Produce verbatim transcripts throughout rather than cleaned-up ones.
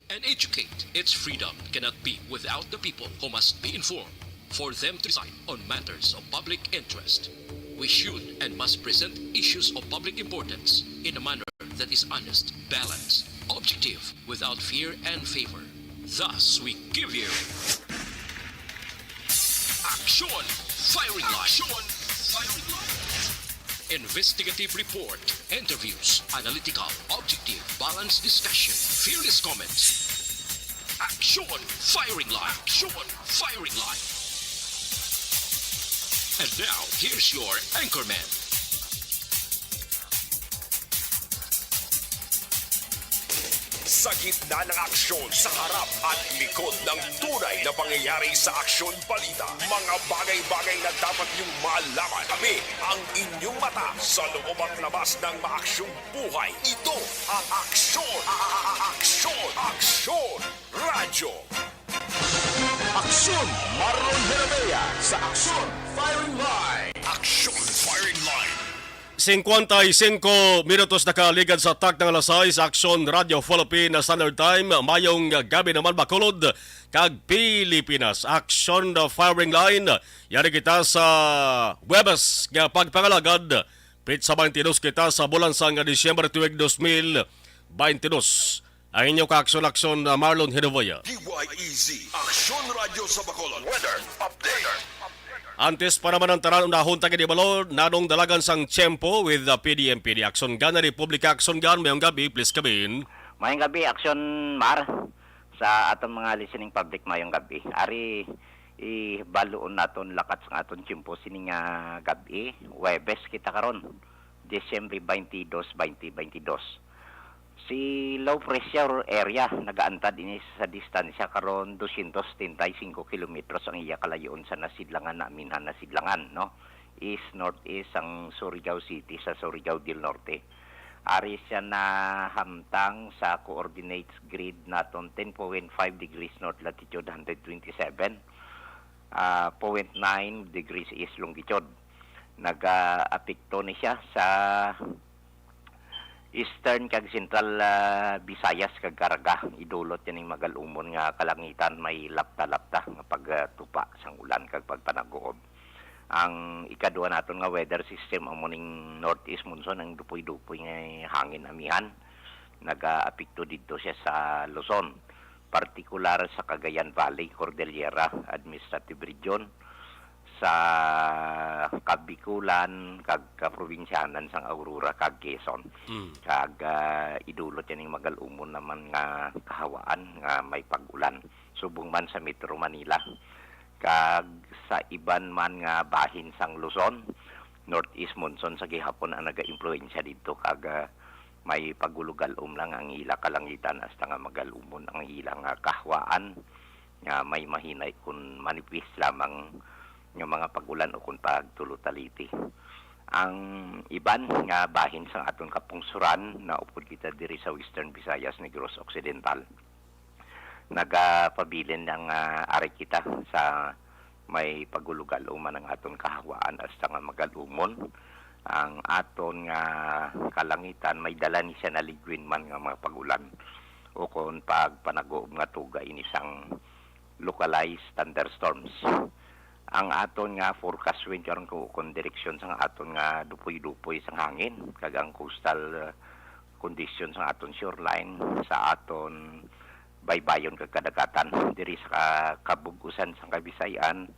and educate. Its freedom cannot be without the people, who must be informed for them to decide on matters of public interest. We should and must present issues of public importance in a manner that is honest, balanced, objective, without fear and favor. Thus, we give you Action Firing Line. Action Firing Line. Investigative report, interviews, analytical, objective, balanced discussion, fearless comments. Action Firing Line. Action Firing Line. And now, here's your anchorman. Sa gitna ng aksyon, sa harap at likod ng tunay na pangyayari sa Aksyon Balita, mga bagay-bagay na dapat niyong malaman. Kami ang inyong mata sa loob at labas ng maaksyong buhay. Ito ang Aksyon, a- a- a- Aksyon, Aksyon Radyo. Aksyon Marlon Herabea sa Aksyon Firing Line. Aksyon Firing Line. Singkwenta y singko minutos na kaligad sa takna nga alas sais, Aksyon Radyo Philippine Standard Time. Mayong gabi naman, Bacolod kag Pilipinas. Aksyon Firing Line, yari kita sa Huwebes nga pagpangalagad. Petsa twenty-two kita sa bulan sang Disyembre tuig dos mil twenty-two. Ang inyo kaaksyon-aksyon, uh, Marlon Hinovaya. D Y E Z, Aksyon Radyo sa Bacolod. Weather update. Antes pa naman ang tanan, unahon ta gid ibalo nanong dalagan sang tiyempo with the P D M P D. Aksyon Gan, Republika Aksyon Gan, mayong gabi, please come in. Mayong gabi, Aksyon Mar, sa atong mga listening public, mayong gabi. Ari, ibaluon naton lakat sang aton tiyempo sini nga gabi. Huwebes kita karon, Disyembre twenty-two, twenty twenty-two. Si low pressure area nagaantad ini sa distansya karon dosyentos setenta y singko kilometros ang iya kalayoon sa nasidlangan, naminhan nasidlangan, no? East northeast ang Surigao City sa Surigao del Norte. Ari siya nahamtang sa coordinates grid naton, ten point five degrees north latitude, hundred twenty-seven, ah, point nine degrees east longitude. Nagaapekto ni siya sa Eastern kag Central, ah, Visayas kag Caraga. Idulot yan ning magal-umon nga kalangitan, may lapta-lapta nga pagtupa sang ulan kag pagpanaguob. Ang ikadua naton nga weather system amo ning northeast monsoon, ang dupoy-dupoy nga hangin amihan. Nagaapekto didto siya sa Luzon, partikular sa Cagayan Valley, Cordillera Administrative Region, sa Kabikulan, kag kaprobinsyanan sang Aurora kag Quezon. Mm. Kag, ah, idulot yan ning magal-umon naman nga kahawaan nga may pag-ulan, subong man sa Metro Manila. Kag sa iban man nga bahin sang Luzon, northeast monsoon sa gihapon ang nagaimpluwensya didto, kag, ah, may pagulugal-om lang ang ila kalangitan hasta nga magal-umon ang ila nga kahwaan, nga may mahinay kun manipis lamang nga mga pag-ulan o kun pagtulotaliti. Ang iban nga bahin sang aton kapungsuran, naupod kita diri sa Western Visayas, Negros Occidental. Nagapabilin ang, ah, ari kita sa may pagulugal-uman ang aton kahawaan hasta nga magal-umon ang aton nga kalangitan. May dala ni siya na liguin man nga mga pag-ulan o kon pagpanaguob nga tuga ini sang localized thunderstorms. Ang aton nga forecast wind karon ko kon direksyon sang aton nga dupoy-dupoy sang hangin kag ang coastal, uh, condition sang aton shoreline sa aton baybayon kag kadagatan diri sa ka-, kabug-usan sang Kabisayan,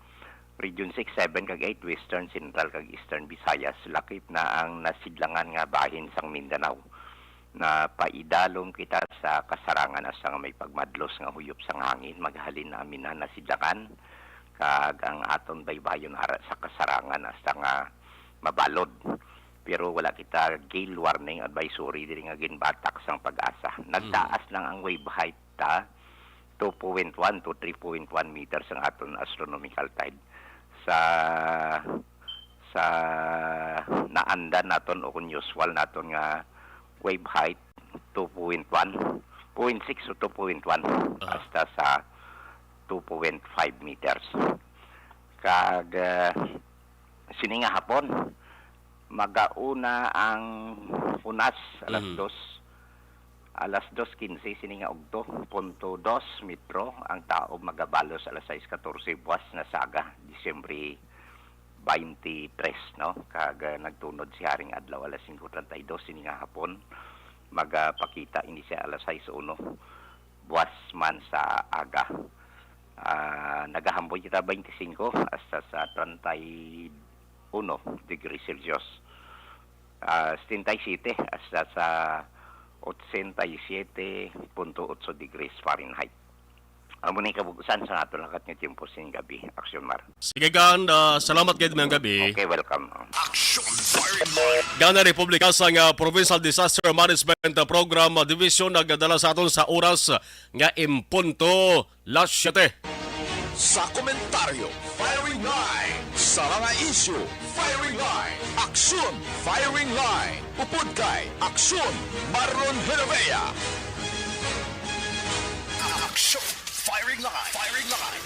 Region six, seven, kag eight, Western, Central, kag Eastern Visayas, lakip na ang nasidlangan nga bahin sang Mindanao. Napaidalom kita sa kasarangan hasta nga may pagmadlos nga huyop sang hangin, maghalin na amin na nasidlangan, kag ang aton baybayon ara sa kasarangan hasta nga mabalod. Pero wala kita gale warning advisory diri nga ginbatak sang PAGASA. Nagtaas lang ang wave height ta, two point one to three point one meters ang aton astronomical tide. Sa, sa naandan naton o kung usual naton nga wave height, two point one, point six to two point one, Aha. hasta sa two point five meters. Kag, ah, sini nga hapon, magauna ang hunas alas Mhm. dos. Alas dos quince sini nga udto, punto dos metro ang taob, magabalos alas sais katorse buwas na saga, Disyembre twenty-three, no? Kag, ah, nagtunod si haring adlaw alas singko treinta y dos sini nga hapon. Magapakita ini sa alas sais uno buwas man sa aga. Ah, nagahamboy kita twenty-five hasta sa treinta y uno degrees Celsius. Ah, setenta y siete hasta sa ochenta y siete punto ocho degrees Fahrenheit. Amo ni kabug-usan sa nato lakat nga tiyempo sing gabi, Aksyon Mar. Sige, Gan, ah, salamat gid mayong gabi. Okay, welcome. Action Firing Line. Gana Republika sang, ah, Provincial Disaster Management Program, ah, Division nagdala sa aton sa oras nga impunto las siete. Sa komentaryo, Firing Line. Sa mga isyu, Firing Line. Aksyon, Firing Line. Upod kay Aksyon, Marlon Helavea. Aksyon, Firing Line. Firing Line.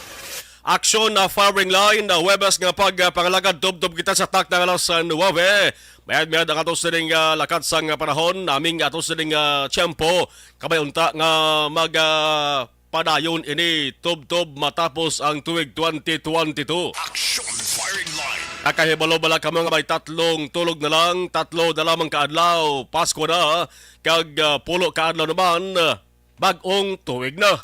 Aksyon na Firing Line, na Huwebes nga pagpangalagad, tubtob kita sa takna nga alas nuwebe. Mayad-mayad ang ato sining, ah, lakat sang panahon, naming ato sining, ah, tiyempo. Kabay unta nga mag, ah, padayon ini tubtob matapos ang tuig twenty twenty-two. Action Firing Line. Nakahibalo bala kamo nga may tatlong tulog na lang, tatlo na lamang ka adlaw, Pasko na, kag, ah, pulo ka adlaw naman, ah, bag-ong tuig na.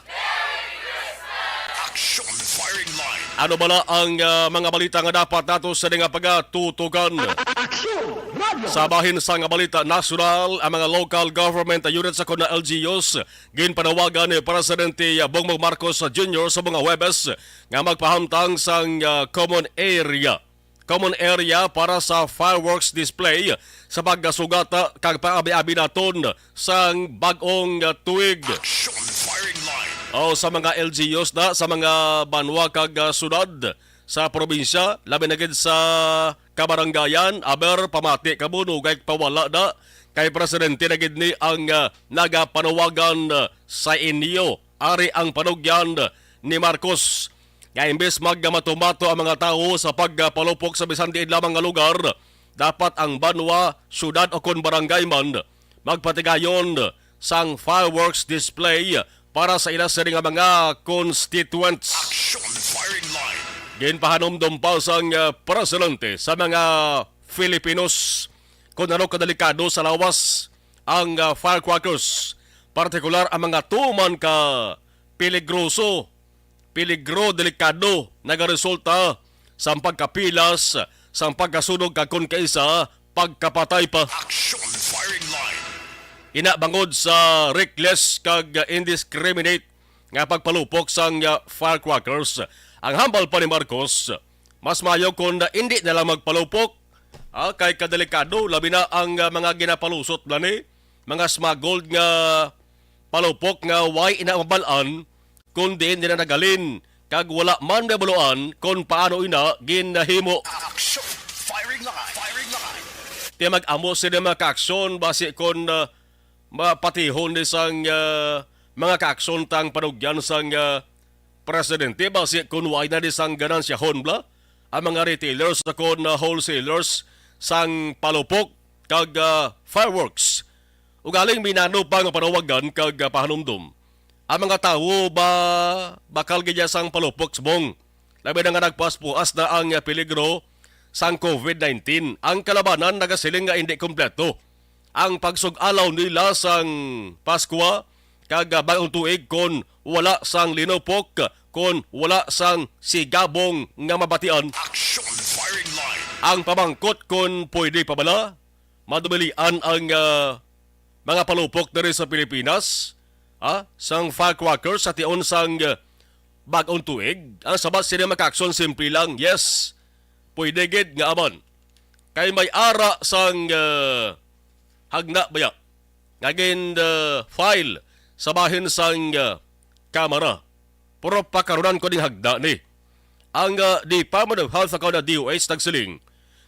Action Firing Line. Ano bala ang, ah, mga balita nga dapat nato sa nga pagatutukan? Action Radio. Sa bahin sa nga balita nasyonal, ang mga local government units sa kuna L G Us ginpanawagan ni Presidente Bongbong Marcos Junior sa mga Huwebes nga magpahamtang sang, ah, common area, common area para sa fireworks display sa pagkasugata kag paabi-abi naton sang bag-ong, ah, tuig. Action Firing Line. O sa mga L G Us na sa mga banwa kag, ah, syudad sa probinsya, labi na gid sa kabarangayan, aber pamati kamo, dugay pawala na, kay presidente na gid ni ang, ah, nagapanawagan, ah, sa inyo. Ari ang panugyan ni Marcos, nga imbes magmatumato ang mga tawo sa pagpalupok sa bisan diin lamang nga lugar, dapat ang banwa, syudad o kon barangay man, magpatigayon sang fireworks display para sa ila sini nga mga constituents. Action Firing Line. Ginpahanumdom pa sang, uh, presidente sa mga Filipinos kung ano kadelikado sa lawas ang, uh, firecrackers, partikular ang mga tuman ka peligroso, peligro, delikado, nagaresulta sang pagkapilas, sang pagkasunog kag kon kaisa, pagkapatay pa. Action Firing Line. Ina bangod sa reckless kag indiscriminate nga pagpalupok sang, ah, firecrackers, ang hambal pa ni Marcos, mas maayo kon indi na lang magpalupok, ah, kay kadelikado, labi na ang, ah, mga ginapalusot na ni, mga smuggled nga palupok nga way ina mabal-an kon diin nila naghalin, kag wala man mabaluan kon paano ina ginahimo. Action! Firing line! Firing line! Ti mag-amo sila mga kaaksyon, basi kon, ah, mapatihon ni sang, ah, mga kaaksyon tang panugyan sang, ah, presidente, basi kon way na ni sang ganansyahon bala ang mga retailers kon, ah, wholesalers sang palupok kag, ah, fireworks. Ugaling minano pa nga panawagan kag, ah, pahanumdom ang mga tawo ba bakal gid sang palupok subong, labi na nga nagpuas-puas na ang, ah, peligro sang covid nineteen. Ang kalabanan nagasiling nga indi kompleto ang pagsug-alaw nila sang Paskwa kag, ah, Bag-ong Tuig kon wala sang linupok, kon wala sang sigabong nga mabatian. Action Firing Line. Ang pamangkot kon pwede pa bala madumilian ang, ah, mga palupok diri sa Pilipinas, ah, sang firecrackers sa tion sang, ah, Bag-ong Tuig? Ang sabat sini mga kaaksyon simple lang, yes, pwede gid nga aman. Kay may ara sang, ah, hagna baya nga gin, ah, file sa bahin sang, ah, Kamara. Pero pakarunan ko ning hagda ni. Ang, ah, Department of Health o kon D O H nagsiling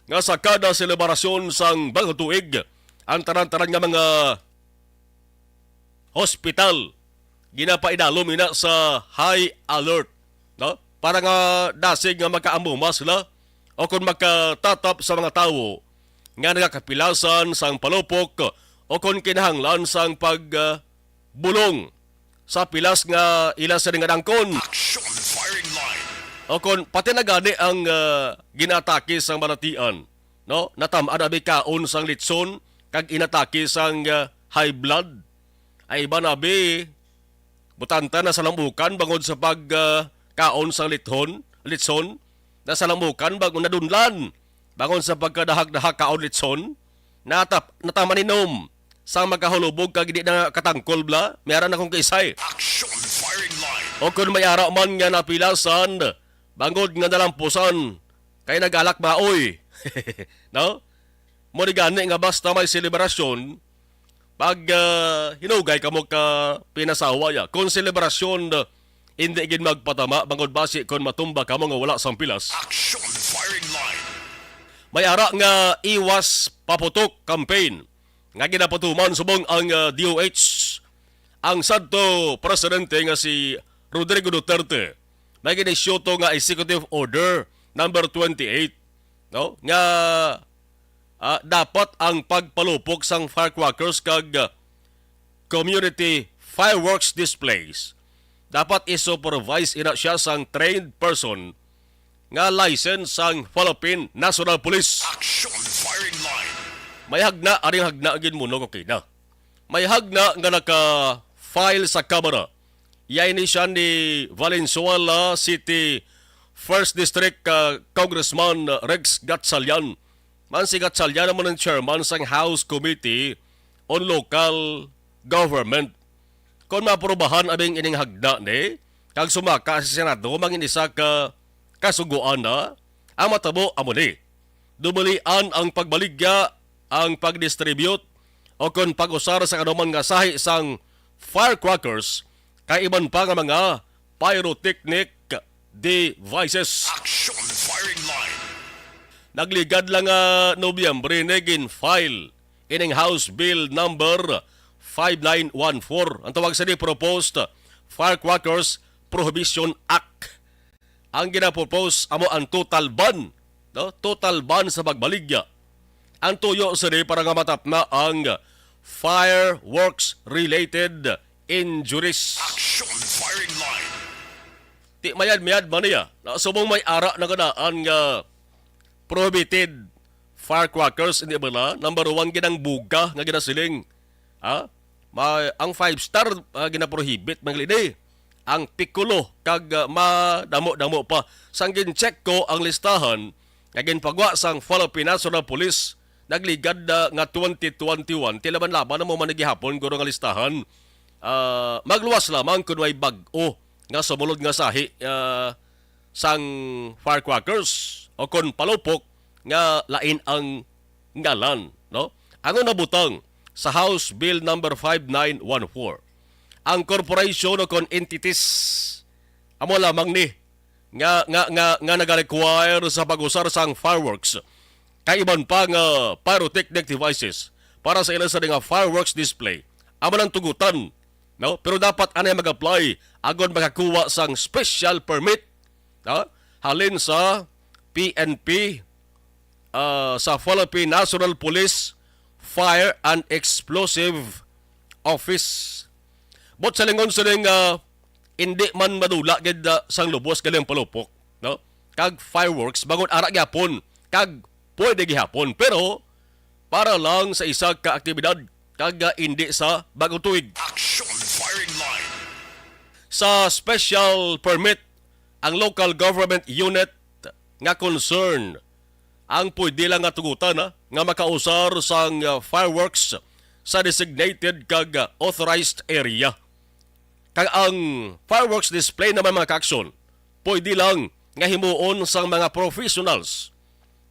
nga sa kada selebrasyon sang Bag-ong Tuig, ang tanan-tanan nga mga hospital ginapaidalom ina sa high alert, no? Para nga dasig nga makaamuma sila o kon makatatap sa mga tawo nga nagakapilasan sang palupok o kon kinahanglan sang pag, ah, bulong sa pilas nga ila sini nga dangkon. Action firing line. O kon pati na gani ang, ah, ginatake sang balatian, no? Natam-an abi kaon sang litson kag inatake sang, ah, high blood. Ay iban abi butanta na sa lambukan bangod sa pag, ah, kaon sang lithon, litson, na sa lambukan bangod nadunlan bangod sa pagkadahak-dahak kaon litson, natap, nataman inom sang makahulubog kag di na katangkol bla, may ara na kong kaisay. Action firing line. O kung may ara man nga napilasan, bangod nga nalampusan, kay nagalak maoy. No? Mo ni gani nga basta may selebrasyon, pag, ah, hinugay kamo ka pinasawa ya. Kung selebrasyon, ah, hindi gid magpatama, bangod basi kung matumba kamo nga wala sang pilas. Action firing line. May ara nga iwas paputok campaign nga ginapatuman subong ang, ah, D O H. Ang sadto presidente nga si Rodrigo Duterte may ginisyu to nga executive order number twenty-eight, no? Nga, ah, dapat ang pagpalupok sang firecrackers kag, ah, community fireworks displays dapat i-supervise ina siya sang trained person nga license sang Philippine National Police. Action firing line. May hagna, aring hagna gid mo, no, okay na. May hagna nga naka-file sa Kamara. Iya ini siya ni Valenzuela City First District, ah, Congressman Rex Gatchalian. Man si Gatchalian naman ang chairman sang House Committee on Local Government. Kon maaprubahan abing ining hagna ni, kag sumaka sa Senado, mangin isa ka kasugoan na ang matabo amo ni. Dumalian ang pagbaligya, ang pag-distribute, o kon pag-usar sa kanuman nga sahi sang firecrackers, kay iban pa nga mga pyrotechnic devices. Action firing line. Nagligad lang nga Nobyembre ni gin-file ining House Bill number five nine one four. Ang tawag sa ni Proposed Firecrackers Prohibition Act. Ang ginapropose amo ang total ban, no? Total ban sa pagbaligya. Ang tuyo sini para nga matapna ang fireworks-related injuries. Action firing line. Ti mayad-mayad man niya. Na subong may ara na ganaan nga prohibited firecrackers, hindi ba na? Number one, ginang buga nga ginasiling. Ha? Ma, ang five star, ah, ginaprohibit man gid ni. Ang Piccolo kag, ah, madamo-damo pa. Sang gin-check ko ang listahan nga ginpagwa sang Philippine National Police, nagligad na nga twenty twenty-one, ti laban-laban na mo man gihapon guro nga listahan. Ah, magluwas lamang kun may bag-o nga sumulod nga sahi, ah, sang firecrackers o kon palupok nga lain ang ngalan, no? Ang una butang sa House Bill number five nine one four. Ang corporation o kon entities amo lamang ni nga, nga, nga, nga nagarequire sa pag-usar sang fireworks kay iban pa nga pyrotechnic devices para sa ila sa nga fireworks display. Amo nang tugutan, no? Pero dapat anay mag-apply agod makakuha sang special permit, ha? Halin sa P N P, ah, sa Philippine National Police Fire and Explosive Office. But sa lingon sining, ah, hindi man madula gid, ah, sang lubos galing palupok, no? Kag fireworks, bangod ara gyapon, kag pwede gihapon, pero para lang sa isa ka aktibidad, kag, ah, hindi sa bag-ong tuig. Action firing line. Sa special permit, ang local government unit nga concern ang pwede lang nga tugutan, ha, nga makausar sang, ah, fireworks sa designated kag, ah, authorized area. Kag ang fireworks display naman, mga kaaksyon, pwede lang nga himuon sang mga professionals,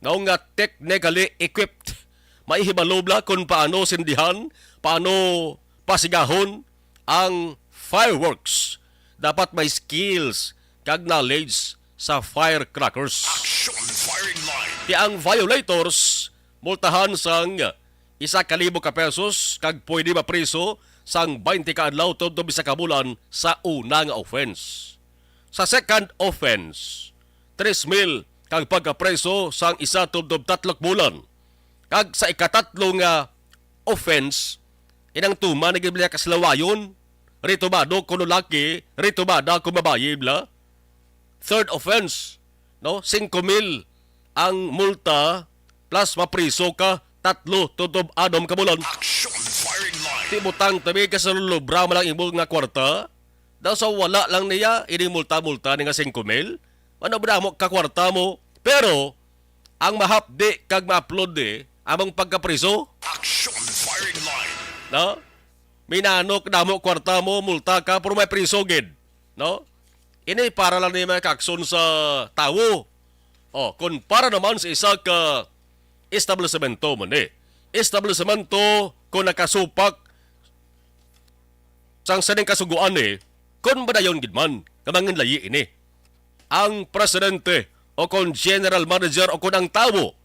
no, nga technically equipped. May hibalo bala kung paano sindihan, paano pasigahon ang fireworks. Dapat may skills kag knowledge sa firecrackers. Action firing line. Ti ang violators multahan sang isa ka libo ka pesos kag pwede mapriso sang baynte ka adlaw tubtob isa ka bulan sa una nga offense. Sa second offense, tres mil kag pagkapriso sang isa tubtob tatlo ka bulan. Kag sa ikatatlo nga offense, inang tuman na gid nila kasilawayon, Ritubado kung lalaki, ritubada kung babayi, bla. Third offense, no? Singko mil ang multa, plus mapriso ka tatlo tutob anom ka bulan. Action firing line. Ti butang tabi ka sa lulubra mo lang imo nga kwarta. Daw sa wala lang niya, ining multa-multa ni nga singko mil. Ano ba damo ka kwarta mo? Pero, ang mahapdi kag ma-upload ni, among pagkapriso. Action firing line. No? Minano kadamo kwarta mo, multa ka, pero may priso gid. No? Ini para lang ni mga kakson sa tawo. Oh, kung para naman sa isa ka establishmento man ni. Establishmento kung nakasupak sang sining kasugoan ni, kung madayon gid man nga manginlayi ini. Ang presidente o kung general manager o kung ang tawo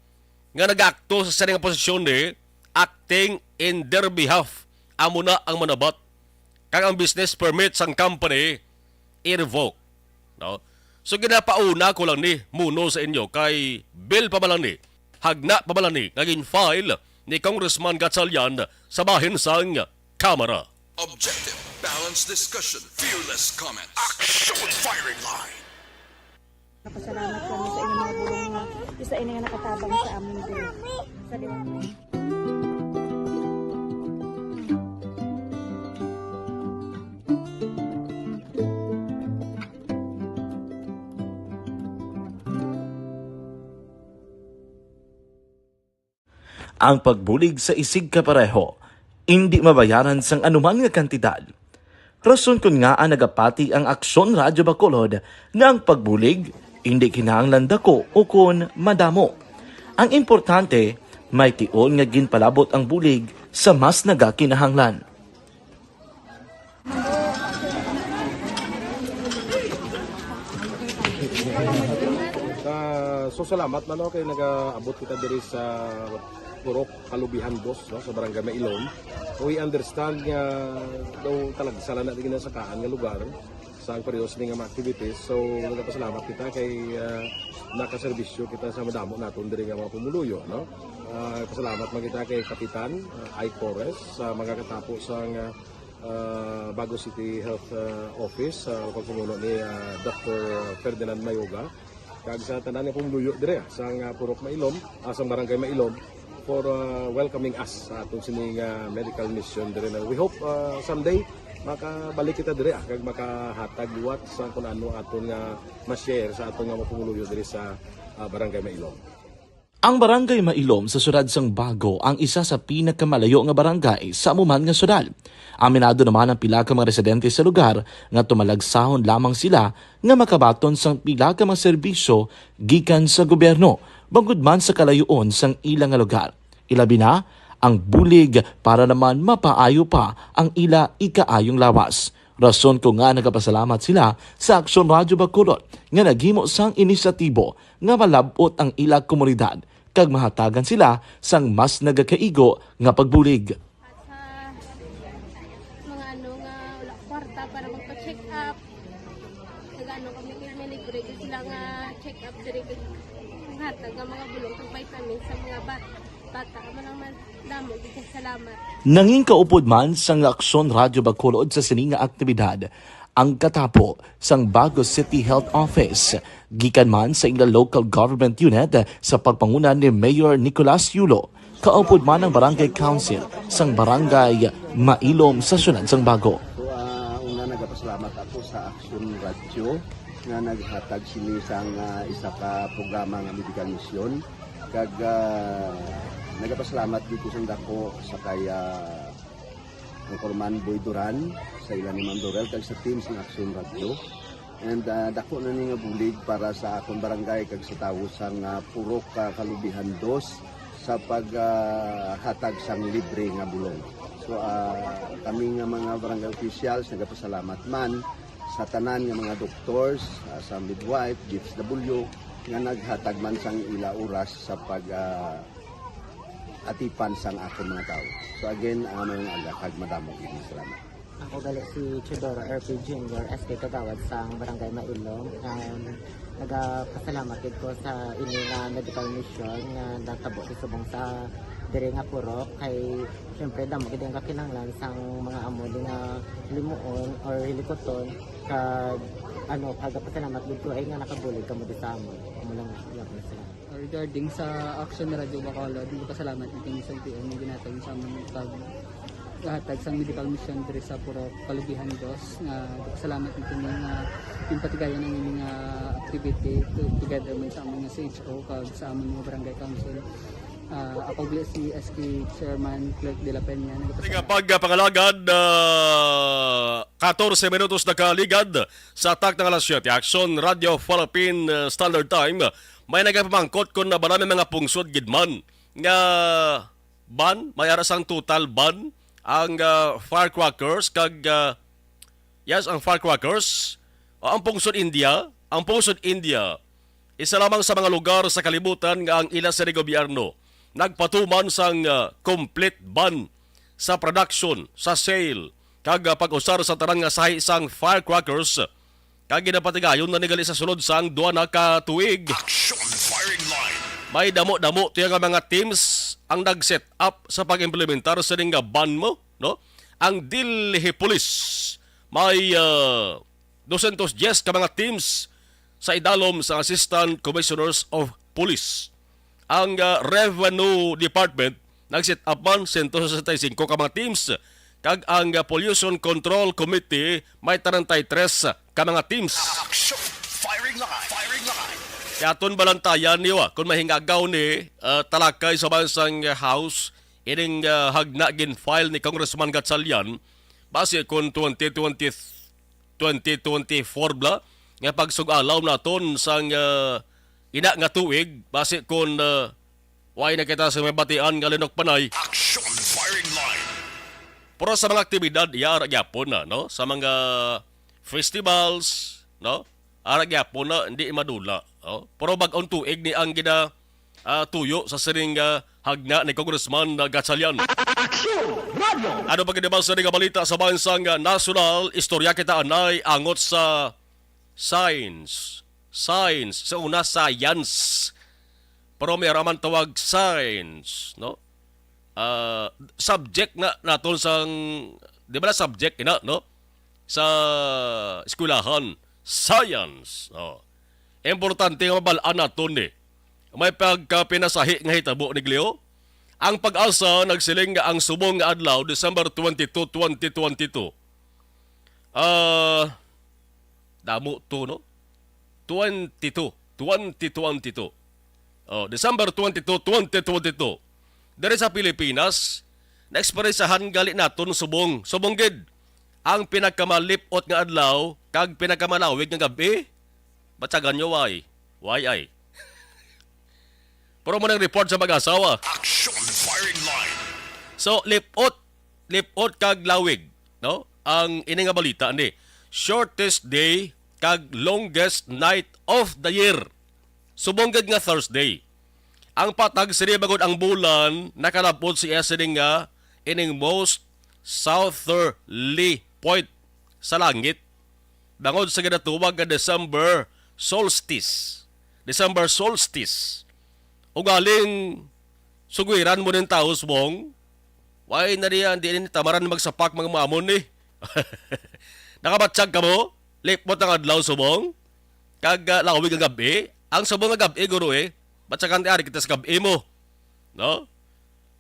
nga nag-akto sa sining posisyon ni, acting in their behalf, amo na ang manabat. Kag ang business permit sang company i-revoke, no? So, ginapauna ko lang ni muno sa inyo kay bill pa man lang ni, hagna pa man lang ni nga gin-file ni Congressman Gatchalian sa bahin sang Kamara. Objective, balanced discussion, fearless comment. Action firing line. Napasalamat kami sa inyong mga bulong nga isa ini nga nakatabang sa amon diri. Sa Ang pagbulig sa isigkapareho indi mabayaran sang anuman nga kantidad. Rason kon ngaa nagapati ang Aksyon Radyo Bacolod nga ang pagbulig indi kinahanglan dako ukon madamo. Ang importante, may tion nga ginpalabot ang bulig sa mas nagakinahanglan. Ah, so, salamat man, no, kay nagaabot kita diri sa Purok Kalubihan Dos, no, sa Barangay Mailom. We understand nga daw talagsa lang na di ginasakaan nga lugar sa ang pareho sini nga mga activities. So, nagapasalamat kita kay, ah, nakaserbisyo kita sa madamo naton diri nga mga pumuluyo, no? Ah, pasalamat man kita kay Kapitan, ah, Ike Torres sa mga katapo sa nga, ah, Bago City Health, ah, Office sa pagpamuno ni, ah, Doctor Ferdinand Mayoga, kag sa tanan nga pumuluyo dire, ah, sa nga Purok Mailom, ah, sa Barangay Mailom, for, ah, welcoming us sa aton sini nga medical mission dire na. We hope, ah, someday makabalik kita dire, ah, kag makahatag liwat sa kung ano aton nga ma-share sa aton nga mga pumuluyo dire sa, ah, Barangay Mailom. Ang Barangay Mailom sa siyudad sang Bago ang isa sa pinakamalayo nga barangay sa amo man nga siyudad. Aminado naman ang pila ka mga residente sa lugar nga tumalagsahon lamang sila nga makabaton sang pila ka mga serbisyo gikan sa gobyerno, bangod man sa kalayoon sang ila nga lugar. Ilabi na, ang bulig para naman mapaayo pa ang ila ikaayong lawas. Rason kon ngaa nagapasalamat sila sa Aksyon Radyo Bacolod nga naghimo sang inisyatibo nga malab-ot ang ila komunidad kag mahatagan sila sang mas nagakaigo nga pagbulig. Sa mga ano nga wala kwarta para magpa-check up, nag-ano kami kay may libre gyud sila nga check up diri, kag hatag nga mga bulong kag vitamins sa mga ba-, bata. Amo lang man, damo gyud kay salamat. Nangin kaupod man sang Aksyon Radyo Bacolod sa sini nga aktibidad ang katapo sang Bago City Health Office, gikan man sa ila local government unit sa pagpanguna ni Mayor Nicolas Yulo, kaupod man ang Barangay Council sang Barangay Mailom sa siyudad sang Bago. So, ah, una, nagapasalamat ako sa Action Radio nga naghatag sini sang, ah, isa ka programa nga medical mission. Kag, ah, nagapasalamat gid ko sang dako sa kay, ah, Anchorman Boy Duran, sa ila ni Ma'am Dorel, kag sa team sang Action Radio. And, ah, dako na ni nga bulig para sa akon barangay kag sa tawo sang, ah, Purok, ah, Kalubihan Dos sa pag, ah, hatag sang libre nga bulong. So, ah, kami nga mga barangay officials nagapasalamat man sa tanan nga mga doctors, ah, sa midwife, D S W, nga naghatag man sang ila oras sa pag, ah, atipan sang akon mga tawo. So again, ah, maayong aga kag madamo gid nga salamat. Ako gali si Teodoro R P Junior, S K Kagawad sang Barangay Mailom. Um, nagapasalamat gid ko sa ini nga medical mission nga natabo sa subong sa Diri nga purok kay siyempre damo gid ang kakinahanglan sang mga amo di nga limuon or hilikuton kag ano, pagapasalamat gid ko ay nga nakabulig kamo di sa amon. Amo lang, salamat. Regarding sa Action Radio Bacolod, nagpasalamat natin sa L T O nga ginatag sa amon pag hatag sang medical mission diri sa Purok Kalugihan Dos, nga nagpasalamat natin nga yung patigayon ang ining, ah, activity to, together man sa amon nga C H O kag sa amon nga barangay council. Ah, ako gali si S K Chairman Clerk de la Peña. Nga pagpangalagad, ah, katorse minutos na kaligad sa takna nga alas siyete. Action Radio Philippine, ah, Standard Time. May nagapamangkot kung na bala may mga pungsod gid man nga ban, may ara sang total ban ang, ah, firecrackers kag, ah, yes, ang firecrackers. O, ang pungsod India, ang pungsod India, isa lamang sa mga lugar sa kalibutan nga ang ila sini gobyerno nagpatuman sang, ah, complete ban sa production, sa sale, kag, ah, pag-usar sa tanan nga sahi sang firecrackers, kag ginapatigayon na ni gali sa sulod sang duha na ka tuig. Action firing line. May damo-damo tiya nga mga teams ang nag-set up sa pag-implementar sining nga ban mo, no? Ang Delhi Police may, ah, dosyentos diyes ka mga teams sa idalom sa Assistant Commissioners of Police. Ang, ah, Revenue Department nag-set up man sento sesenta y cinco ka mga teams, kag ang, ah, Pollution Control Committee may treinta y tres ka mga teams. Action! Firing line! Firing line! Kaya aton balantayan niyo, ah, kung mahingagaw ni, ah, talakay sa bansang House, ining, ah, hagna gin-file ni Congressman Gatchalian, basi kung twenty twenty, twenty twenty-four bala, nga pagsug-alaw naton sang, ah, ina nga tuig, basi kung, ah, way na kita sa may batian nga linukbanay. Action firing line. Pero sa mga aktibidad, iya, ara gyapon na, no? Sa mga festivals, no? Ara gyapon na, hindi madula, no? Pero bag-ong tuig ni ang gina, ah, tuyo sa sining, ah, hagna ni Congressman, ah, Gatchalian. Action Radio! Ano pa gid ba sa nga balita sa bansang, ah, nasyonal? Istorya kita anay angot sa science. Science. Sa una, science. Pero may araman tawag science, no? Ah, subject na naton sang, di ba na subject ina, no? Sa eskwelahan, science. Oh. Importante nga mabal-an naton ni. May pagkapinasahi nga hitabo ni Gleo. Ang Pag-asa nagsiling nga ang subong nga adlaw, December twenty-two, twenty twenty-two. Ah, damo to, no? Twenty-two, twenty twenty-two. Oh, December twenty-two, twenty twenty-two. Diri sa Pilipinas, naeksperensiyahan gali naton subong, subong gid ang pinakamalip-ot nga adlaw kag pinakamalawig nga gab-i. Batyagan nyo, why? Why ay? Pero mo nang report sa Pag-asa. Action firing line. So, lip-ot, lip-ot kag lawig, no? Ang ini nga balita ni shortest day kag longest night of the year. Subong gid nga Thursday. Ang patag sini bangod ang bulan nakalab-ot sa iya sini nga ining most southerly point sa langit. Bangod sa ginatawag nga December solstice. December solstice. Ugaling sugwiran mo ning tawo subong, why na niya, di ni tamaran magsapak mga mamon ni. Nakabatyag ka mo? Lipot ang adlaw subong? Kag, ah, lawig ang gab-i? Ang subong nga gab-i, guro, eh. Batyagan ti ari kita sa gab-i mo. No?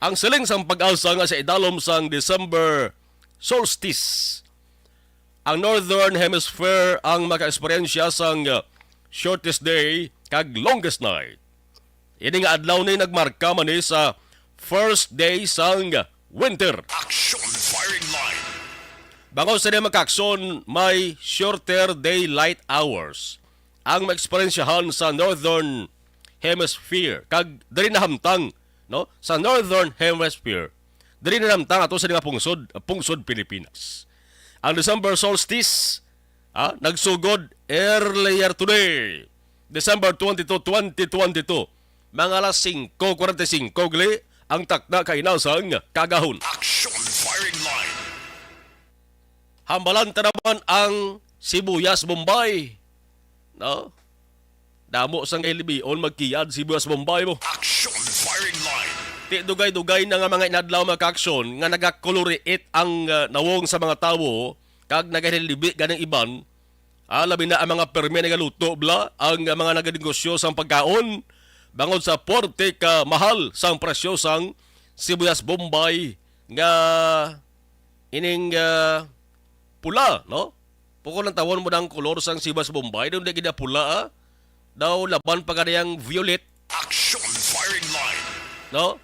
Ang siling sang Pag-asa nga sa idalom sang December solstice, ang Northern Hemisphere ang makaeksperyensya sang, uh, shortest day kag longest night. Ini nga adlaw ni nagmarka man ni sa first day sang winter. Action firing line. Bangod sa mga kakson, may shorter daylight hours ang maeksperyensyahan sa Northern Hemisphere kag diri nahamtang, no, sa Northern Hemisphere. Diri nahamtang ato sa mga pungsod, pungsod Pilipinas. Ang December solstice, ah, nagsugod earlier today, December twenty-two, twenty twenty-two. Mga alas singko kwarenta y singko gali ang takna kainasang kagahon. Action firing line. Hambalan ta naman ang Sibuyas Bombay. No? Damo sang kay libion magkiyad Sibuyas Bombay mo. Action firing line. Ti dugay-dugay na nga mga inadlaw, mga kaaksyon, nga nagakulurit ang, ah, nawong sa mga tawo kag nagahilibi ganing iban, ah, labi na ang mga permi nagaluto bala, ang mga naganegosyo sang pagkaon bangod sa puwerte ka mahal sang presyo sang sibuyas Bombay nga ining, ah, pula, no? Pukol ang tawon mo ng kolor sang sibuyas Bombay, daw di gid pula, ah. Daw laban pa gani ang violet. Action firing line. No?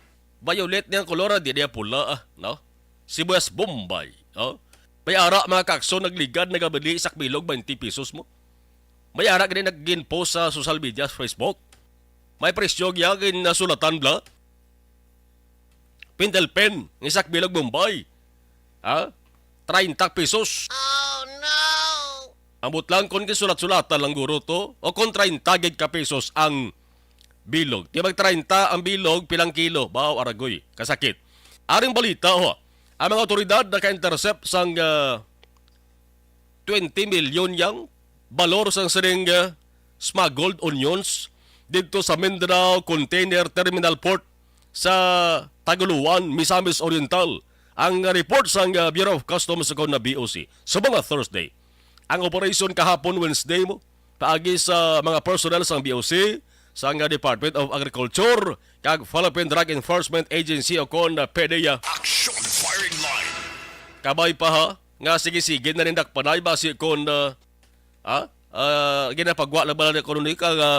Violet niyang kolor, ah, di niya pula, ah, no? Sibuyas Bombay, no? May ara, mga kaaksyon, nagligad, nagabili, isak bilog, twenty pesos mo. May ara gani nagginpost sa social media, sa Facebook. May presyo gya gin nasulatan bla. Pentel pen, nga isak bilog Bombay. Ha? Treinta pesos. Oh, no! Ambot lang kung gisulat-sulatan lang guro to, o kung treinta gid ka pesos ang bilog. Di mag treinta ang bilog, pilang kilo? Baw, aragoy, kasakit. Aring balita, ho. Ang mga otoridad naka-intercept sang, ah, twenty million yang balor sang sining, ah, smuggled onions didto sa Mindanao Container Terminal Port sa Tagoloan, Misamis Oriental. Ang report sang, ah, Bureau of Customs kon na B O C subong nga Thursday. Ang operation kahapon, Wednesday, mo paagi sa mga personnel sang B O C, sang, ah, Department of Agriculture, kag Philippine Drug Enforcement Agency o kon, ah, PDEA. Action firing line. Kabay pa, ha, nga sige-sige na rin dakpanay basi kon, ah, ah, ah, ginapagwa lang bala ni kuno ni ka nga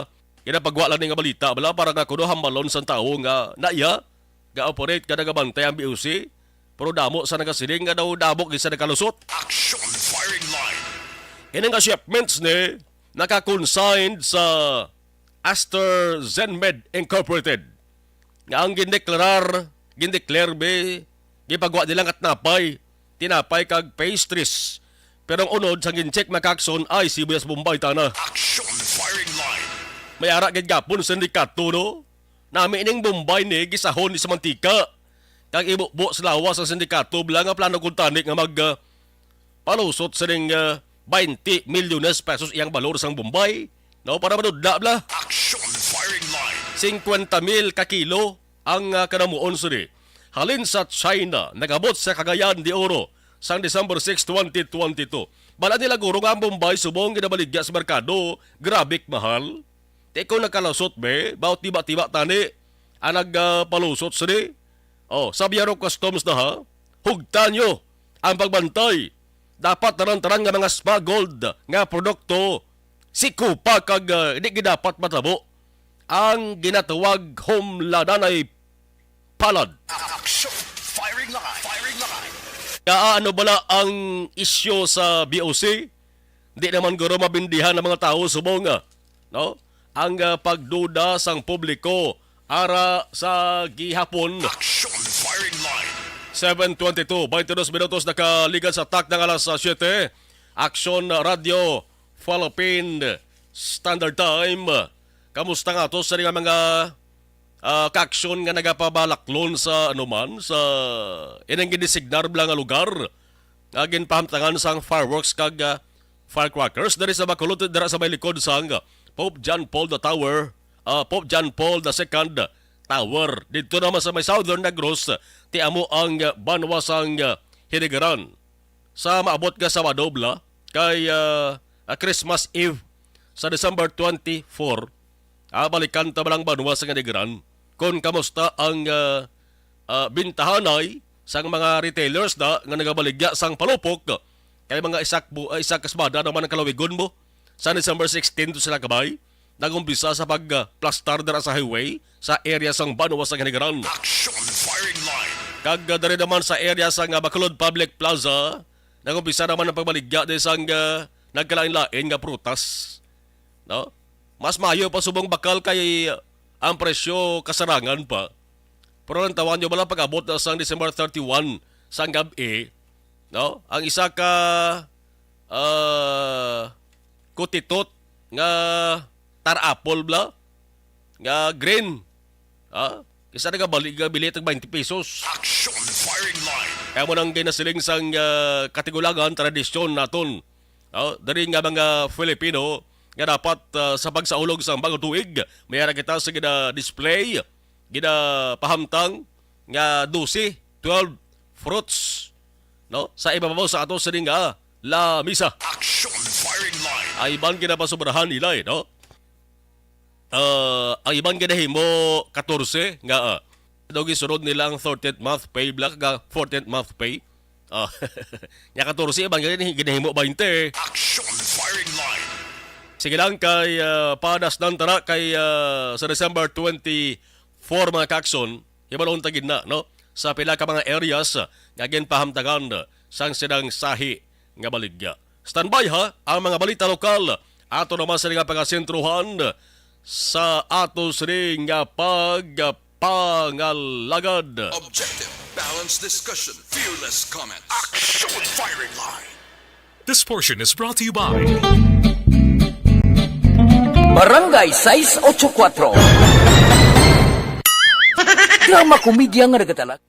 ginapagwa lang ni nga balita bala para nga kuno hambalon sang tawo nga naiya ga-operate ka nagabantay ang B O C, pero damo sa nagasiling nga daw damo gid sa nakalusot. Action firing line. Ini nga shipments ni naka-consigned sa Aster Zenmed Incorporated nga ang gindeklarar, gindeclare be, gipagwa nila nga tinapay, tinapay kag pastries. Pero ang unod sang gin-check, mga kaaksyon, ay sibuyas Bombay tana. Action firing line. May ara gid gapon sa sindikato, no? Nami ning Bombay ni gisahon ni sa mantika. Kag ibubo sa lawas ang sindikato bala nga plano kuntani nga mag, ah, palusot sining, ah, twenty milyones pesos iyang balor sang Bombay, no, para madudla bala. Action firing line. Singkwenta mil ka kilo ang, ah, kanamuon sini. Halin sa China, nagabot sa Cagayan de Oro sang December six, twenty twenty-two. Bala nila guro nga ang Bombay subong ginabaligya sa merkado, grabe mahal. Ti ko nagkalusot, be, baot tiba-tiba tani ang nag, ah, palusot sini. Oh, sa Bureau of Customs na, ha? Hugtan nyo ang pagbantay. Dapat tanan-tanan nga mga smuggled nga produkto sikupa kag, ah, di gid dapat matabo ang ginatawag humladanay palad. Action! Firing line! Firing line! Kaya ano bala ang isyu sa B O C? Di naman guro mabindihan ang mga tawo subong, ah, no? Ang, ah, pagduda sang publiko ara sa gihapon. Action firing line. Seven twenty-two, twenty-dos minutos nakaligad sa tak ng alas, ah, siyete. Action Radio Philippine Standard Time. Kamusta nga to sa nga mga, ah, kaaksyon nga nagapabalaklon sa, ano man, sa ining gidesignar bala nga lugar nga ginpahamtangan sang fireworks kag, ah, firecrackers diri sa Bacolod, dira sa may likod sang Pope John Paul the Tower, ah, Pope John Paul the Second Tower. Didto naman sa may Southern Negros, ti amo ang, ah, banwa sang, ah, Hinigaran. Sa maabot nga Sabado bala, kay, ah, ah, Christmas Eve sa December twenty-four, ah, balikan ta bala ang banwa sang Hinigaran. Kon kamusta ang, ah, ah, bintahanay sang mga retailers na nga nagabaligya sang palupok, kay mga isak bu-, ah, isa ka semana naman ang kalawigon mo sa December sixteen to sila kabay. Nag-umpisa sa pagplastar dira sa highway sa area sang banwa sang Hinigaran. Action firing line. Kag, ah, diri naman sa area sang, ah, Bacolod Public Plaza, nag-umpisa naman ang pagbaligya diri sang, ah, nagkalain-lain nga prutas. No? Mas maayo pa subong bakal kay, ah, ang presyo kasarangan pa. Pero ang tawag nyo bala pag-abot na sang December thirty-one sang gab-i, no? Ang isa ka, ah, kutitot nga tar apple bala, nga green, ah, isa na nga bali, nga bili tag twenty pesos. Action firing line. Kaya mo nang ginasiling sang, ah, katigulangan, tradisyon naton. Oh, diri nga mga Filipino nga dapat, ah, sa pagsaulog sa bagong tuig, may ara kita sa gina-display, gina-, pahamtang nga dose, twelve fruits, no? Sa ibabaw sa ato sini nga lamisa. Action firing line. Ay ban gid na pasobrahan nila, eh, no? Ah, ang iban ginahimo katorse nga, ah, daw gisunod nila ang thirteenth month pay, black nga fourteenth month pay. Ah, nya katorse, iban gani ginahimo baynte. Action firing line. Sige lang kay, ah, padas ng tara kay, ah, sa December twenty-four, mga kakson, hibalon ta gid na, no? Sa pila ka mga areas, ah, nga ginpahamtagan, ah, sang sinang sahi nga baligya. Standby, ha, ang mga balita lokal. Ato naman sila nga pangasentruhan sa ato sini nga pagpangalagad. Objective, balanced discussion, fearless comments. Action firing line. This portion is brought to you by Barangay sais ocho kuatro. Drama komedya nga nagatalag.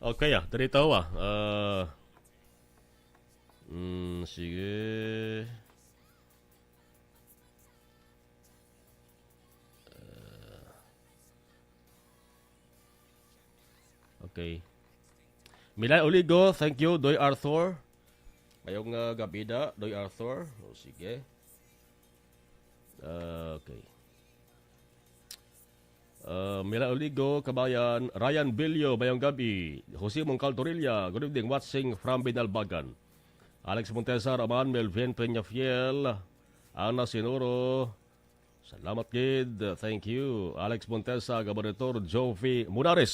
Okay, ah, diri tawo, ah. Ah, mm, sige. Ah, okay. Milay Oligo, thank you. Doy Arthur. Mayong, ah, gabi da, Doy Arthur. O, sige. Ah, okay. Ah, Mila Oligo, Kabayan, Ryan Bilyo, mayong gabi. Jose Mongcal Torilla, good evening, watching from Binalbagan. Alex Montesa, Roman, Melvin Peñafiel, Ana Sinuro, salamat gid. Thank you. Alex Montesa, Gobernador Jovi Munares.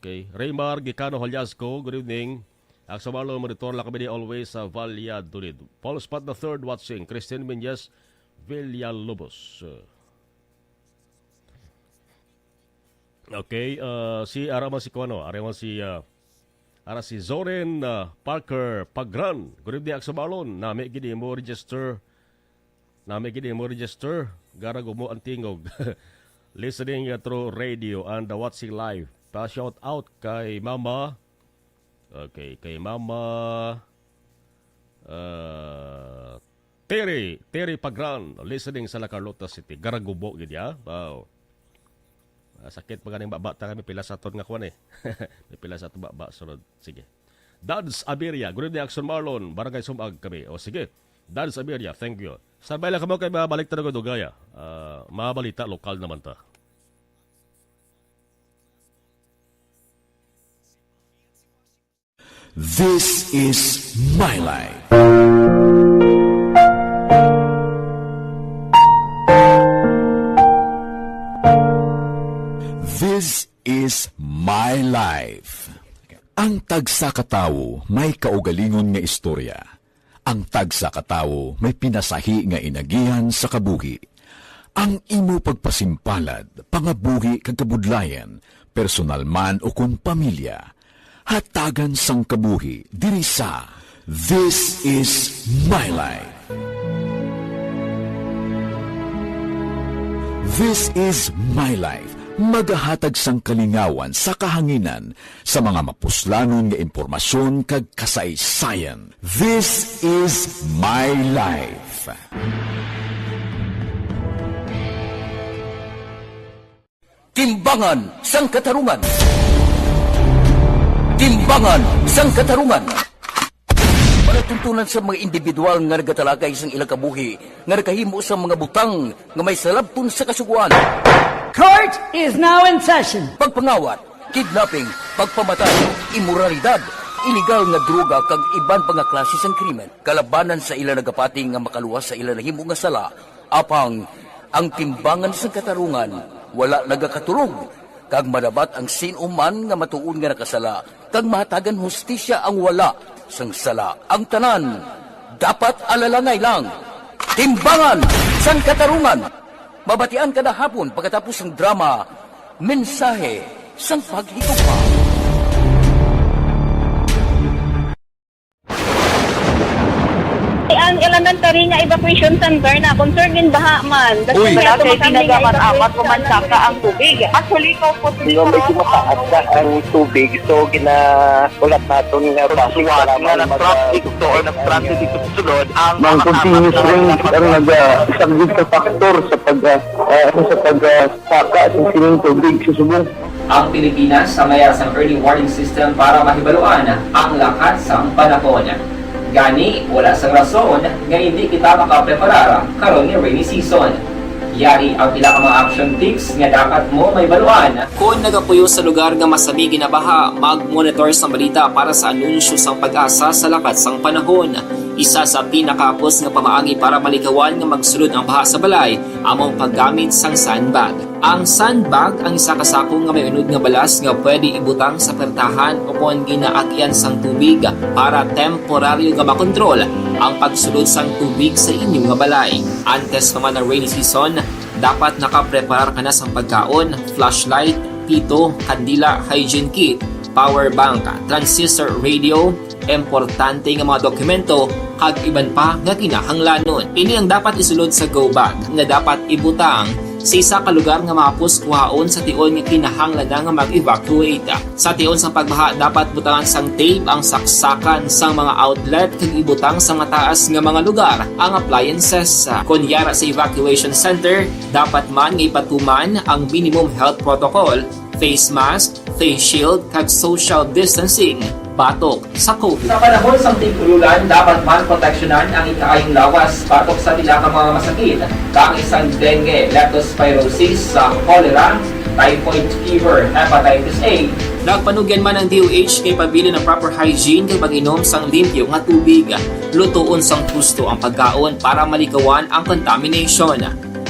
Okay. Raymar Gicano Haliasco, good evening. Akso Marlon, monitor lang kami ni always sa Valladolid. Paul Spot the third watching. Christine Menyes Villalobos. Okay, uh, si ara man si kuano, ara man si, uh, ara si Zoren, uh, Parker Pagran. Good evening, Akso Marlon. Nami gid mo register. Nami gid mo register. Gara gumo ang tingog. Listening, uh, through radio and, uh, watching live. Pa shout out kay Mama. Okay, kay Mama, uh, Terry, Terry Pagran, listening sa La Carlota City. Garagubo gid ya. Wow. Ah, sakit pa ganing baba ta kami pila sa aton nga kuan eh. May pila sa aton baba sunod. Sige. Dads Abiria, good evening, Action Marlon. Barangay Sumag kami. O sige. Dads Abiria, thank you. Sabay lang kamo kay mabalik ta na ko dugaya. Ah, mabalita lokal naman ta. This is my life. This is my life. Ang tagsa ka tawo may kaugalingon nga istorya. Ang tagsa ka tawo may pinasahi nga inagihan sa kabuhi. Ang imo pagpasimpalad, pangabuhi kag kabudlayan, personal man ukon pamilya, hatagan sang kabuhi diri sa This Is My Life. This Is My Life, magahatag sang kalingawan sa kahanginan sa mga mapuslanon nga impormasyon kag kasaysayan. This Is My Life. Timbangan sang Katarungan. Timbangan sang Katarungan. Palatuntunan sa mga individual nga nagatalakay sang ilang kabuhi nga nakahimo sang mga butang nga may salabton sa kasugoan. Court is now in session. Pagpangawat, kidnapping, pagpamatay, imoralidad, iligal nga droga kag iban pa nga klase sang krimen kalabanan sa ila nagapati nga makaluwas sa ila nahimo nga sala. Apang ang timbangan sang katarungan wala nagakaturog, kag madabat ang sin-o man nga matuod nga nakasala, kag mahatagan hustisya ang wala sang sala. Ang tanan dapat alalangay lang. Timbangan sang Katarungan. Mabatian kada hapon pagkatapos sang drama, Mensahe sang Paghigugma. Ang elementary nga evacuation center na concern gin baha man. Uy. Wala kay ginagamat-amat, umansaka ang tubig. Actually, ikaw po, medyo mataas na ang tubig. So, gina-, ulat naton nga traffic, nga mag-, nag-traffic to or nag-transit dito sa sulod, ang mga continuous rain ang naga-, isang big factor sa pag, ah, ah, sa pag, ah, saka sa sining tubig sa Subo. Ang Pilipinas sa mayara sang early warning system para mahibaluan ang lakat sang panahon. Gani, wala sang rason nga hindi kita makapreparar karon nga rainy season. Yari ang pila ka mga action tips nga dapat mo mahibaluan. Kon nagapuyo sa lugar nga masami ginabaha, mag-monitor sa balita para sa anunsyo sang PAGASA sa lakat sang panahon. Isa sa pinakahapos nga pamaagi para malikawan nga magsulod ang baha sa balay amo ang paggamit sang sandbag. Ang sandbag ang isa ka sako nga may unod nga balas nga pwede ibutang sa pertahan o kon ginaagyan sang tubig para temporaryo nga makontrol ang pagsulod sang tubig sa inyo nga balay. Antes pa man ang rainy season, dapat nakapreparar ka na sang pagkaon, flashlight, pito, kandila, hygiene kit, power bank, transistor radio, importante nga mga dokumento, kag iban pa nga kinahanglanon. Ini ang dapat isulod sa go bag nga dapat ibutang sa isa ka lugar nga mahapos kuhaon sa tion nga kinahanglan na nga mag-evacuate. Sa tion sang pagbaha, dapat butangan sang tape ang saksakan sang mga outlet kag ibutang sa mataas nga mga lugar ang appliances. Kon yara sa evacuation center, dapat man nga ipatuman ang minimum health protocol, face mask, face shield, kag social distancing batok sa COVID. Sa panahon sang tig-ululan, dapat man proteksyonan ang ikaayong lawas batok sa pila ka mga masakit, kaangay sang dengue, leptospirosis, sa cholera, typhoid fever, hepatitis A. Nagpanugyan man ang D O H nga ipabilin ang proper hygiene kag pag-inom sang limpyo nga tubig. Lutoon sang husto ang pagkaon para malikawan ang contamination.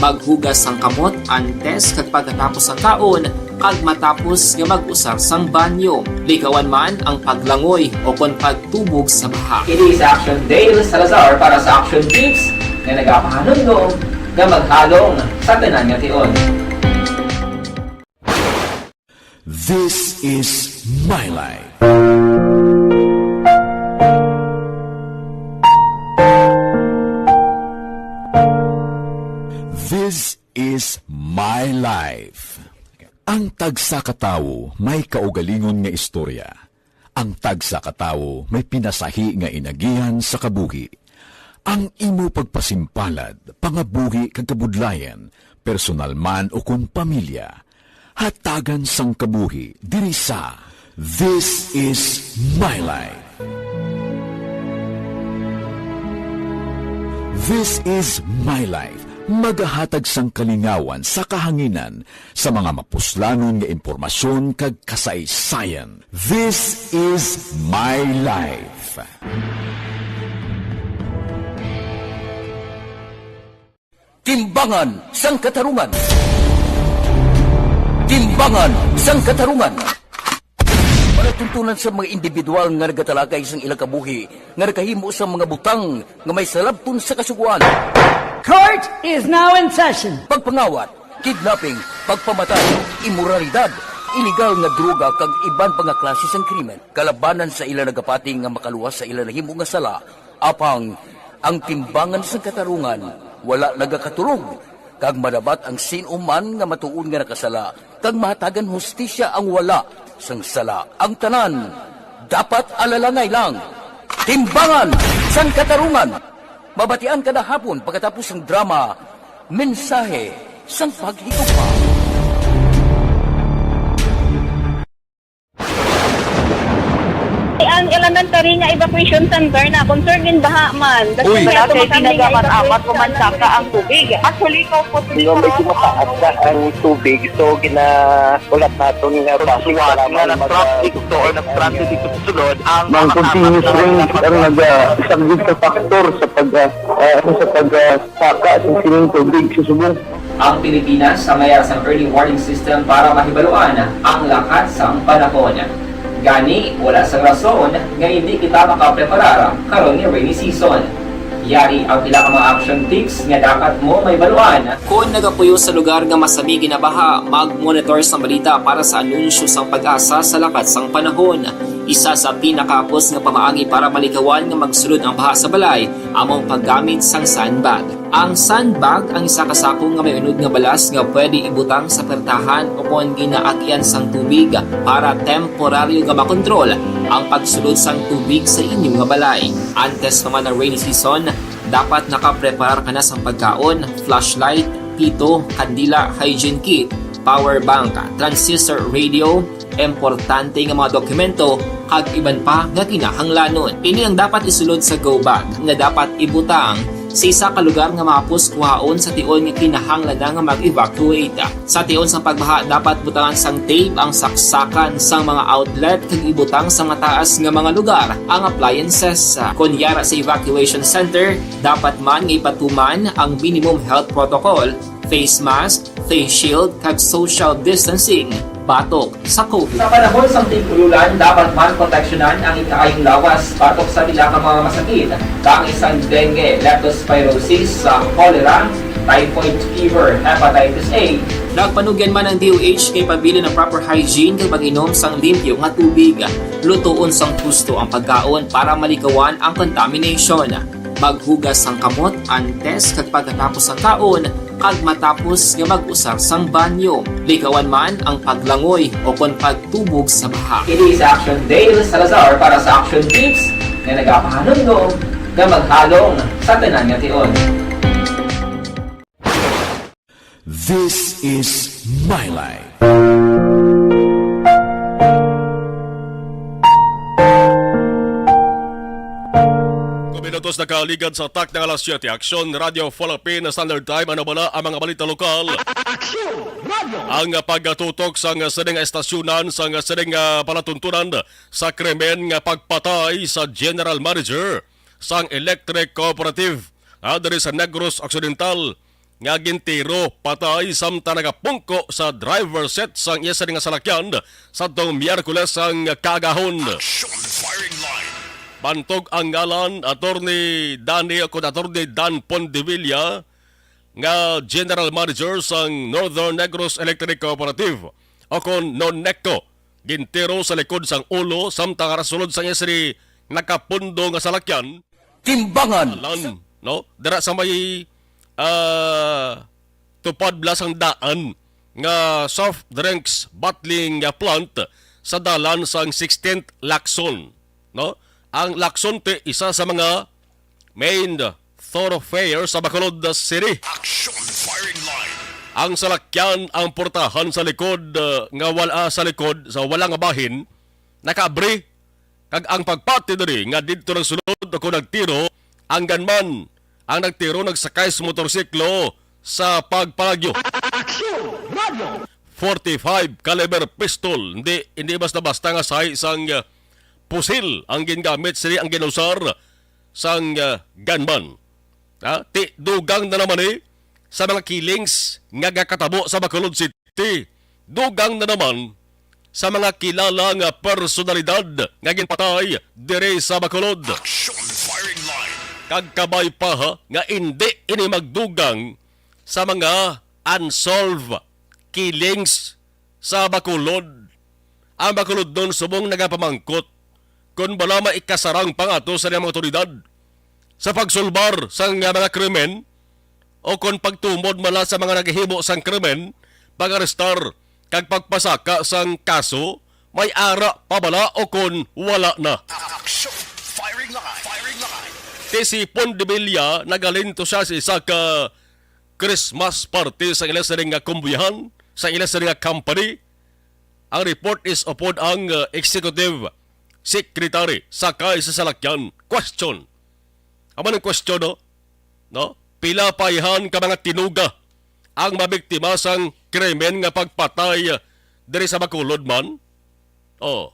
Maghugas sang kamot antes kag pagkatapos sang kaon, kag matapos nga mag-usar sang banyo. Likawan man ang paglangoy o kon pagtubog sa baha. Ini si Action Dale Salazar para sa Action Tips nga nagapahanumdom nga maghalong sa tanan nga tion. This is my life. This is my life. Ang tagsa ka tawo may kaugalingon nga istorya. Ang tagsa ka tawo may pinasahi nga inagihan sa kabuhi. Ang imo pagpasimpalad, pangabuhi kag kabudlayan, personal man ukon pamilya, hatagan sang kabuhi diri sa This Is My Life. This Is My Life, magahatag sang kalingawan sa kahanginan sa mga mapuslanon nga impormasyon kag kasaysayan. This Is My Life. Timbangan sang Katarungan. Timbangan sang Katarungan. Palatuntunan sa mga individual nga nagatalakay sang ilang kabuhi nga nakahimo sang mga butang nga may salabton sa Kasugoan. Court is now in session. Pagpangawat, kidnapping, pagpamatay, imoralidad, iligal nga droga kag iban pa nga klase sang krimen kalabanan sa ila nagapati nga makaluwas sa ila nahimo nga sala. Apang ang Timbangan sang Katarungan wala nagakatulog, kag madapat ang sin-o man nga matuod nga nakasala, kag mahatagan hustisya ang wala sang sala. Ang tanan dapat alalangay lang. Timbangan sang Katarungan. Mabatian kada hapon pagkatapos sang drama, Mensahe sang Paghigugma. Ang elementary nga evacuation center na concern gin baha man. Uy. Wala kay ginagamat-amat, umansaka ang tubig. Actually, ikaw po, medyo mataas na ang tubig. So, gina-, ulat naton nga traffic, nga mag-, nag-traffic to or nag-transit dito sa sulod, ang mga continuous rain ang nag-, ah, isang big factor sa pag, ah, ah, sa pag, ah, saka sa sining tubig sa Subo. Ang Pilipinas sa mayara sang early warning system para mahibaluan ang lakat sang panahon. Gani, wala sang rason nga hindi kita makapreparar karon nga rainy season. Yari ang pila ka mga action tips nga dapat mo mahibaluan. Kon nagapuyo sa lugar nga masami ginabaha, mag-monitor sa balita para sa anunsyo sang PAGASA sa lakat sang panahon. Isa sa pinakahapos nga pamaagi para malikawan nga magsulod ang baha sa balay amo ang paggamit sang sandbag. Ang sandbag ang isa ka sako nga may unod nga balas nga pwede ibutang sa pertahan o kon ginaagyan sang tubig para temporaryo nga makontrol ang pagsulod sang tubig sa inyo nga balay. Antes pa man ang rainy season, dapat nakapreparar ka na sang pagkaon, flashlight, pito, kandila, hygiene kit, power bank, transistor radio, importante nga mga dokumento, kag iban pa nga kinahanglanon. Ini ang dapat isulod sa go bag nga dapat ibutang sa isa ka lugar nga mahapos kuhaon sa tion nga kinahanglan na nga mag-evacuate. Sa tion sang pagbaha, dapat butangan sang tape ang saksakan sang mga outlet kag ibutang sa mataas nga mga lugar ang appliances. Kon yara sa evacuation center, dapat man nga ipatuman ang minimum health protocol, face mask, face shield, kag social distancing batok sa COVID. Sa panahon sang tig-ululan, dapat man proteksyonan ang ikaayong lawas batok sa pila ka mga masakit, kaangay sang dengue, leptospirosis, sa cholera, typhoid fever, hepatitis A. Nagpanugyan man ang D O H kay pabilin ang proper hygiene kag pag-inom sang limpyo nga tubig. Lutoon sang husto ang pagkaon para malikawan ang contamination. Maghugas sang kamot antes kag pagkatapos sang kaon kag matapos nga mag-usar sang banyo. Likawan man ang paglangoy o kon pagtubog sa baha. Kini sa Action Dale Salazar para sa Action Tips nga nagapahanumdom nga maghalong sa tanan nga tion. This is My Life. Kung minutos na kaligad sa tak ng alas siyete, Aksyon Radio Philippine Standard Time, ano bala ang mga balita lokal? Aksyon Radio! Ang pagtutok sang sining estasyunan, sang sining, ah, palatuntunan sa krimen nga pagpatay sa general manager sang electric cooperative, ah, diri sa Negros Occidental, nga gintiro patay samtang nagapungko sa driver seat sang iya sini nga salakyan sadtong Miyerkules sang kaagahon. Action firing line. Bantog ang ngalan, Attorney Danny o kon Attorney Dan Pondevilla, nga General Manager sang Northern Negros Electric Cooperative o kon NONECO, gintiro sa likod sang ulo samtang nagasulod sang iya sini nakapundo nga salakyan. Timbangan. Dalan, no? Dira sa may, ah, tupad bala sang daan nga soft drinks bottling nga plant sa dalan sang sixteenth Lacson, no? Ang Lacson ti isa sa mga main thoroughfare sa Bacolod City. Action firing line. Ang salakyan, ang portahan sa likod, uh, nga wala, sa likod sa wala nga bahin, nakaabri. Kag ang pagpati diri nga didto nagsulod o kon nagtiro ang gunman, ang nagtiro nagsakay sa motorsiklo sa pagpalagyo. Action Radio! Forty-five caliber pistol, hindi, hindi basta-basta nga sahi sang, uh, pusil ang gingamit, sini ang ginusar sang, uh, gunman. Ha? Ti, dugang na naman ni sa mga killings nga gakatabo sa Bacolod City. Dugang na naman sa mga kilala nga personalidad nga ginpatay diri sa Bacolod. Action firing line. Kag kabay pa, ha, nga indi ini magdugang sa mga unsolved killings sa Bacolod. Ang Bacolodnon subong nagapamangkot kon bala may ikasarang pangato sa mga awtoridad sa pagsulbar sang mga krimen o kon pagtumod man lang sa mga naghimo sang krimen, pag-arestar kag pagpasaka sang kaso, may ara pa bala o kon wala na. Action! Firing line! Firing line! Kay si Pondevilla, nagalinto siya sa isa ka Christmas party sa ila sining nga kumbuyahan, sa ila sining nga company. Ang report is upod ang, uh, executive secretary sakay sa salakyan. Question. Amo ning question, no? No? Pila pa ihan ka mga tinuga ang mabiktima sang krimen nga pagpatay, uh, diri sa Bacolod man? Oh.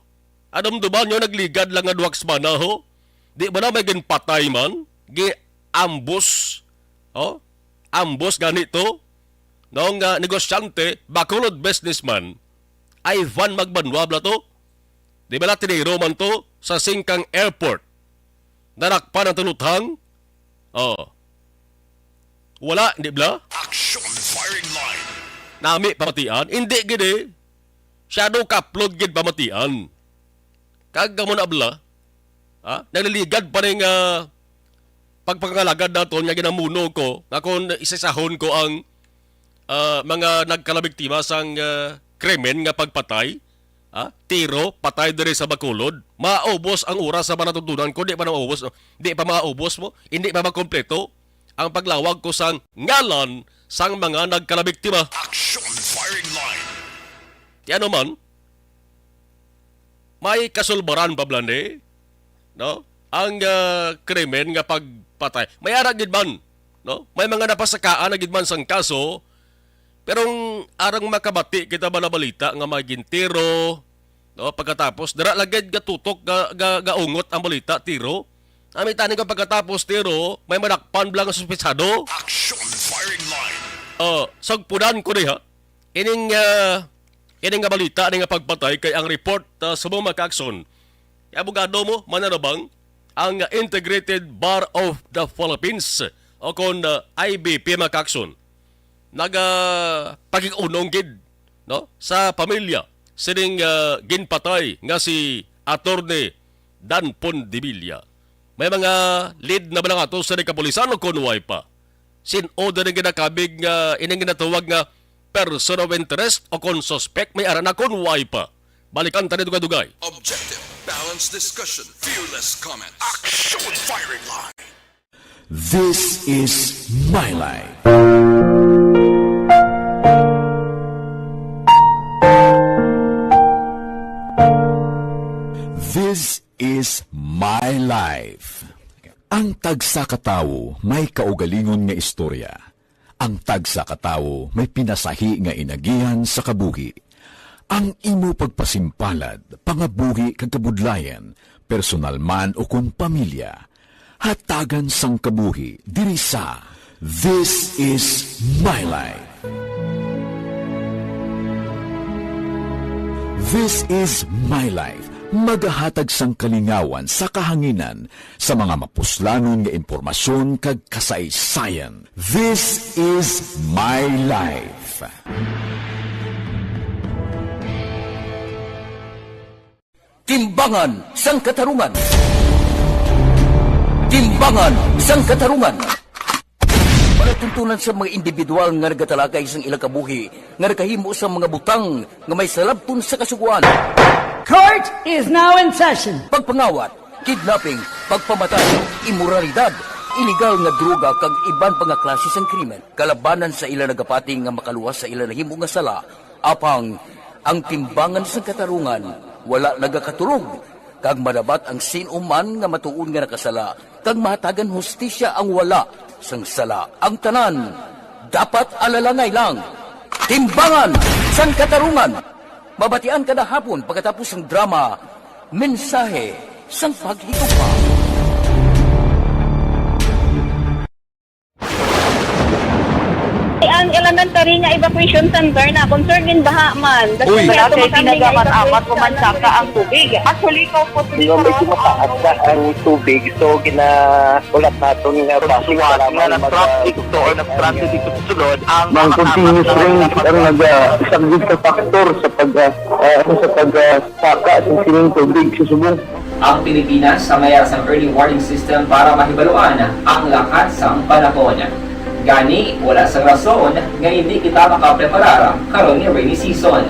Adumduman nyo, nagligad lang nga duha ka semana, ho? Di ba na may ginpatay man? Giambos? Oh? Ambos gani to? No, nga negosyante, Bacolod businessman, Ivan Magbanwa bala to? Di ba na tiniro man to sa Singkang Airport? Nadakpan ang tinuthang? Oh. Wala, di bala? Action firing line. Nami pamatian? Hindi gid eh. Shadow kaplod gid pamatian. Kag amo na bala, ha? Naliligad pa ning, ah, pagpangalagad naton nga ginamuno ko nga kon isisahon ko ang, ah, mga nagkalabiktima sang, ah, krimen nga pagpatay, ha? Tiro, patay diri sa Bacolod. Maubos ang oras sa palatuntunan ko, di pa na maubos, no? Di pa maubos mo, hindi pa makompleto ang paglawag ko sang ngalan sang mga nagkalabiktima. Action firing line. Ti ano man, may kasulbaran pa bala ni, no? Ang, ah, krimen nga pagpatay. May ara gid man, no? May mga napasakaan na gid man sang kaso, pero ang arang makabati kita ba na balita nga may gintiro, no? Pagkatapos, dira lagid nga tutok ga, ga, gaungot ang balita, tiro. Ami tani nga pagkatapos, tiro, may madakpan bala nga suspetsado. Action firing line. Oh, sagpunan ko diha. Ining, ah, ining nga balita, ining nga pagpatay kay ang report, ah, sa mga kaakson. Kay abogado mo, mananabang ang Integrated Bar of the Philippines o kon, ah, I B P, mga kaakson. Nagapakig-unong gid, no, sa pamilya sining, ah, ginpatay nga si Attorney Dan Pondevilla. May mga lead na ba lang ato sa kapulisan o kon way pa? Sin-o diri ginakabig nga ining ginatawag nga person of interest o kon suspect may ara na kon way pa? Balikan ta ni dugay-dugay. Objective, balanced discussion, fearless comments. Action firing line. This is my life. This is my life. Ang tagsa ka tawo may kaugalingon nga istorya. Ang tagsa ka tawo may pinasahi nga inagihan sa kabuhi. Ang imo pagpasimpalad, pangabuhi kag kabudlayan, personal man ukon pamilya, hatagan sang kabuhi diri sa This Is My Life. This Is My Life, magahatag sang kalingawan sa kahanginan sa mga mapuslanon nga impormasyon kag kasaysayan. This Is My Life. Timbangan sang Katarungan. Timbangan sang Katarungan. Palatuntunan sa mga individual nga nagatalakay sang ilang kabuhi nga nakahimo sa mga butang nga may salabton sa Kasugoan. Court is now in session. Pagpangawat, kidnapping, pagpamatay, imoralidad, iligal nga droga, kag iban pa nga klase sang krimen kalabanan sa ila nagapati nga makaluwas sa ila nahimo nga sala. Apang ang timbangan sang katarungan wala nagakatulog, kag madabat ang sin-o man nga matuod nga nakasala, kag mahatagan hustisya ang wala sang sala. Ang tanan dapat alalangay lang. Timbangan sang Katarungan, mabatian kada hapon pagkatapos sang drama, Mensahe sang Paghigugma. Ang elementary nga evacuation center na concern in baha man. Uy. Wala kay tinaga man amat ko man saka ang tubig. Actually, ko po. Di ba, medyo mataas na ang tubig, so gina-, ulat naton nga basi nga na-traffic to or na-stranded dito sa sulod ang mga continuous rain ang naga-, isa gid ka factor sa pag, ah, ah, ano, sa pag, ah, saka sa sining tubig sa subong. Ang Pilipinas sa mayar sang early warning system para mahibaluan ang lakat sang panahon. Gani, wala sang rason nga hindi kita makapreparar karon nga rainy season.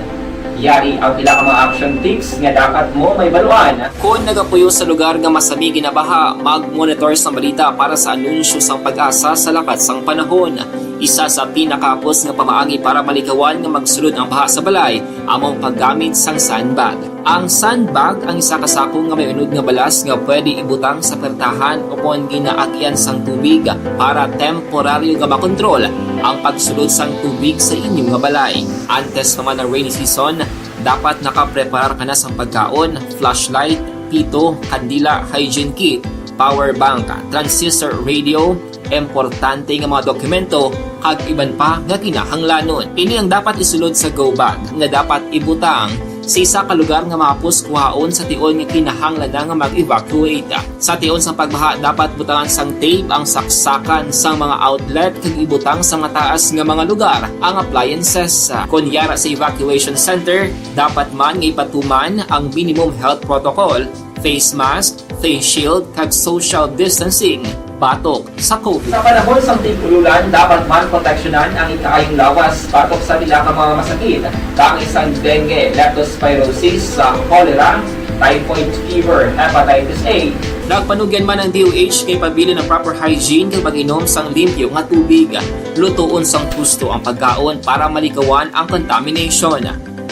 Yari ang pila ka mga action tips nga dapat mo mahibaluan. Kon nagapuyo sa lugar nga masami ginabaha, mag-monitor sang balita para sa anunsyo sang PAGASA sa lakat sang panahon. Isa sa pinakahapos nga pamaagi para malikawan nga magsulod ang baha sa balay amo ang paggamit sang sandbag. Ang sandbag ang isa ka sako nga may unod nga balas nga pwede ibutang sa pertahan ukon ginaagian sang tubig para temporaryo nga makontrol ang pagsulod sang tubig sa inyo nga balay. Antes pa man ang rainy season, dapat nakapreparar ka na sang pagkaon, flashlight, pito, kandila, hygiene kit, power bank, transistor radio, importante nga mga dokumento, kag iban pa nga kinahanglanon. Ini ang dapat isulod sa go bag nga dapat ibutang Sa isa ka lugar nga mahapos kuhaon sa tion nga kinahanglan na nga mag-evacuate. Sa tion sang pagbaha, dapat butangan sang tape ang saksakan sang mga outlet kag ibutang sa mataas nga mga lugar ang appliances. Kon yara sa evacuation center, dapat man nga ipatuman ang minimum health protocol, face mask, face shield, kag social distancing batok sa COVID. Sa panahon sang tig-ululan, dapat man proteksyonan ang ikaayong lawas batok sa pila ka mga masakit, kaangay sang dengue, leptospirosis, sa cholera, typhoid fever, hepatitis A. Nagpanugyan man ang D O H nga ipabilin ang proper hygiene kag pag-inom sang limpyo nga tubig. Lutoon sang husto ang pagkaon para malikawan ang contamination.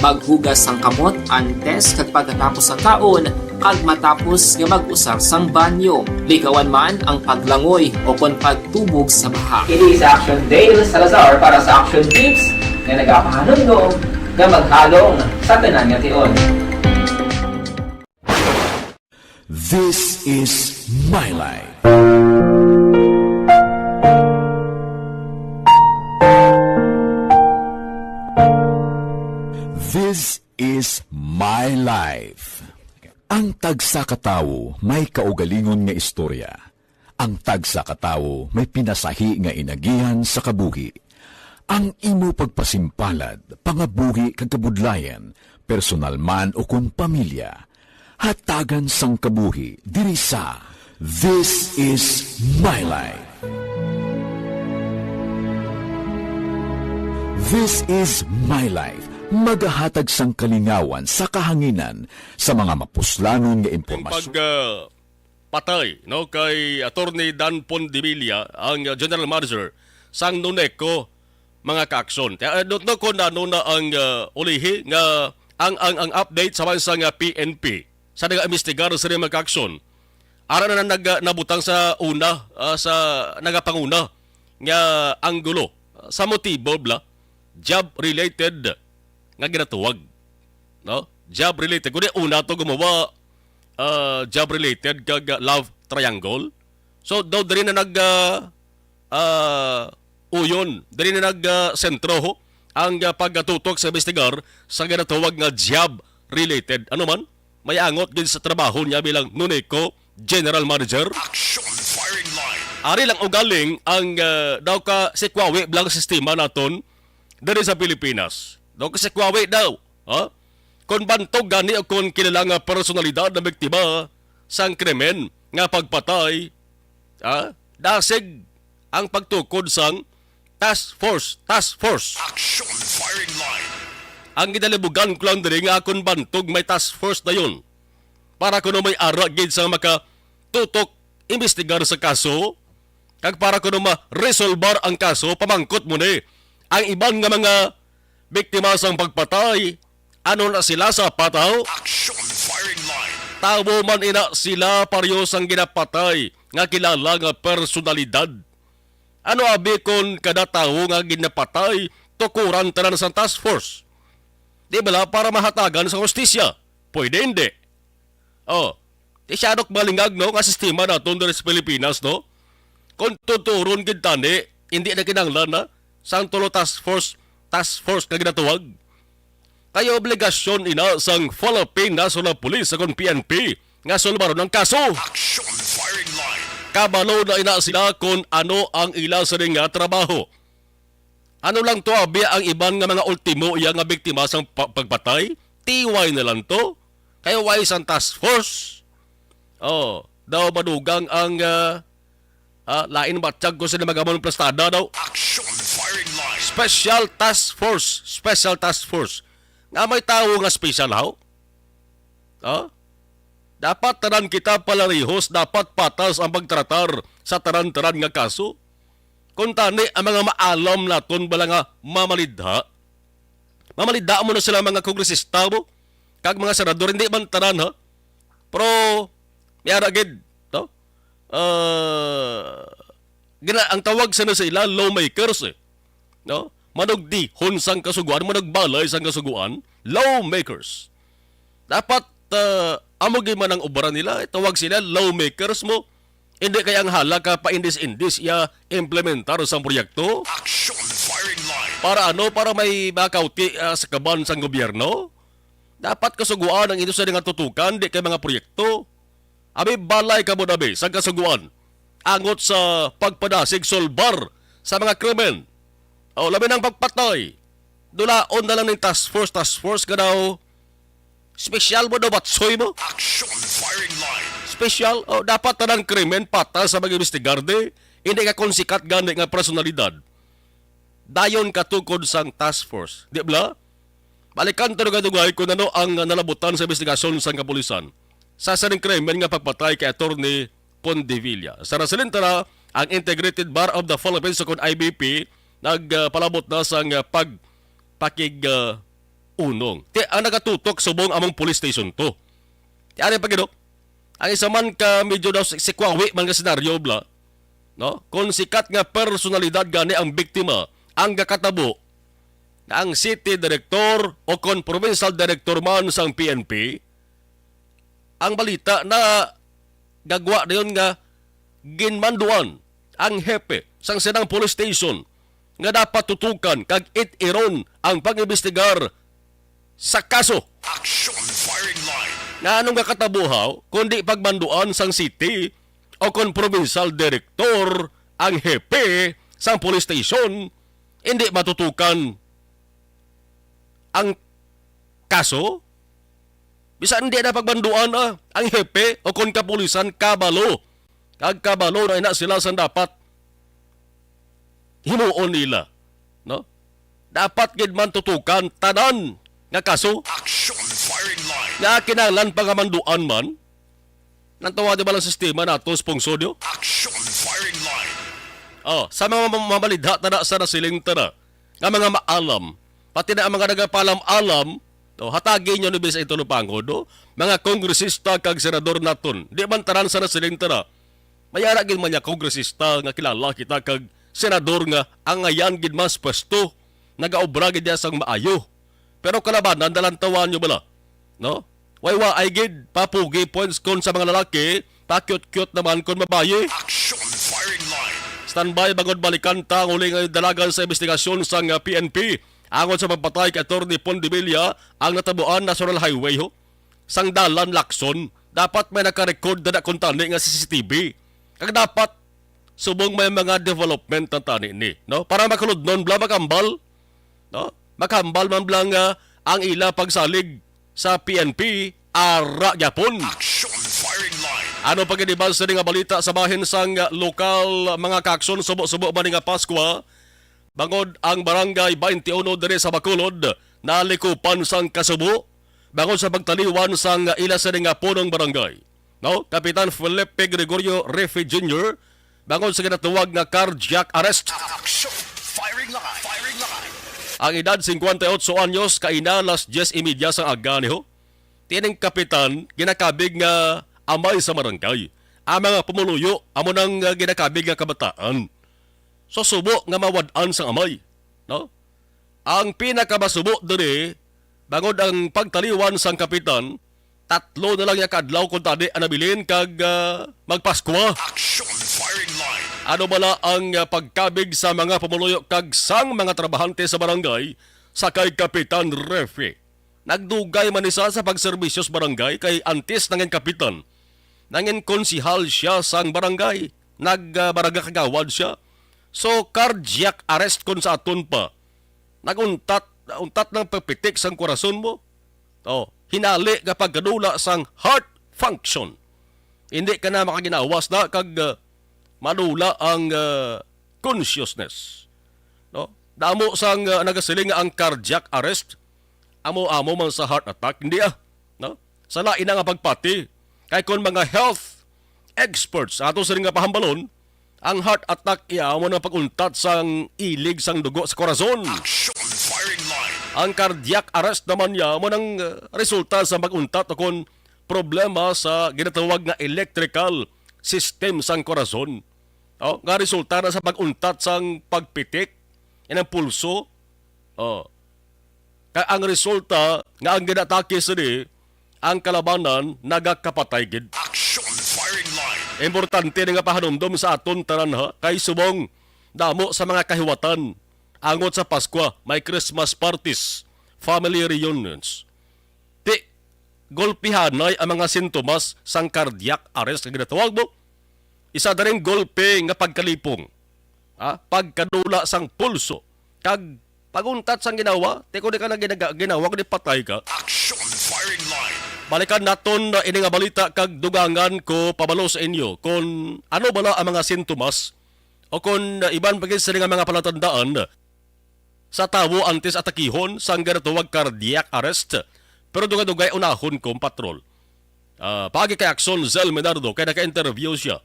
Maghugas sang kamot antes kag pagkatapos sang kaon, kag matapos nga mag-usar sang banyo. Likawan man ang paglangoy o kon pagtubog sa baha. Ini si Action Dale Salazar para sa Action Tips nga nagapahanumdom nga maghalong sa tanan nga tion. This is my life. This is my life. Ang tagsa ka tawo may kaugalingon nga istorya. Ang tagsa ka tawo may pinasahi nga inagihan sa kabuhi. Ang imo pagpasimpalad, pangabuhi kag kabudlayan, personal man ukon pamilya, hatagan sang kabuhi diri sa This Is My Life. This Is My Life, magahatag sang kalingawan sa kahanginan sa mga mapuslanon nga impormasyon. Pag, ah, patay, no, kay Attorney Dan Pondevilla, ang, uh, General Manager sang Noneco, mga kaakson. Kaya, uh, don't know kung ano na ang, uh, ulihi nga ang, ang, ang update sa bansang, uh, P N P sa nag-imbestigar sa mga kaakson. Ara na nag-, uh, nabutang sa una, uh, sa nagapanguna nga anggulo, uh, sa motibo bala, job-related nga ginatuwag, no? Job-related. Kundi una to gumawa, ah, job-related kag love triangle. So, daw diri na nag, ah, ah, uyon, diri na nag, ah, sentro ho ang, ah, pagkatutok sa imbestigar sa ginatawag nga job-related. Ano man? May angot gid sa trabaho niya bilang Noneco General Manager. Action Firing Line. Ari lang ugaling ang, ah, daw ka sikwawi bala ang sistema naton diri sa Pilipinas. Daw ka sikwawi daw, ha? Kon bantog gani o kon kilala nga personalidad na biktima sang krimen nga pagpatay, ha? Dasig ang pagtukod sang task force, task force. Action Firing Line. Ang ginalibugan ko lang diri nga akon bantog may task force dayon. Para kuno may ara gid sa makatutok, imbestigar sa kaso, kag para kuno ma-resolbar ang kaso, pamangkot mo ni ang iban nga mga biktima sang pagpatay, ano na sila sa pataw? Action Firing Line. Tawo man ina sila pareho sang ginapatay nga kilala nga personalidad. Ano abi kon kada tawo nga ginapatay tukuran tanan sang task force? Di bala para mahatagan sa hustisya? Pwede hindi. Oh, di siya malingag, no, nga sistema naton diri sa Pilipinas, no? Kung tuturon gid tani, hindi na kinahanglan na sang tulo task force, task force nga ginatuwag. Kay obligasyon ina sang Philippine National Police, sa kon P N P, nga sulbaron ang kaso. Action Firing Line. Kabalo na ina sila kon ano ang ila sini nga trabaho. Ano lang to, abi, ang iban nga mga ultimo iya nga biktima sang pa-, pagpatay? T Y na lang to. Kay wala sang task force. Oh, daw madugang ang, ah, ah, lain batyag ko sila magamon plastada daw. Action Firing Line. Special Task Force, Special Task Force. Nga may tawo nga special, haw? Oh? Dapat tanan kita palarihos, dapat patas ang pagtratar sa tanan-tanan nga kaso. Kung tani ang mga maalam naton bala nga mamalidha, mamalidha mo na sila mga kongresista mo, kag mga senador, hindi man tanan, ha? Pero, may ara gid, no? Ah, gina-, ang tawag sa na sa ila, lawmakers, eh. No? Manugdihon sang kasuguan, manugbalay sang kasuguan, lawmakers. Dapat, ah, amo gid man ang obra nila, tawag sila lawmakers mo. Hindi kay ang hala ka paindis-indis iya implementar sang proyekto? Action Firing Line. Para ano? Para may makauti, ah, sa kaban sang gobyerno? Dapat kasuguan ang inyo sa nga tutukan, di kay mga proyekto. Abi balay ka mo, abi, sa kasuguan. Angot sa pagpadasig sulbar sa mga krimen. O, labi ng pagpatay. Dulaon na lang ning task force, task force ka daw. Special mo daw, batsoy mo? Action firing line. Special? O, dapat tanang krimen, patas sa mag-imbestigar, di? Hindi ka kung sikat gani nga personalidad. Dayon katukod sang task force. Di bala? Balikan ta dugay-dugay kung ano ang nalabutan sa investigasyon sang kapulisan sa sining krimen nga pagpatay kay Attorney Pondevilla. Sa nasiling tana, ang Integrated Bar of the Philippines, o kon I B P, nagpalabot na sang, ah, pagpakig, ah, unong. Ti, ang nagatutok subong among police station to. Ti, ari pa gid, oh. Ang isa man ka medyo daw si, si kwawi man nga senaryo, bla, no? Kung sikat nga personalidad gani ang biktima, ang gakatabo nga ang city director o kon provincial director man sang P N P, ang balita na gagwa dayon nga ginmanduan ang hepe sang sinang police station nga dapat tutukan kag it-iron ang pag-imbestigar sa kaso. Action firing line. Nga anong nga katabuhaw kundi pagmanduan sang city o kon provincial director ang hepe sang police station, hindi matutukan ang kaso? Bisan hindi na pagbanduan, ah, ang hepe o kon kapulisan, kabalo. Kag kabalo na ina sila sang dapat himuon nila, no? Dapat gid man tutukan tanan nga kaso. Action firing line. Nga kinahanglan pangamanduan man. Nang tawa di ba lang sistema nato, sponsor nyo? Action firing line. Oh, sa mga mam-, mamalidha tana sa nasiling tana nga mga maalam, pati na ang mga nagapaalam-alam, no, hatagi nyo ni sa Itulupangod, no? Mga kongresista kag senador naton, di man tanan sa nasiling tana. May ara gid man niya kongresista nga kilala kita kag senador nga angayan gid mas pwesto, nagaobra gid niya sang maayo. Pero kalabanan, dalantawan nyo bala, no? Way waay gid, papugi points kon sa mga lalaki, pa-cute-cute naman kon babayi. Action firing line. Standby, bangod balikan ta ang uli nga dalagan sa investigasyon sang, ah, P N P. Angon sa pagpatay kay Attorney Pondevilla, ang natabuan National Highway, ho. Sang dalan, Lacson, dapat may naka-record na kuntani nga C C T V. Kag dapat subong may mga development na tani ni, no? Para makulodnon, bla, makambal, no? Makambal man bla nga ang ila pagsalig sa P N P, ara gyapon. Action firing line. Ano pa gid iban sa nga balita sa bahin sang lokal, mga kaakson, subo-subo ba ni nga Paskwa? Bangod ang Barangay twenty-one diri sa Bacolod nalikupan sang kasubo, bangod sa pagtaliwan sang ila sini nga punong barangay, no, Kapitan Felipe Gregorio Refe Junior, bangod sa ginatawag nga cardiac arrest. Action! Firing line! Firing line! Ang edad, singkwenta y otso anyos, kaina las dyes y media sang aga niho. Tining kapitan ginakabig nga amay sa barangay. Ang mga pumuluyo amo nang, ah, ginakabig nga kabataan. So, subo nga mawad-an sang amay, no? Ang pinakamasubo diri, bangod ang pagtaliwan sang kapitan, tatlo na lang ya ka adlaw kuntani ang nabilin kag, ah, magpaskwa. Action firing line. Ano bala ang, ah, pagkabig sa mga pumuluyo kag sang mga trabahante sa barangay sa kay Kapitan Refe? Nagdugay man ni sa, sa pagserbisyo sa barangay kay antes nangin kapitan, nangin konsihal siya sang barangay, nag, ah, barangay kagawad siya. So, cardiac arrest kon sa aton pa. Nag-untat, untat ng pagpitik sang korason mo. Oh, hinali nga pagkadula sang heart function. Hindi ka na makaginawas na kag, ah, madula ang, ah, consciousness. No? Damo sang, ah, nagasiling nga ang cardiac arrest amo-amo man sa heart attack, hindi, ah, no? Sa lain na nga pagpati, kay kon mga health experts ato sini nga pahambalon, ang heart attack iya amo nang pag-untat sang ilig sang dugo sa korason. Action firing line. Ang cardiac arrest naman niya amo nang, uh, resulta sa pag-untat o kon problema sa ginatawag nga electrical system sang korason. Oh, nga resulta na sa pag-untat sang pagpitik, inang pulso. Oh. Kay ang resulta nga ang ginatake sini, ang kalabanan nagakapatay gid. Action firing line. Importante ni nga pahanumdom sa aton tanan, ha, kay subong damo sa mga kahiwatan angot sa Paskwa, may Christmas parties, family reunions. Ti, Gulpihanay ang mga sintomas sang cardiac arrest nga ginatawag mo. Isa daring gulpe nga pagkalipong, ha? Pagkadula sang pulso, kag paguntat sang ginawa, ti ko di ka na ginaga-, ginawa, kundi patay ka. Action firing line. Balikan naton na ini nga balita kag dugangan ko pabalo sa inyo kon ano bala ang mga sintomas o kon iban pa gid sini nga mga palatandaan sa tawo antes atakihon sang ginatawag cardiac arrest, pero dugay-dugay unahon ko, Patrol. Ah, paagi kay Axon Zel Menardo kay naka-interview siya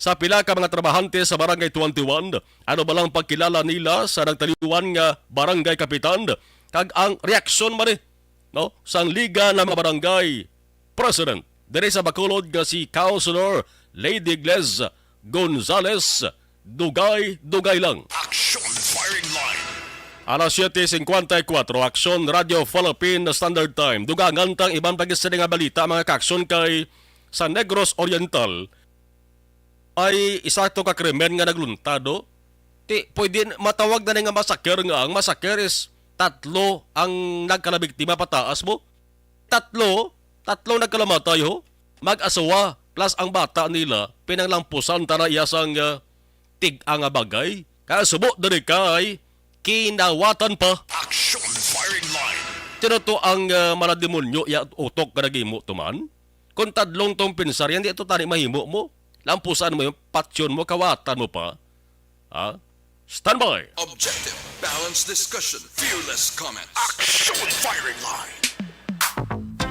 sa pila ka mga trabahante sa Barangay twenty-one, ano ba lang pagkilala nila sa nagtaliwan nga barangay kapitan, kag ang reaksyon man, eh, no, sang Liga ng mga Barangay President diri sa Bacolod nga si Councilor Lady Glez Gonzales. Dugay-dugay lang. Action firing line. Alas siete cincuenta y cuatro, Aksyon Radio Philippine Standard Time. Dugangan tang iban pa gid sini nga balita, mga kaaksyon, kay sa Negros Oriental ay isa to ka krimen nga nagluntado. Ti, pwede matawag na ni nga massacre, nga ang massacre is tatlo ang nagkalabiktima pataas mo. Tatlo, tatlo nagkalamatay, ho. Mag-asawa plus ang bata nila, pinanglampusan ta na iya sang, ah, tig-a nga bagay. Kaya subo diri kay kinawatan pa. Action firing line. Tino to ang, ah, mga demonyo iya utok nga naghimo to man? Kung tadlong tong pinsar yan, di to tani mahimo mo. Lampusan mo yung patyon mo, kawatan mo pa. Ha? Standby. Objective, balanced discussion, fearless comments. Action firing line.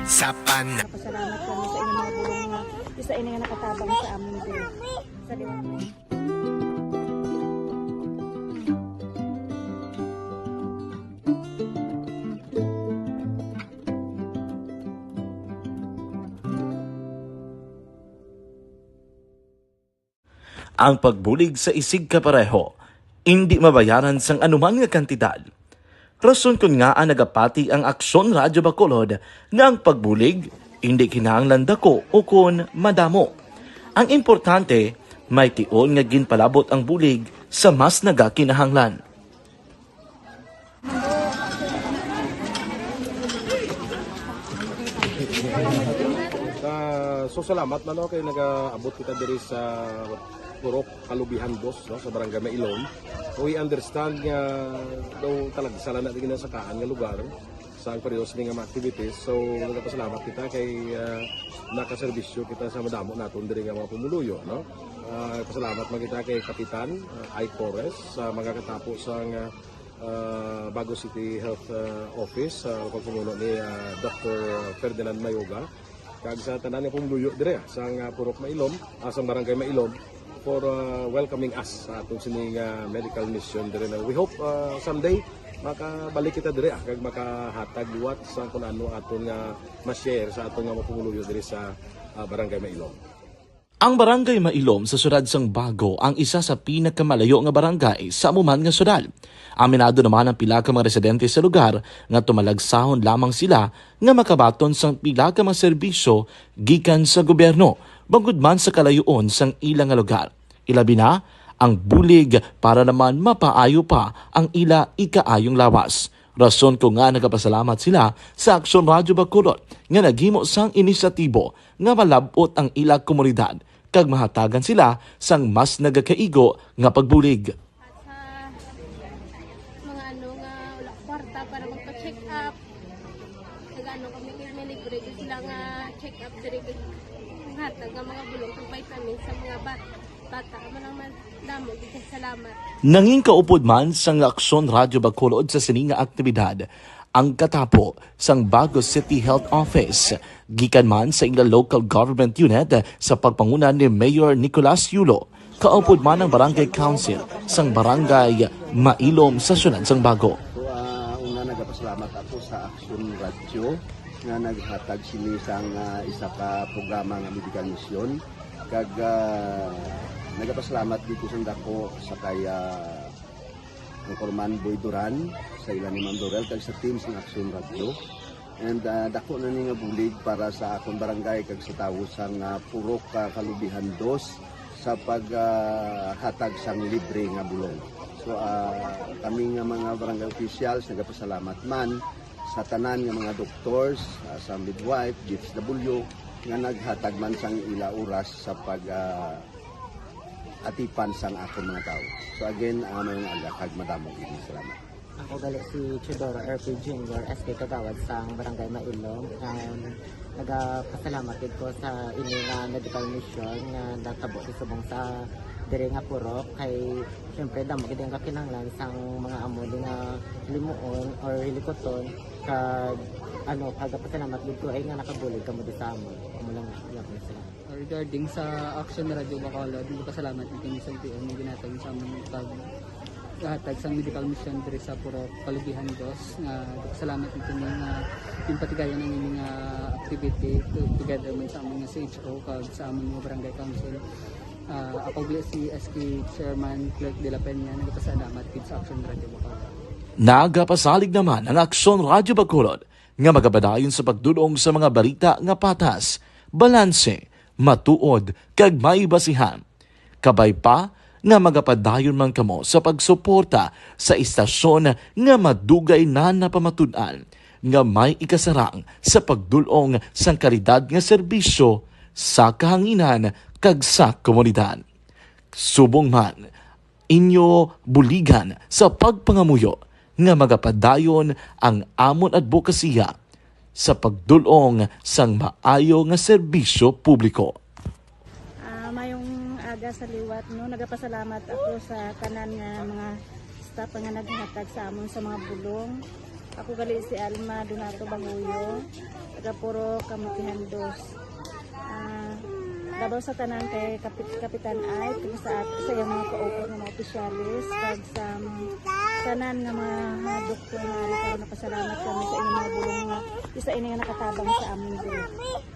Sa pan- Pasalamat kami sa inyong mga bulong nga isa ini nga nakatabang sa amin diri sa liwanag. Ang pagbulig sa isigkapareho indi mabayaran sang anuman nga kantidad. Rason kon ngaa nagapati ang Aksyon Radyo Bacolod nga ang pagbulig indi kinahanglan dako ukon madamo. Ang importante, may tion nga ginpalabot ang bulig sa mas nagakinahanglan. Ah, so, salamat man, no, kay nagaabot kita diri sa Purok Kalubihan Dos, no, sa Barangay Mailom. We understand nga daw talagsa lang na di ginasakaan nga lugar sa ang periodo sini nga mga activities. So, nagapasalamat kita kay, ah, nakaserbisyo kita sa madamo naton diri nga mga pumuluyo, no? Ah, pasalamat man kita kay Kapitan, ah, Ike Torres, sa mga katapo sang, ah, ah, Bago City Health, ah, Office, sa pagpamuno ni, ah, Doctor Ferdinand Mayoga, kag sa tanan nga pumuluyo dire, ah, sang, ah, Purok Mailom, ah, sang Barangay Mailom, for, ah, welcoming us sa atong sini nga medical mission dire na we hope, ah, someday makabalik kita dire, ah, kag makahatag liwat sa kung ano aton nga ma-share sa aton nga mga pumuluyo dire sa, ah, Barangay Mailom. Ang Barangay Mailom sa siyudad sang Bago ang isa sa pinakamalayo nga barangay sa amo man nga siyudad. Aminado naman ang pila ka mga residente sa lugar nga tumalagsahon lamang sila nga makabaton sang pila ka mga serbisyo gikan sa gobyerno, bangod man sa kalayoon sang ila nga lugar. Ilabi na ang bulig para naman mapaayo pa ang ila ikaayong lawas. Rason ko nga nagapasalamat sila sa Aksyon Radyo Bacolod nga naghimo sang inisyatibo nga malab-ot ang ila komunidad kag mahatagan sila sang mas nagakaigo nga pagbulig. At sa mga ano nga wala kwarta para magpa-check up, nag-ano kami, may libre din sila nga check up diri, hatag nga mga bulong kag vitamins sa mga bat-, bata. Amo lang man, damo gid kay salamat. Nangin kaupod man sang Aksyon Radyo Bacolod sa sini nga aktibidad ang katapo sang Bago City Health Office, gikan man sa ila local government unit sa pagpanguna ni Mayor Nicolas Yulo. Kaupod man ang Barangay Council sang Barangay Mailom sa siyudad sang Bago. So, ah, una, nagapasalamat ako sa Aksyon Radyo nga naghatag sini sang, ah, isa ka programa nga medical mission. Kag, ah, nagapasalamat dito sa dako sa kay, ah, Anchorman Boy Duran, sa ila ni Ma'am Dorel, kag sa team sang Aksyon Radyo. And, ah, dako na ni nga bulig para sa akon barangay kag sa tawo sang, ah, Purok, ah, Kalubihan Dos sa pag, ah, hatag sang libre nga bulong. So, ah, kami nga mga barangay officials nagapasalamat man Sa tanan nga mga doctors, ah, sa midwife, D S W, nga naghatag man sang ila oras sa pag, ah, atipan sang akon mga tawo. So again, ah, maayong aga kag madamo gid nga salamat. Ako gali si Teodoro R P Junior, S K Kagawad sang Barangay Mailom. Um, nagapasalamat gid ko sa ini nga medical mission nga natabo sa subong sa diri nga purok kay siyempre damo gid ang kakinahanglan sang mga amo di nga limuon or hilikuton kag ano, kagapasalamat gid ko ay nga nakabulig kamo di sa amon. Amo lang, iya ko na sila. Regarding sa Action Radio Bacolod, nagpasalamat gid kami sa L T O nga ginhatag sa amon pag hatag sa medical mission diri sa Purok Kalubihan Dos, nga nagpasalamat gid kami nga ginpatigayon ang ini nga activity to-, together man sa amon nga C H O kag sa amon nga barangay council. Ah, ako gali si S K Chairman Clerk de la Peña, nagpasalamat gid sa Action Radio Bacolod. Nagapasalig naman ang Aksyon Radyo Bacolod nga magapadayon sa pagdul-ong sa mga balita nga patas, balanse, matuod, kag may basihan. Kabay pa nga magapadayon man kamo sa pagsuporta sa istasyon nga madugay na napamatud-an nga may ikasarang sa pagdul-ong sang kalidad nga serbisyo sa kahanginan kag sa komunidad. Subong man, inyo buligan sa pagpangamuyo nga magapadayon ang amon adbokasiya sa pagdul-ong sang maayo nga serbisyo publiko. Ah, mayong aga sa liwat, no? Nagapasalamat ako sa tanan nga mga staff nga naghatag sa amon sa mga bulong. Ako gali si Alma Donato Banguyo, taga Purok Kamutihan Dos. Ah, labaw sa tanan kay Kapit-, Kapitan Ike, kag sa at-, sa iyang mga kauban nga mga opisyales, kag sa mga tanan nga mga doktor nga ari karon, napasalamat kami sa inyong mga bulong nga isa ini nga nakatabang sa amon diri.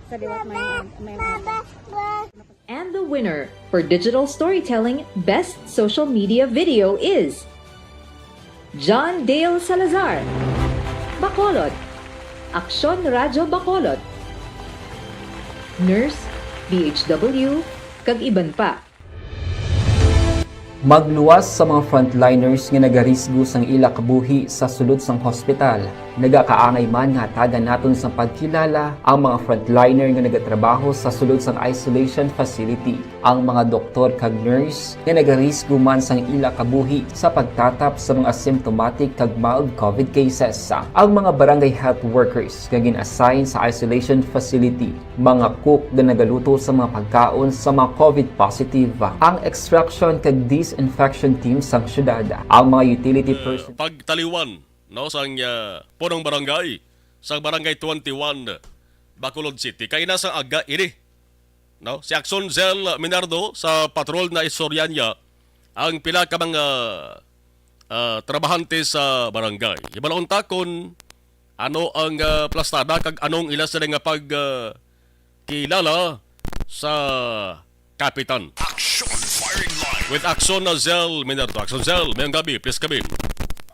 Sa liwat may, may, may And the winner for digital storytelling best social media video is John Dale Salazar, Bacolod, Aksyon Radyo Bacolod, Nurse, D H W, kag iban pa. Magluwas sa mga frontliners nga nagarisgo sang ila kabuhi sa sulod sang hospital. Nagakaangay man nga hatagan naton sang pagkilala ang mga frontliner nga nagatrabaho sa sulod sang isolation facility, ang mga doktor kag nurse nga nagarisgo man sang ila kabuhi sa pagtatap sa mga asymptomatic kag mild COVID cases, ang mga barangay health workers nga gin-assign sa isolation facility, mga cook nga nagaluto sa mga pagkaon sa mga COVID positive, ang extraction kag disinfection team sang syudad, ang mga utility Eh, person. Pagtaliwan, no, sang, ah, punong barangay, sa Barangay twenty-one, Bacolod City. Kay nasa aga ini, no? Si Axon Zel Minardo sa patrol na istorya niya ang pila ka mga, ah, trabahante sa barangay. Hibaloon ta kon ano ang, ah, plastada kag anong ila sila nga pag, ah, kilala sa kapitan. Action Firing Line. With Axon Zel Minardo. Axon Zel, mayong gabi, please kami.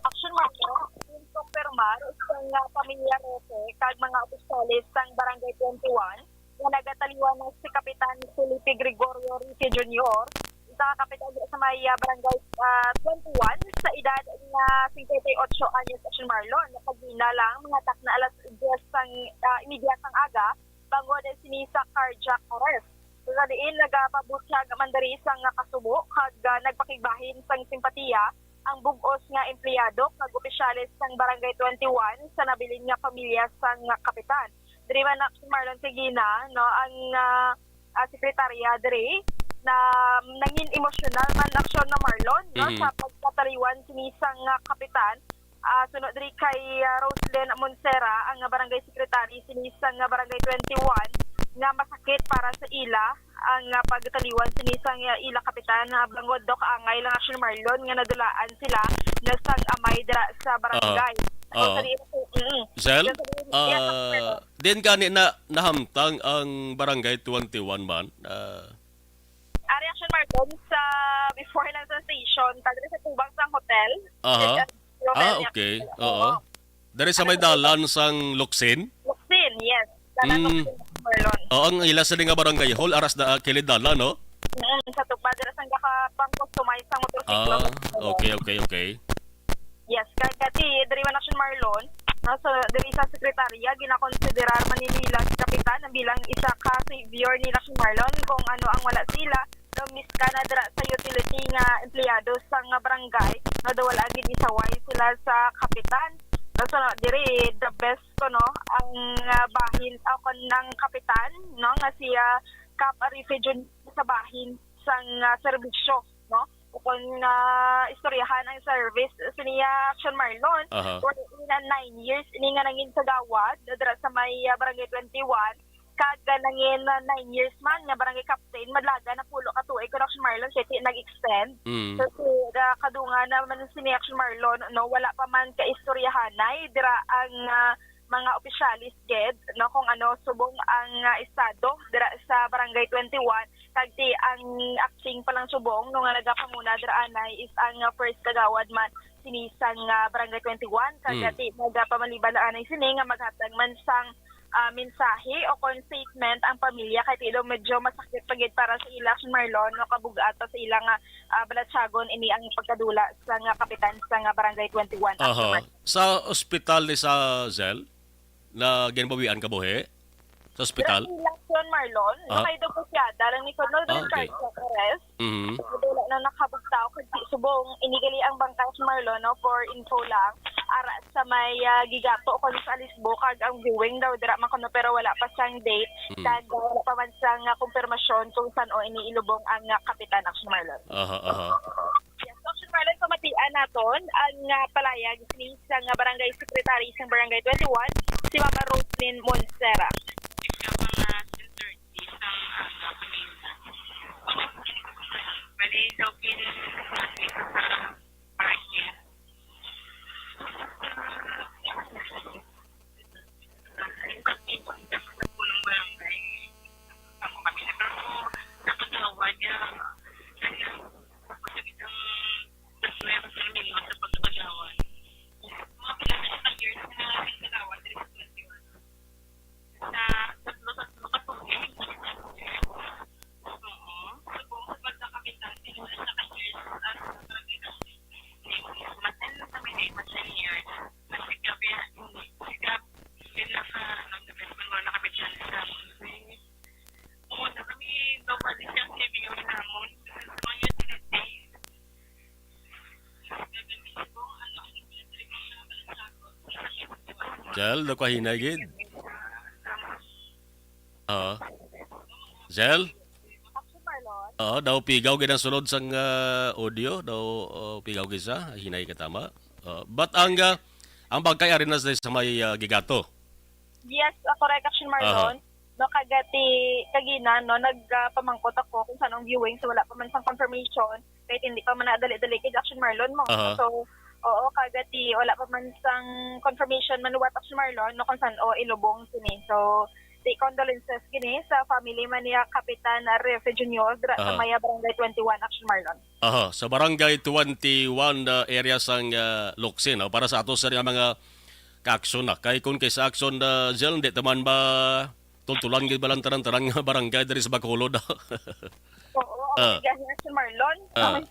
Action Marco, yung confirmar, isang, ah, pamilya Roque, kag mga opisyales sang Barangay twenty-one, nga nagataliwan na si Kapitan Felipe Gregorio Roque Junior, isa ka kapitan sa may, ah, Barangay, ah, twenty-one, sa edad nga cincuenta y ocho anyos, Action Marlon, nga kagina lang, mga takna alas diyes sang, ah, imedya sang aga, bangod sini sa cardiac arrest. Sa diin, nagapabutyag man diri sang kasubo kag, ah, nagpakigbahin sang simpatiya ang bug-os nga empleyado kag opisyales sang Barangay twenty-one sa nabilin nga pamilya sang kapitan. Diri man na si Marlon Segina, no, ang, ah, ah, sekretarya diri na nangin emosyonal man aksyon na Marlon, no, Mhm. sa pagpataliwan sini sang, ah, kapitan. Ah, suno diri kay, ah, Roslyn Monsera, ang barangay secretary sini sang, ah, Barangay twenty-one, nga masakit para sa ila ang, ah, pagtaliwan sini sang, ah, ila kapitan, ah, bangod daw kaangay lang aksyon Marlon nga nadulaan sila na sang amay dira sa barangay. Ah. Ako Oo. sa diin, mm. Zel, Sa diin, yes, ah, sir. Din gani na nahamtang ang Barangay twenty-one man? Ah. Ari aksyon Marlon sa before lang sa station, ta diri sa tubang sang hotel. Aha. Yes, yes. Ah, okay. Oo. Oo. Diri sa may dalan sang Locsin? Locsin, yes. Dalan Mm. Locsin, Marlon. Oo, ang ila sa nga barangay hall, aras da, ah, kilid dalan, no? Mm, sa tupad, dira sa gakapang-customize sang motorsiklo. Ah, okay, okay, okay. Yes, kay kati, diri man aksyon Marlon, No? So, diri sa sekretarya, ginakonsiderar man ni nila si Kapitan bilang isa ka savior ni Action Marlon kung ano ang wala sila. No, miska na dira sa utility nga empleyado sa nga barangay, no, daw wala gid isaway sila sa Kapitan. No, so, diri, the best ko, no, ang ah, bahin o kon ang Kapitan, no, nga siya Kap Arife Junior sa bahin sang ah, serbisyo, no? Kung ah, istoryahan ang service sa niya Action Marlon, Aha. Wherein na nine years ini nga nangin kagawad dira sa may ah, Barangay twenty-one, kag ah, nangin ah, nine years man nga barangay captain, madlaga na pulo ka tuig ko Action Marlon kay ti nag-extend. Mm. So, si, ah, kadungan naman si ni Action Marlon, no, wala pa man kaistoryahanay dira ang ah, mga opisyalis gid, no, kung ano subong ang ah, estado dira sa Barangay twenty-one, kag ti ang acting pa lang subong, no, nga nagapanguna dira anay is ang ah, first kagawad man sini sang ah, Barangay twenty-one, kag Mm. ti nagapamaliban na anay sini nga maghatag man sang ah, mensahe o kon statement ang pamilya kay ti daw medyo masakit pa gid para sa ila, Action Marlon, no, kabug-at pa sa ila nga ah, balatyagon ini ang pagkadula sa nga kapitan sa nga Barangay twenty-one, Action Aha. Marlon. Sa ospital ni sa Zell, na ginbawian ka buhi? Sa ospital? Dira sa Action Marlon, Ah. nakaido ko siya, dalang ni Colonel Ah, okay. Carlos Perez, Mhm. wala na nakabugtaw kag di subong, inigali ang bangkay, Action Marlon, no, for info lang, ara sa may ah, Gigato o kon sa Alisbo, kag ang viewing daw dira man kuno, pero wala pa siyang date, Mm. kag ah, wala pa man siyang ah, kumpirmasyon kung san-o ini ilubong ang ah, kapitan, Action Marlon. Aha, aha. Yes, so, Action Marlon, pamatian naton ang ah, palayag sini sa nga barangay secretary sang Barangay twenty-one, si Mama Roslyn Monsera. Ikaw mga sensor isang aga kanina. Bali, daw pinag-, sa parking. Ang kapatid ko, sa punong barangay. Ako kami na, pero sa pagkawa niya, kaya, ako sa isang, sa pagkawa. Mga pila na siya ka-years na nagkalawa, three twenty-one. Sa tatlo, tatlo ka tuig. Oo. Sa buong sa pagkakapitan, sino na siya ka-years at sa pagkakapitan? Mas ano sa mga mas ten years. Mas ikaw, ikaw, ikaw, yun na ka, nag-defense man mo, nakapitan sa, oo, na kami, daw pwede siyang kaibigan namon. Sa mga utilities, Zell, daw kahinay gid. Oo. Zell? Action Marlon. Oo, daw pigaw gid ang sulod sang ah, audio, daw oh, pigaw gid sa hinay ka tama. Oh, but ang ah, ang bangkay ari na sa may ah, Gigato. Yes, ah, correct, Action Marlon. No, kagati kagina, no, nagpamangkot ako kung saan ang viewing, so wala pa man sang confirmation. Kahit hindi pa man nadali-dali kay Action Marlon mo. Aha. So, oo, kagati wala pa man sang confirmation man what, Action Marlon, no, kung saan o ilubong sini. So, the condolences gini sa family man niya Kapitan Refe Junior dira sa Aha. Maya Barangay twenty-one, Action Marlon. Aha, sa Barangay twenty-one na area sang ah, Locsin, no? Para sa ato sa mga ka-action na. Kay kung kay sa action na Zell, hindi taman ba tultulan gid ba lang tanan-tanan nga barangay diri sa Bacolod? Oo, Ah. ang gani, Action Marlon. Ah. Kami,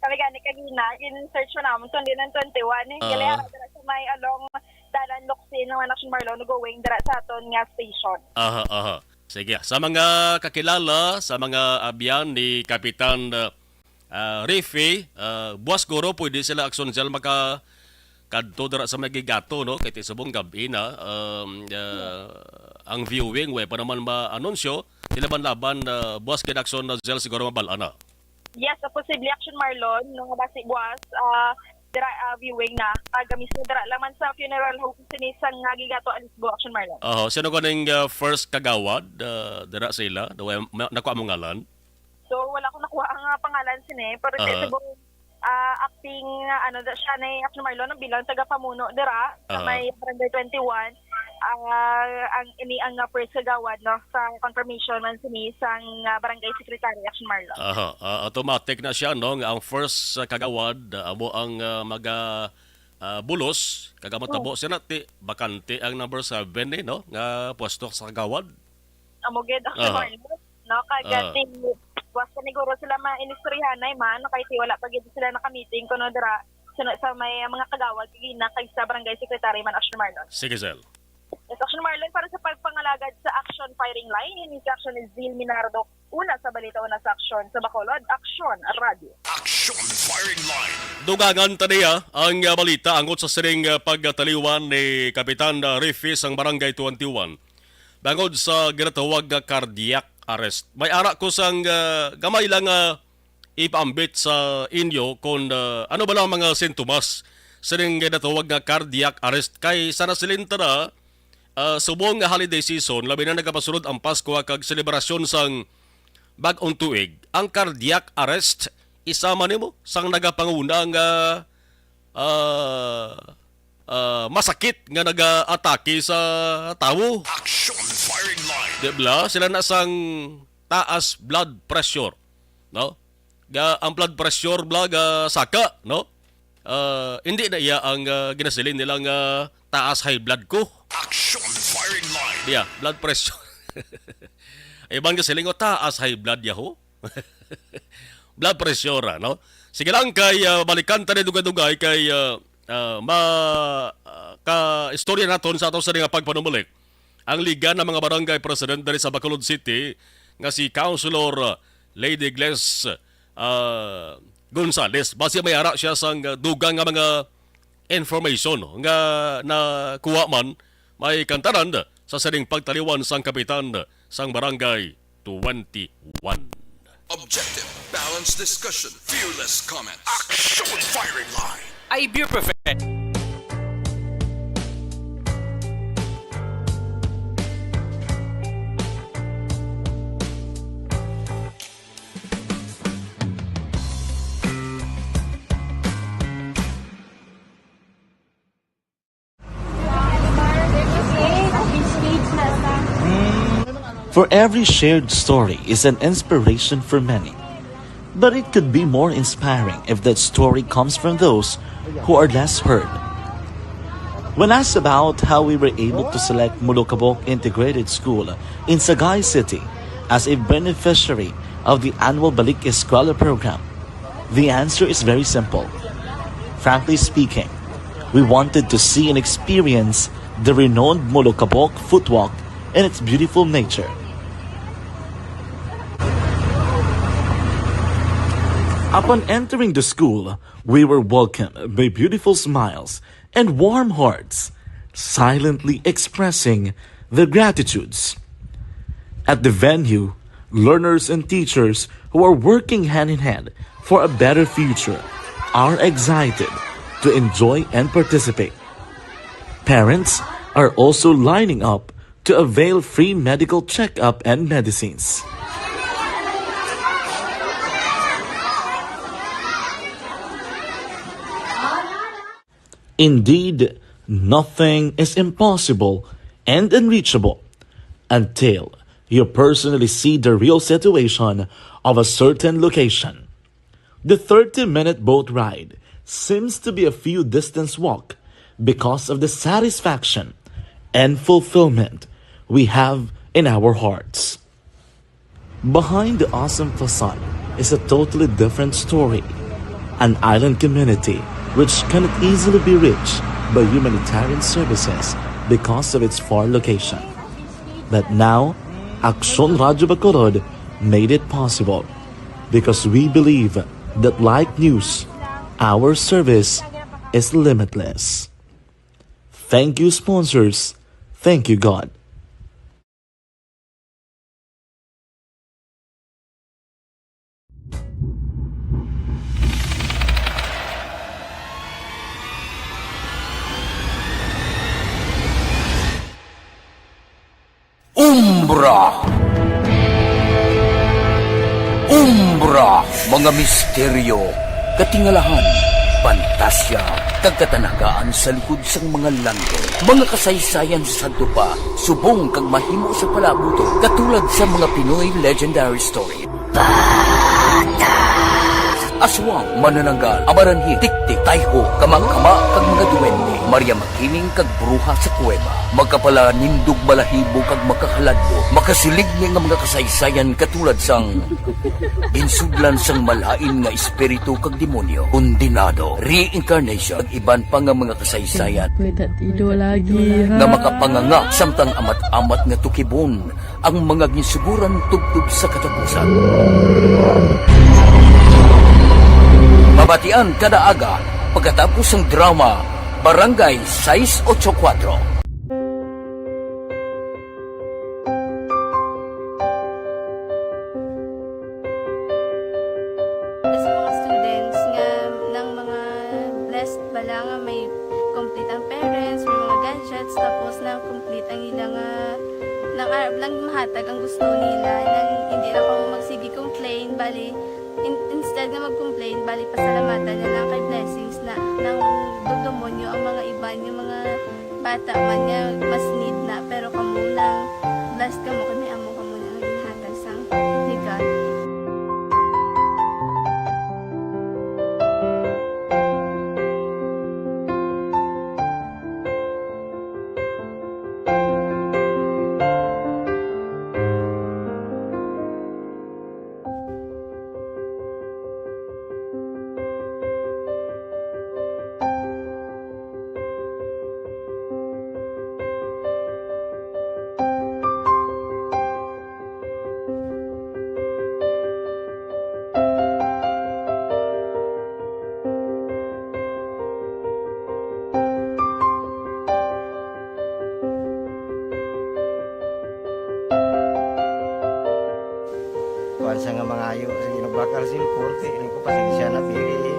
kami gani kagina, in-search mo naman, kundi ng twenty-one. Eh, Ah. gali, ara, dira sa may along Dalan Locsin, ng Action Marlon, going dira sa aton nga station. Aha, aha. Sige, sa mga kakilala, sa mga abyan ni Kapitan uh, uh, Riffy, uh, buwas guro pwede sila action sila maka kadto dira sa may Gigato, no? Kay ti subong gabi na, um, uh, ang viewing, way pa naman ma-anunsyo, sila man laban, uh, buwas gid action na sila siguro mabal-an na. Yes, a posible, Action Marlon, no, nga basi buwas, ah, dira, ah, viewing na. Taga mismo dira laman sa funeral home sini sang nga Gigato, Alisbo, Action Marlon. Oho, sino ko ning uh, first kagawad uh, dira sa ila? Daw, ma- nakuha mo ngalan? So, wala ko nakuha ang ah, pangalan sini, pero Aha. sa subong, ah, acting, ah, ano da siya ni Action Marlon, ang bilang taga-pamuno dira sa Aha. may Barangay twenty-one. Ah, ang ini ang ah, first kagawad, no, sa confirmation man sini sang ah, Barangay Secretary, Action Marlon. Aha, ah, automatic na siya, no, nga ang first uh, kagawad uh, amo ang uh, maga uh, bulos, kag amo tabo siya na ti bakante ang number seven, eh, no, nga pwesto sa kagawad. Amo gid, Action Aha. Marlon, no, kag Ah. ti buwas pa ni guro sila mainistoryahanay man, no, kay ti wala pa gid sila nakamiting kuno dira. sa, sa may mga kagawad, kag ina, kag sa barangay secretary man, Action Marlon. Sige, Zel. Yes, Action Marlon, para sa pagpangalagad sa Action Firing Line, ini si Action Zil Minardo, una sa balita, una sa aksyon sa Bacolod, Action Radio. Action Firing Line. Dugangan ta niya ang, ah, balita angot sa sining, ah, pagtaliwan ni Kapitan, ah, Riffy sang Barangay twenty-one bangod sa ginatawag nga cardiac arrest. May ara ko sang, ah, gamay lang nga ipaambit sa inyo kon, ah, ano ba lang mga sintomas sining ginatawag nga cardiac arrest. Kay sa nasiling ta na, ah, subong nga holiday season, labi na nagapasulod ang Pasko kag selebrasyon sang bag-ong tuig, ang cardiac arrest, isa man nimo sang nagapanguna nga, ah, ah, masakit nga nagaatake sa tawo. Action Firing Line. Di bala? Sila na sang taas blood pressure, no? Ga, ang blood pressure bala ga saka, no? Ah, hindi na iya ang, ah, ginasiling nila nga taas high blood ko. Action Firing Line. Iya, blood pressure. Iban gasiling ko, taas high blood yaho. Blood pressure, ah, no? Sige lang kay, ah, balikan ta ni dugay-dugay kay, ah, ah, ma-, ah, ka istorya naton sa ato sa nga pagpanumalik ang Liga ng mga Barangay President diri sa Bacolod City nga si Councilor, ah, Lady Gles, ah, Gonzales. Basi may ara siya sang, ah, dugang nga mga information nga nakuha man may kantanan sa sining pagtaliwan sang kapitan sang Barangay twenty-one. Objective, balanced discussion, fearless comments. Action Firing Line. Ibuprofen. For every shared story is an inspiration for many. But it could be more inspiring if that story comes from those who are less heard. When asked about how we were able to select Molokabok Integrated School in Sagay City as a beneficiary of the annual Balik Eskwela program, the answer is very simple. Frankly speaking, we wanted to see and experience the renowned Molokabok footwalk and its beautiful nature. Upon entering the school, we were welcomed by beautiful smiles and warm hearts, silently expressing their gratitudes. At the venue, learners and teachers who are working hand in hand for a better future are excited to enjoy and participate. Parents are also lining up to avail free medical checkup and medicines. Indeed, nothing is impossible and unreachable until you personally see the real situation of a certain location. The thirty-minute boat ride seems to be a few distance walk because of the satisfaction and fulfillment we have in our hearts. Behind the awesome facade is a totally different story. An island community which cannot easily be reached by humanitarian services because of its far location. But now, Aksyon Radyo Bacolod made it possible because we believe that like news, our service is limitless. Thank you, sponsors. Thank you, God. Umbra. Umbra, mga misteryo, katingalahan, pantasya, kag katanagaan sa likod sang mga langit. Mga kasaysayan sa sadto pa, subong kag mahimo sa palaabuton, katulad sa mga Pinoy legendary story. Aswang, manananggal, amaranhi, tiktik, tayho, kamangkama, kag mga duwende. Maria Mag- Ining kag bruha sa kuweba, makapalanindog balahibo kag makakaladlo, makasiling ni nga mga kasaysayan katulad sang ginsudlan sang malain nga espiritu kag demonyo, kondenado, reincarnation, kag iban pa nga mga kasaysayan May tatido lagi, ha? nga makapanganga samtang amat-amat nga tukibon ang mga ginsuguran tubtob sa katapusan. Mabatian kada aga pagkatapos sang drama Barangay sais ocho kuwatro. Sa mga students nga nang mga blessed bala nga may complete ang parents, may mga gadgets, tapos na complete ang ila nga nang arab lang mahatag ang gusto nila, nang hindi na kamo magsige complain, bali, in- instead nga mag-complain, bali, pasalamatan na lang kay blessings na nang dugdumon nyo ang mga iban, yung mga bata man nga mas need na, pero kamo lang, blessed kamo kay may amo kamo na nga ginhatag sang ni God. Kuwan sa nga mangayo sa ginabakal sa cellphone, kay ini ko pasensya na, pili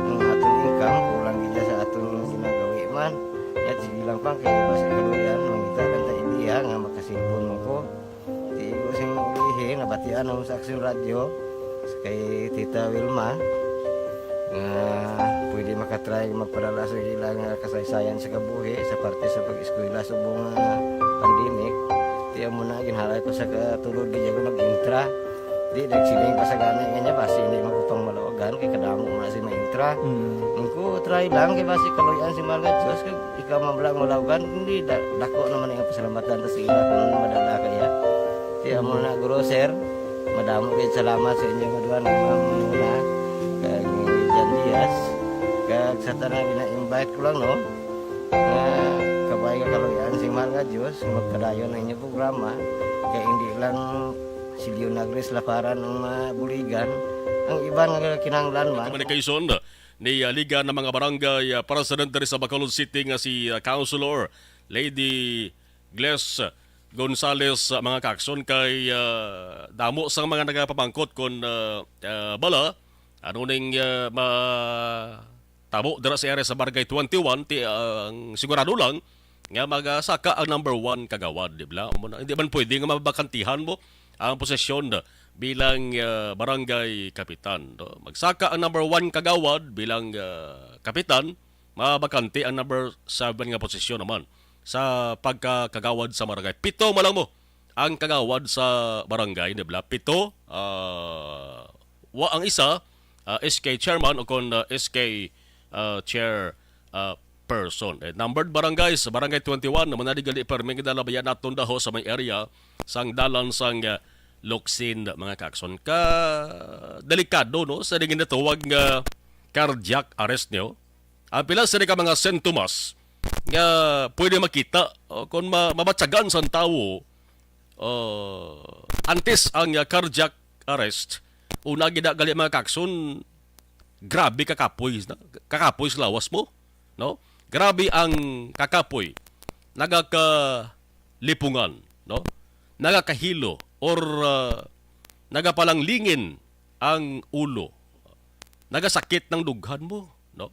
ang aton income, kulang gid sa aton ginagawi man. Yat, sige lang pang, kay basi kaluyan, mangita lang ta idea nga makasilpon mo ko. Di ko sing ulihi, nabatian ako sa Aksyon Radyo, kay Tita Wilma, nga pwede makatry magpadala sa ilang, ah, kasaysayan sa kabuhi sa parte sa pag-eskwela subong nga pandemic. Di amo na, ginhalay ko sa katulod, di ako nag-intra. Di, nagsiling pa sa gani nga niya, basi hindi man ko pang malawagan, kay kadamo mo na si maintra. Mm. Ang ko, try lang, kay basi kaluyan si Mahal nga Diyos, kag ikaw man lang malawagan, hindi, da-, dako naman ang pasalamatan ta sa ila kung madala kaya. Di amo na, Guro, Sir, madamo kayo salamat sa inyo nga duha, nga mga muna, kag ni Jan Diaz, kag sa tanan, gina-invite ko lang, no, nga kabay nga kaluyan si Mahal nga Diyos, magpadayon ang inyong programa, kay hindi lang si Leonagris Laparan ang mabuligan, ang iban nga kinahanglan man. Communication ni, ah, Liga ng mga Barangay, ah, President diri sa Bacolod City nga si, ah, Councilor Lady Gles Gonzales, ah, mga kaakson, kay, ah, damo sang mga nagapamangkot kon, ah, ah, bala, ano ning, ah, ma-, tabo dira sa area sa Barangay twenty-one, ti, ang sigurado lang nga magasaka ang number one kagawad, di ba? Amo na, hindi man pwede nga mabakantihan mo ang posisyon bilang, ah, barangay kapitan, no? Magsaka ang number one kagawad bilang, ah, kapitan, mabakante ang number seven nga posisyon naman sa pagkakagawad sa barangay. Pito mo lang mo ang kagawad sa barangay, di ba? Pito, ah, wa ang isa, ah, S K chairman o kon, ah, S K, ah, chair, ah, person. Eh, numbered barangays, Barangay twenty-one, naman na di gali permi nga dalabayan naton daho sa may area sang dalan sang, ah, Locsin, mga kakson. Ka delikado, no, sa ning ginatawag nga cardiac arrest niyo. Ang pila sini ka mga sintomas nga pwede makita, o, kung ma-, mabatyagan sang tawo, o, antes ang, ah, cardiac arrest, una gid na gali, mga kakson, grabe kakapoy na, kakapoy sa lawas mo, no? Grabe ang kakapoy, nagakalipungan, no? Nagakahilo or, ah, nagapalanglingin ang ulo, nagasakit ng dughan mo, no?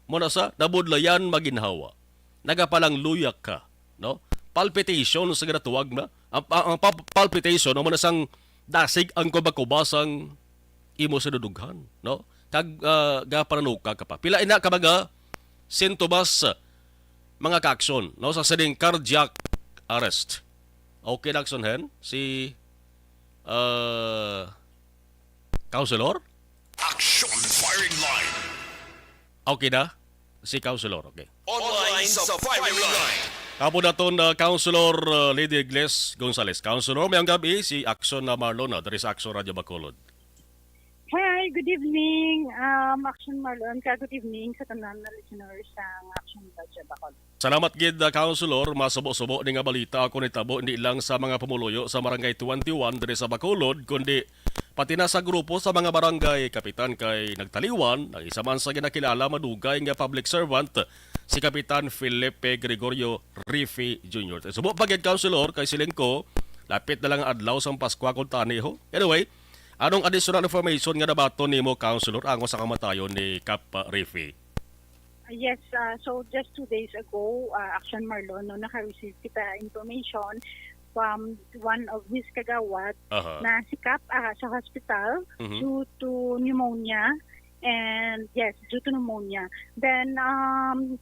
Mo na sa nabudlayan maginhawa, nagapalangluyak ka, no? Palpitation sa ginatawag na. Ang, ang, ang pal-, palpitation, amo na sang dasig ang kuba-kuba sang imo sa dudughan, no? Kag, ah, gapananuka ka pa. Pila ina ka mga sintomas, mga kaakson, no, sa sining cardiac arrest? Okay na, akson hen si, ah, Counselor? Action Firing Line. Okay na si Counselor, okay. Online Sa firing line. Hapon naton, uh, Councilor, uh, Lady Igles Gonzales. Councilor, mayong gabi, si Action na Marlon, uh, diri sa Action Radio Bacolod. Hi, good evening, um, Action Marlon, ka good evening sa tanan na listeners sa Action Radio Bacolod. Salamat gid, uh, Councilor. Masubo-subo ni nga balita ako nitabo, hindi lang sa mga pumuluyo sa Barangay twenty-one diri sa Bacolod, kundi pati na sa grupo sa mga barangay kapitan, kay nagtaliwan ang isa man sa ginakilala madugay nga public servant, si Kapitan Felipe Gregorio Rifi Junior. Subo pa gid, Councilor, kay siling ko, lapit na lang ang adlaw sang Paskwa kuntani, ho. Anyway, anong additional information nga nabaton nimo, Councilor, ango sa kamatayon ni Kap, uh, Rifi? Yes, uh, so just two days ago, uh, Action Marlon, no, naka-receive kita information from one of his kagawad Aha. na si Kap, uh, sa hospital Mhm. due to pneumonia. And yes, due to pneumonia. Then, um,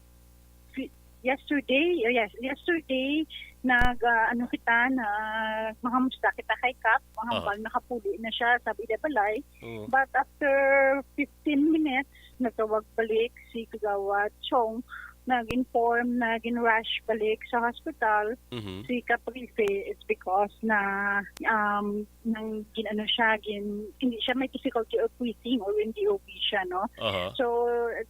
fi- yesterday, uh, yes, yesterday, nag, uh, ano kita, na mangamusta kita kay Kap, mahambal Aha. nakapuli na siya sa ida balay. Oo. But after fifteen minutes, nagtawag balik si Kagawad Chong, nag-inform na gin-rush balik sa hospital Mhm. si Kap Rife. It's because na, um, nang gin-, ano siya, gin-, hindi siya may difficulty of breathing or in D O B siya, no? Aha. So,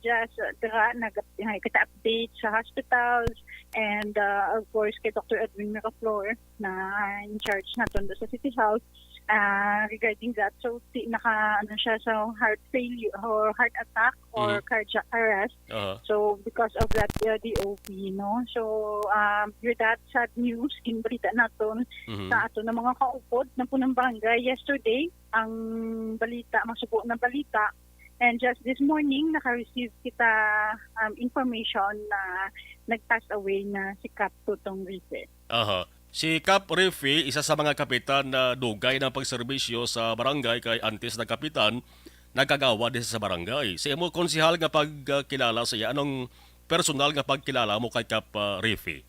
just, uh, dira, nag-, nag-, kita update sa hospitals and, uh, of course, kay Doctor Edwin Miraflor na in charge naton sa City Health, ah, regarding that. So, ti-, naka, ano siya, sa heart failure or heart attack or Mhm. cardiac arrest. Aha. So, because of that, uh, D O B, no? So, um, with that sad news, ginbalita naton Mhm. sa aton na mga kaupod na punong barangay yesterday, ang balita, masubo na balita. And just this morning, naka-receive kita, um, information na nag-pass away na si Kap Tutong Rife. Aha. Si Kap Rifi, isa sa mga kapitan na dugay na pagserbisyo sa barangay, kay antes na kapitan, nagkagawad din sa barangay. Sa imo, konsehal, nga pagkilala sa iya, anong personal nga pagkilala mo kay Kap, ah, Rifi?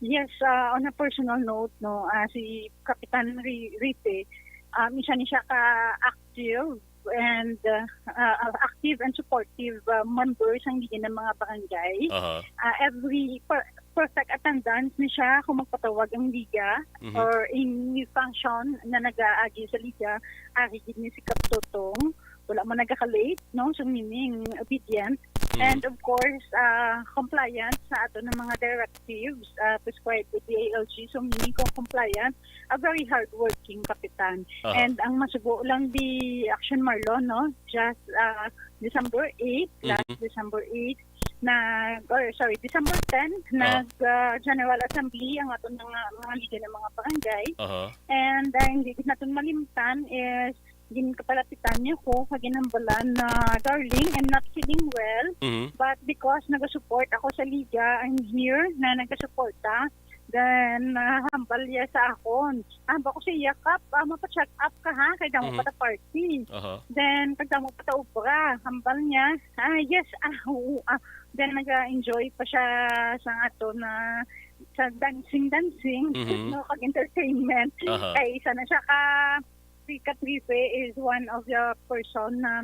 Yes, ah, on a personal note, no, ah, si Kapitan Ri-, Rife, um, isa ni siya ka active and, ah, ah, active and supportive, ah, member sang Liga ng mga Barangay. Aha. Ah, every per-, perfect attendance ni siya kung magpatawag ang Liga Mhm. or any function na nag-aagi sa Liga, ari gid ni si Kap Tutong. Wala man nagaka-late, no? So, meaning, obedient. Mhm. And of course, ah, compliant sa ato ng mga directives, ah, prescribed with the A L G. So, meaning kung compliant, a very hardworking kapitan. Aha. And ang masubo lang di Action Marlon, no? Just, ah, December eight, last Mhm. December eight, na, or sorry, December ten, Ah. nag, ah, General Assembly ang aton mga, mga liga ng mga barangay. Aha. And, ah, hindi natin malimtan is ginkapalapitan niya ko, kag ginhambalan na, "Darling, I'm not feeling well, Mhm. but because nagasupport ako sa liga, I'm here na nagasuporta." Then, ah, hambal niya sa akon. Ah, hambal ko sa iya, "Kap, ah, mapa-check up ka, ha? Kay damo Mhm. pa ta party." Aha. Then, kag damo pa ta obra. Hambal niya, "Ah, yes, ah, oo, ah." Then, nag-enjoy pa siya sa ato na, sa dancing-dancing, Mhm. no, kag entertainment. Aha. Kay isa na siya ka, si Katripe is one of the person na,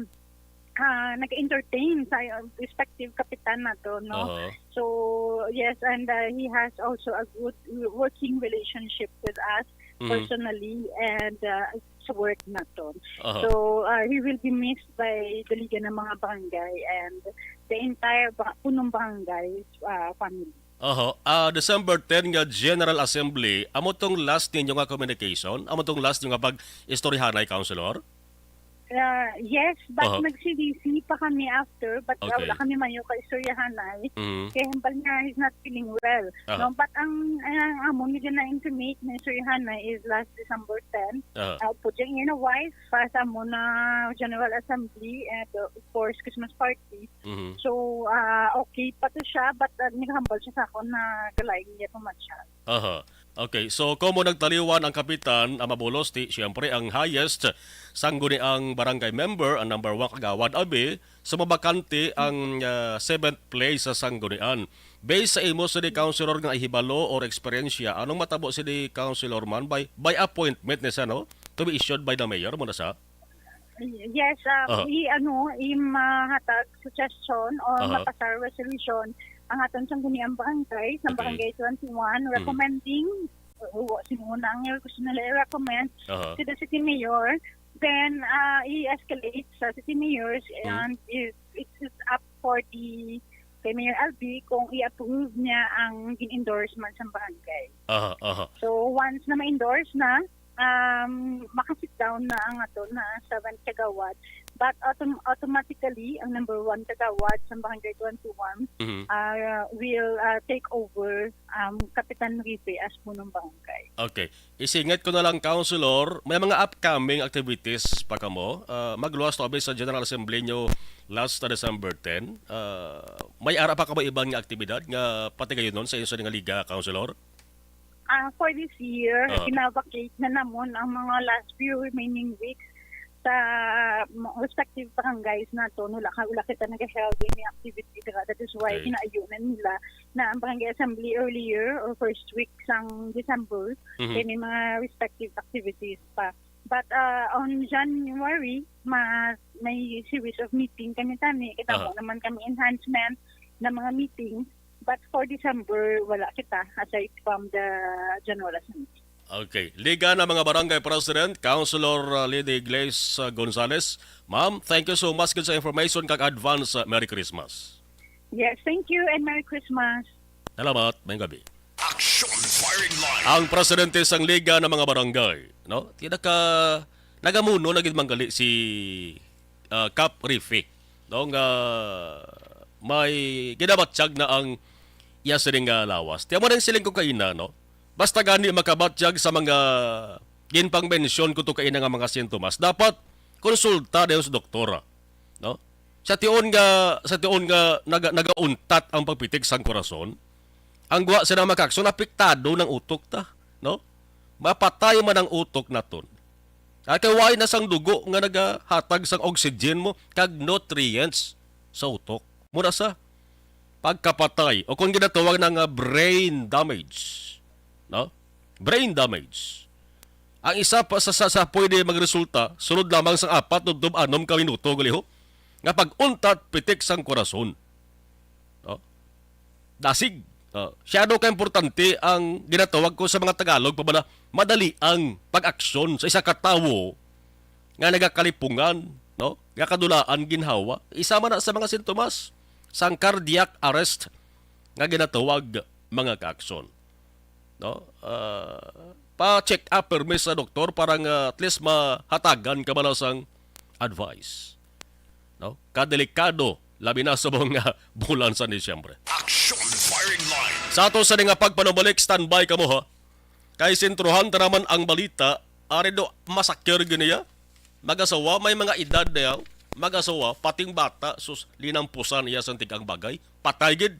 ah, nag-entertain sa, uh, respective kapitan nato, no? Aha. So, yes, and, uh, he has also a good working relationship with us Mhm. personally and, uh, sa work nato. Aha. So, uh, he will be missed by the Liga ng mga Barangay and the entire ba-, Punong Barangay, uh, family. Oho. Ah, December ten nga General Assembly, amo tong last ninyo nga communication? Amo tong last ninyo nga pag-istoryahanay, Councilor? Ah, yes, but Oho. nag-C D C pa kami after, but Okay. wala kami mayo ka istoryahanay. Mm. Kay hambal niya, he's not feeling well. Aha. No, but ang, ang amo nila na intimate na istoryahanay is last December ten. Aha. Uh, putting in a wife, pa sa amo na General Assembly, and, uh, of course, Christmas party. Mhm. So, ah, okay pa to siya, but, ah, nagahambal siya sa akon na galain niya pa man siya. Aha. Okay, so kung mo nagtaliwan ang kapitan, ang mabulos, ti, siyempre, ang highest sangguniang barangay member, ang number one kagawad, abi, sumabakante ang, ah, seventh place sa sanggunian. Based sa imo, sini councilor nga ihibalo or eksperyensya, anong matabo sini councilor man by, by appointment ni sa, no? To be issued by the mayor, mo na sa? Yes, ah, Aha. i-, ano, i-, mahatag suggestion or Aha. mapasar resolution ang aton sang guni ang barangay, sa Okay. Barangay twenty-one, Mm. recommending, uh, uh, sino na ang gusto nila i-recommend Aha. to the city mayor, then, ah, i-escalate sa city mayors, Mm. and if it is up for the kay Mayor Albi kung i-approve niya ang gin-endorse man sa barangay. Aha, aha. So, once na ma-endorse na, um, maka-sit down na ang ato na seven kagawad. But autom-, automatically, ang number one kagawad sa Barangay twenty-one, Mhm. ah, will, ah, take over, um, Kapitan Rife as punong barangay. Okay. Isingit ko na lang, Councilor, may mga upcoming activities pa kamo? Ah, magluwas to abi sa General Assembly nyo last December ten. Ah, may ara pa kamo iban nga aktibidad nga patigayunon sa inyo sa nga liga, Councilor? Ah, for this year, Ah. gina-vacate na namon ang mga last few remaining weeks sa mga respective barangays naton. Wala ka, wala kita nag-held any activity dira. That is why Okay. ginaayo na nila na ang barangay assembly earlier or first week sang December, Mhm. kay may mga respective activities pa. But, ah, on January, ma-, may series of meeting kami tani. Kita Aha. mo naman kami enhancement ng mga meeting. But for December, wala kita aside from the General Assembly. Okay. Liga na mga Barangay President, Councilor, uh, Lady Glaze, uh, Gonzales. Ma'am, thank you so much gid sa information kag advance, uh, Merry Christmas. Yes, thank you and Merry Christmas. Salamat, mayong gabi. Action Firing Line. Ang presidente sang Liga ng mga Barangay, no? Tinaka nagamuno na gid manggali si, uh, Kap Rifi, no? Nga may ginabatyag na ang iya sining nga lawas. Tiyan mo na yung siling ko kaina, no? Basta gani makabatyag sa mga ginpang-mention ko to kaina nga mga sintomas, dapat konsulta dayon sa doktora, no? Sa tion nga, sa tion nga naga-, nagauntat ang pagpitik sang korason, ang guwa sila makakson, apektado ng utok ta, no? Mapatay man ang utok naton. Kay kay wala na sang dugo nga nagahatag sang oxygen mo kag nutrients sa utok. Mura sa pagkapatay o kung ginatawag na nga brain damage, no? Brain damage. Ang isa pa sa, sa, sa pwede magresulta, sulod lamang sang apat tubtob anom ka minuto, guliho, nga pag-untat pitik sang korason. No? Dasig. No? Siyado ka importante ang ginatawag ko sa mga Tagalog pa ba na madali ang pag-aksyon sa isa ka tawo nga nagakalipungan, no? Nga kadulaan ginhawa. Isa man na sa mga sintomas sang cardiac arrest nga ginatawag mga kaaksyon. No? Ah, pa-check up permi sa doktor para nga at least mahatagan ka bala sang advice. No? Kadelikado, labi na sa mga bulan sa Disyembre. Action Firing Line. Sa ato sa nga pagpanumalik, standby kamo, ha. Kay sentrohan ta naman ang balita, ari do masakir giniya. Magasawa, may mga edad na yaw. Magasawa, pating bata, sus, linampusan iya sa antig ang bagay. Patay gid.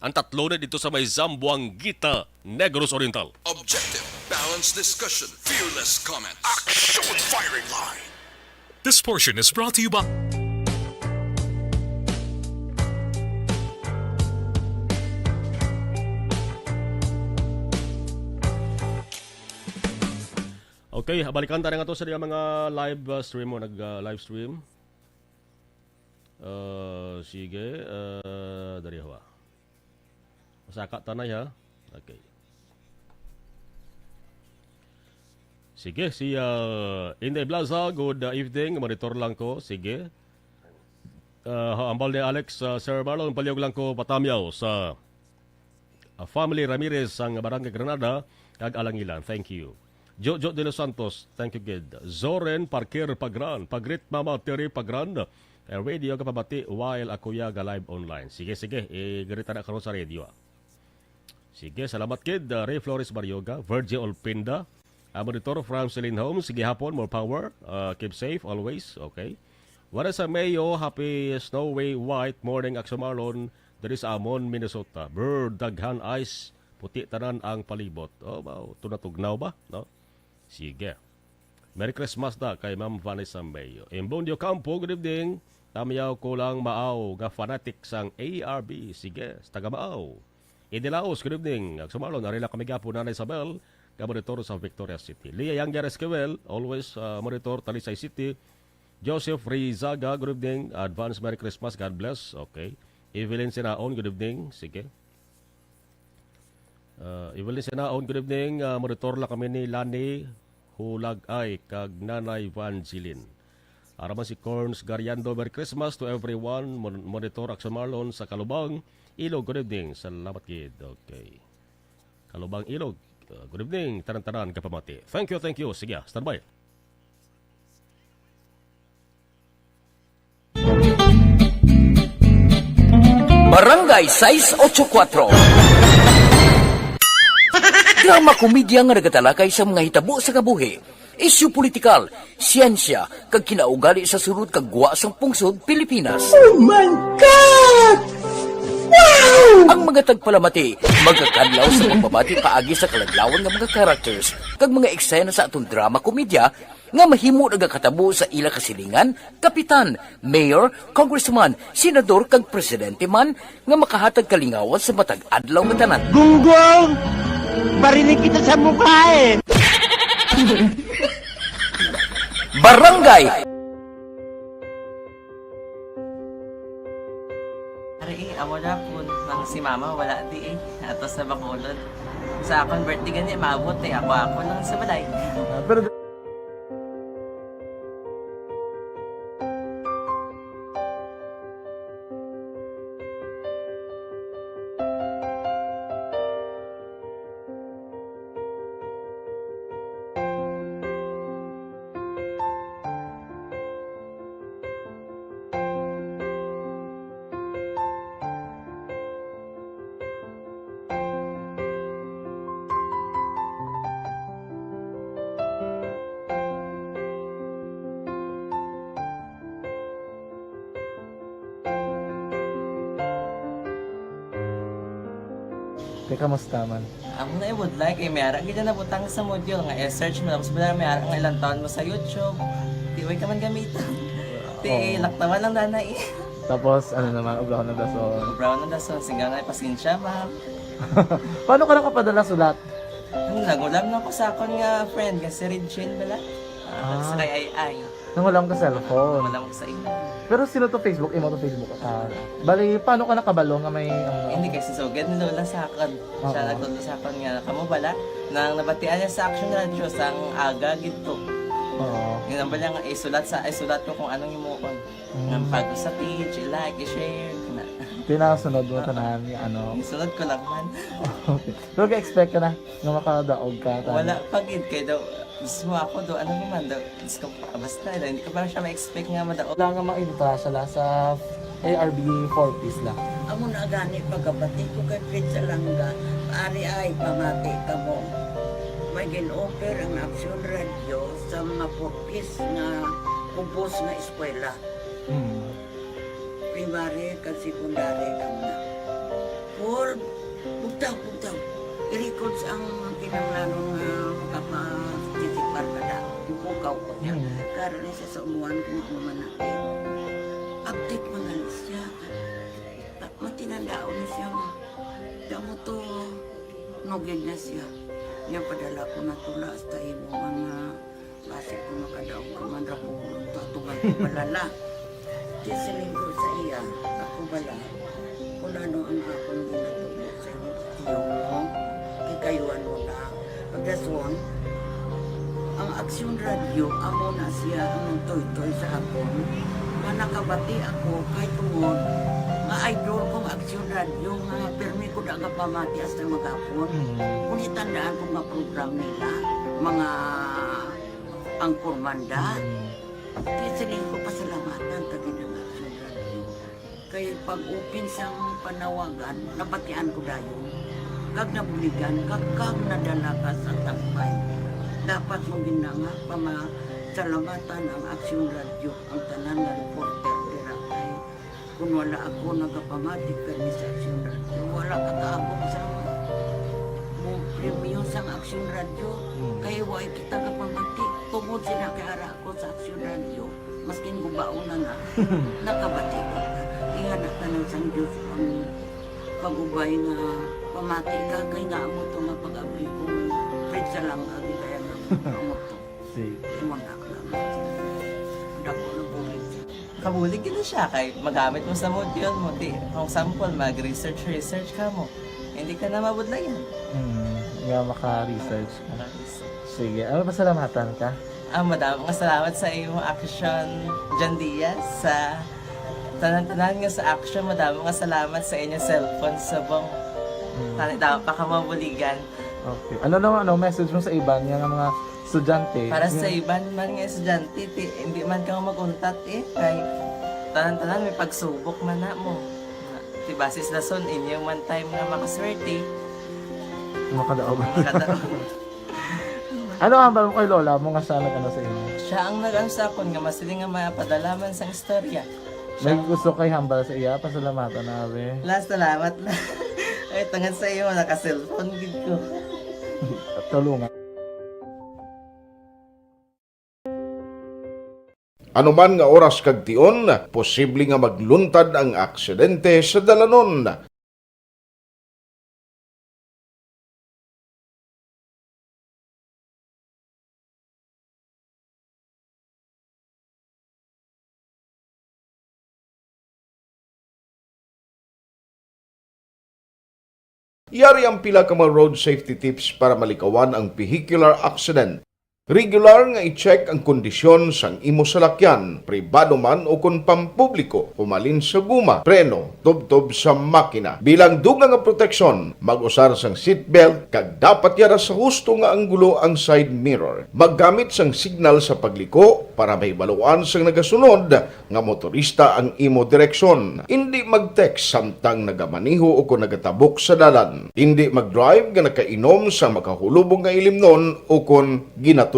Ang tatlo na dito sa may Zamboanguita, Negros Oriental. Objective, balanced discussion, fearless comment. Action Firing Line. This portion is brought to you by Okay, balikan ta na nga to sa mga live, uh, stream mo, nag, uh, live stream. Uh, sige, uh, dari hawa. Masaka tanay, ha? Okay. Sige, si, uh, Inday Blaza, good, uh, evening. Monitor lang ko. Sige. Uh, ambal ni Alex, uh, Sir Marlon, palihog lang ko patamyaw sa, uh, family Ramirez, ang Barangay Granada, kag Alangilan. Thank you. Jojo de los Santos, thank you, gid. Zoren Parker Pagran, pagrit Mama Terry Pagran, eh, radio ka pabati while ako ya ga live online. Sige, sige, igarita na karon sa radio, ah. Sige, salamat, gid. Ah, Ray Flores Barioga, Virgie Olpinda, ah, monitor from Celine Homes. Sige hapon, more power. Ah, keep safe always. Okay. Vanessa Mayo, happy snowy white morning, Action Marlon, diri sa amon, Minnesota. Brr, daghan ice, puti tanan ang palibot. Oh, wow, tunatugnaw ba? No? Sige. Merry Christmas da kay Ma'am Vanessa Mayo. Imbon Dio Campo, good evening. Tamyaw ko lang maaw nga fanatic sang A R B. Sige, sa taga Maaw. Idi Laos, good evening. Action Marlon, ari lang kami gihapon, Nanay Isabel, nga monitor sa Victoria City. Leah Younger Esquivel, always, ah, monitor, Talisay City. Joseph Rizaga, good evening. Advance Merry Christmas, God bless. Okay. Evelyn Sinaon, good evening. Sige. Ah, Evelyn Sinaon, good evening. Ah, monitor lang kami ni Lani Hulagay kag Nanay Vangeline. Araman si Corns Gariando, Merry Christmas to everyone. Mon-, monitor Action Marlon sa Kalubang, Ilog, good evening. Salamat gid. Okay. Kalubang, Ilog. Ah, good evening, tanan-tanan kapamati. Thank you, thank you. Sige, standby. Barangay sais ocho kuwatro. Drama komedya nga nagatalakay sa mga hitabo sa kabuhi, isyu politikal, siyensya, kag kinaugali sa sulod kag gwa sang pungsod Pilipinas. Oh my God! Wow! Ang mga tagpalamati magakadlaw sa pagbabati paagi sa kaladlawan nga mga characters kag mga eksena sa aton drama komedya nga mahimo nagakatabo sa ila kasilingan, kapitan, mayor, congressman, senador, kag presidente man nga makahatag kalingawan sa matag adlaw nga tanan. Gunggong! Barinig kita sa mukha eh! Barangay! Ari, eh, amo na po. Ang si mama, wala di eh. Ato sa Bacolod. Sa akon birthday gani, maabot eh. Ako, ako lang sa balay. Ah, pero Te, kamusta man? Amo na ibudlay kay may ara gid na nabutang sa module nga i-search mo, tapos bala may ara nga ilang taon mo sa YouTube. Di way ka man gamiton. Ti, oo, laktawan lang dana eh. Tapos, ano naman, obrahon ng dason. Obrahon ng dason, singga nga, pasensya, ma'am. Paano ka nakapadala sulat? Ano, nagulam na ko sa akon nga friend, nga si Regine bala. Ah, ah, sa kay Ay Ay. Nangulam ka cellphone? Nangulam ko sa imo. Pero sino to Facebook? Imo to Facebook? Ah, bali, paano ka nakabalo nga may, ano? Hindi, kay si Sugad ni Lola sa akon. Siya, oo, nagtudlo sa akon nga, kamo bala, nang nabatian niya sa Action Radio, sang aga gid to. Oo. Yun ang bala nga, isulat sa, isulat ko kung anong himuon. Mm. Nang pag sa page, i-like, i-share, na. Pinasunod mo, ah, tanan, ano? Isunod ko lang man. Okay. Pero ka-expect ka na nga makadaog ka, tanan? Wala pa gid, kay daw, mismo ako daw, ano naman daw, Diyos ko, basta, hindi ko pa siya ma-expect nga madaog. Wala nga maibutang sila sa A R B four Ps lang. Amo na gani pagkabati ko kay Fred Salanga, ari ay pamati kamo. May gin-offer ang Action Radio sa mga four Ps nga kubos nga eskwela. Hmm. Primary kag secondary lang na. Paul, bugtaw, bugtaw. I-records ang kinahanglanon nga makapa-, sisipar ka na. Bukaw ko niya. Hmm. Karon ni sa umuan kung ako man na, eh, update mo na lang siya. Ta-, matinandaon na siya, ma. Damo to, nugid na siya. Niya padala ko na tula hasta imo mga basi ko makadaog ka man ra ko, tatuman ko balala. Di siling ko sa iya, ako bala, kung ano ang akong ginatubo sa iyo mo, kikayuan mo na. Pagdason, ang Aksyon Radio, amo na siya ang nagtoytoy sa akon. Nga nakabati ako kay tungod nga idol kong Aksyon Radio nga pirmi ko da gapamati hasta maghapon. Mm. Kung itandaan ko nga program nila, mga angkor man da. Mm. Kaya siling ko pasalamatan ta gid ang Aksyon Radio. Kay pag-open sang panawagan, nabatian ko dayon. Kag nabuligan, kag, kag nadala ka sa tampay. Dapat mo gid na nga pamasalamatan ang Aksyon Radio, ang tanan nga reporter dira kay kun wala ako nagapamati kani sa Aksyon Radio, wala ka kaabot sa mo premyo sang Aksyon Radio. Hmm. Kay wa kita kapamati tungod sila kay ara ko sa Aksyon Radio, maskin gubaon na na, nakabati ko. Ingana tanan sang Dios ang pag-ubay nga pamati ka, kay nga amo to nga pag-abli ko, Fred Salanga, gid kaya nga amo to. Sige. Imo na lang. Dako na bulig. Kabulig gid siya kay magamit mo sa module mo. Di, kung sample, mag-research, research ka mo. Hindi ka na mabudlayan. Hmm, nga maka-research ka. Sige, ano, pasalamatan ka? Ah, madamo nga salamat sa imong action, John Diaz, sa tanan-tanan nga sa action. Madamo nga salamat sa inyong cellphone subong. Hmm. Tani daw pa ka mabuligan. Okay. Ano naman, ano, message mo sa iban nga mga estudyante? Para sa Yung- iban man nga estudyante, ti, hindi man ka mag-untat eh. Kay tanan-tanan may pagsubok man na mo. Ti basis lason, inyo man time nga makaswerte. Makadaog. Makadaog. Ano hambal mo kay lola mo nga siya nag-ano sa imo? Siya ang nag-ano sa akon nga masiling nga mapadala man sang istorya. May gusto kay hambal sa iya, pasalamatan na, be. La, salamat na. Ay, tungod sa iyo, naka-cellphone gid ko. Tulungan. Anuman nga oras kag tion, posible nga magluntad ang aksidente sa dalanon. Yari ang pila ka mga road safety tips para malikawan ang vehicular accident. Regular nga i-check ang kondisyon sang imo salakyan, pribado man o kon pampubliko, humalin sa guma, preno, tubtob sa makina. Bilang dugang nga proteksyon, mag-usar sang seatbelt kag dapat yara sa husto nga anggulo ang side mirror. Maggamit sang signal sa pagliko para mahibaluan sang nagasunod nga motorista ang imo direksyon. Indi mag-text samtang nagamaneho o kon nagatabok sa dalan. Indi mag-drive nga nakainom sa makahulubog nga ilimnon o kon ginatuyo.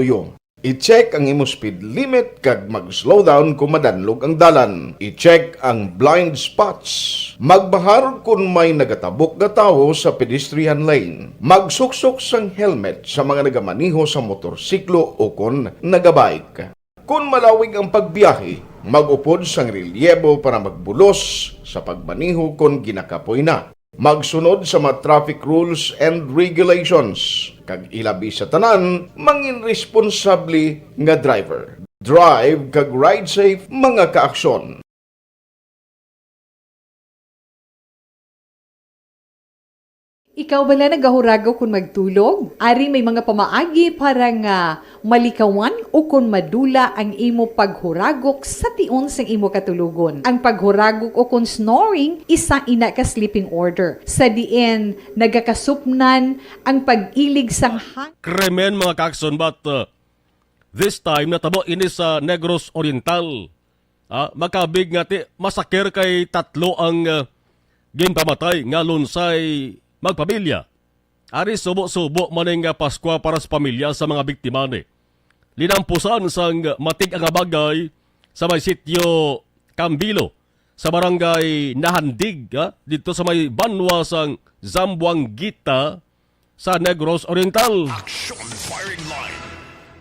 I-check ang imo speed limit kag mag-slow down kon madanlog ang dalan. I-check ang blind spots. Magbahar kon may nagatabok nga tawo sa pedestrian lane. Magsuksok sang helmet sa mga nagamaneho sa motorsiklo o kon nagabike. Kon malawig ang pagbiyahe, mag-upod sang relyebo para magbulos sa pagmaneho kon ginakapoy na. Magsunod sa mga traffic rules and regulations, kag ilabi sa tanan, mangin responsable nga driver. Drive kag ride safe, mga kaaksyon. Ikaw bala nagahuragok kon magtulog? Ari may mga pamaagi para nga malikawan ukon madula ang imo paghuragok sa tion sang imo katulogon. Ang paghuragok ukon snoring isa ina ka sleeping order, sa diin nagakasupnan ang pag-ilig sang hang- Krimen, mga kakson, but uh, this time natabo ini sa Negros Oriental. Ah, makabig nga ti masakir kay tatlo ang uh, ginpamatay nga lunsay magpamilya. Ari subo-subo man nga Paskwa para sa pamilya sa mga biktima ni. Linampusan sang matig-a nga bagay sa may sitio Cambilo, sa barangay Nahandig, ha, dito sa may banwa sang Zamboanguita sa Negros Oriental. Action Firing Line.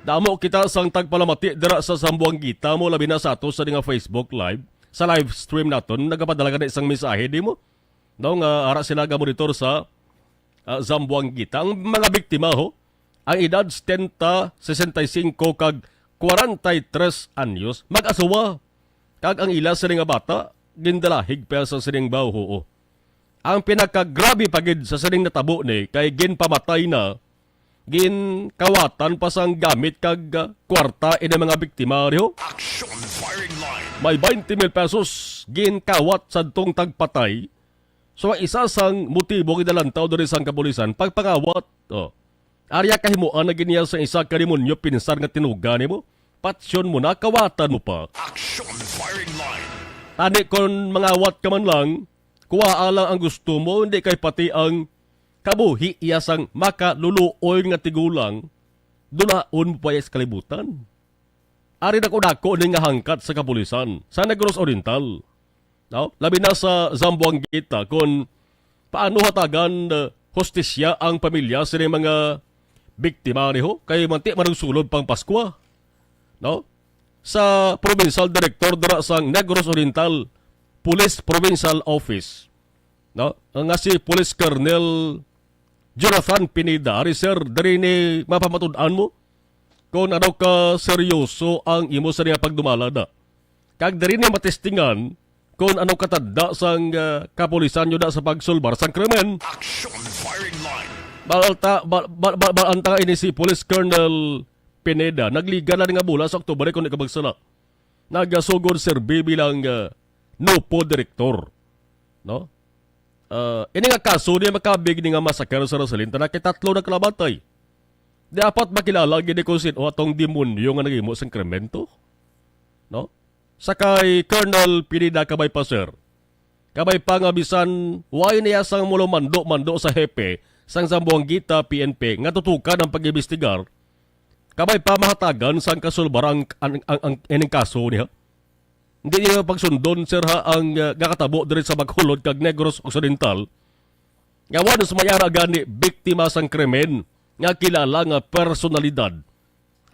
Damo kita sang tagpalamati dira sa Zamboanguita mo, labi na sa ato sa nga Facebook Live, sa live stream naton, nagapadala ka na isang mensahe, di mo? No, nga ara sila ga monitor sa ah, Zamboanguita. Ang mga biktima, ho, ang edad setenta, sesenta y cinco kag kwarenta y tres anyos, mag-asawa. Kag ang ila sini nga bata, gindalahig pa sa sining baho, ho. Ang pinakagrabe pa gid sa sining natabo ni kay ginpamatay na, ginkawatan pa sang gamit kag ah, kwarta ini mga biktima, ho. Action Firing Line. May twenty mil pesos ginkawat sadtong tagpatay. So, ang isa sang motibo nga ginalantaw diri sang kapulisan, pagpangawat. Oh. Ari ang kahimuan na gid niya sa isa ka demonyo pinsar nga tinuga nimo. Patyon mo na, kawatan mo pa. Action Firing Line. Tani kon mangawat ka man lang, kuwaa lang ang gusto mo, hindi kay pati ang kabuhi iya sang makaluluoy nga tigulang, dulaon mo pa iya sa kalibutan. Ari dako-dako ni nga hangkat sa kapulisan sa Negros Oriental. No? Labi na sa Zamboanguita, kung paano hatagan uh, hustisya ang pamilya sini mga biktima niho kay manti man nagsulod pang Paskwa. No? Sa provincial director dira sa Negros Oriental Police Provincial Office, no? Nga si Police Colonel Jonathan Pineda. Ari, sir, diri ni mapamatud-an mo kung ano ka seryoso ang imo sa niya pagdumala na. Kag diri ni matestingan kung ano katanda sang, ah, kapulisan nyo da sa pagsulbar sang krimen. Action firing line. Balta, bal, bal, bal, bal, anta ini si Police Colonel Pineda, nagliga na nga bola sa Oktubre, kung di ka magsala. Nagasugod serbi bilang, ah, NOPO director. No? Ah, ini nga kaso ni makabig ni nga massacre sa Rosalinta, na kay tatlo na kalamatay. Di apat makilala gid kung sin-o atong demonyo nga naghimo sang krimen to? No? Sa kay Colonel Pineda, kabay pa, sir. Kabay pa nga bisan way niya sang mulumando-mando sa hepe sang Zamboanguita P N P nga tutukan ang pag-imbestigar, kabay pa mahatagan sang kasulbar ang, ang, ang, ang ining kaso niya. Hindi niya pagsundon, sir, ha, ang, ah, gakatabo diri sa Bacolod kag Negros Occidental. Nga once may ara gani biktima sang krimen nga kilala nga personalidad,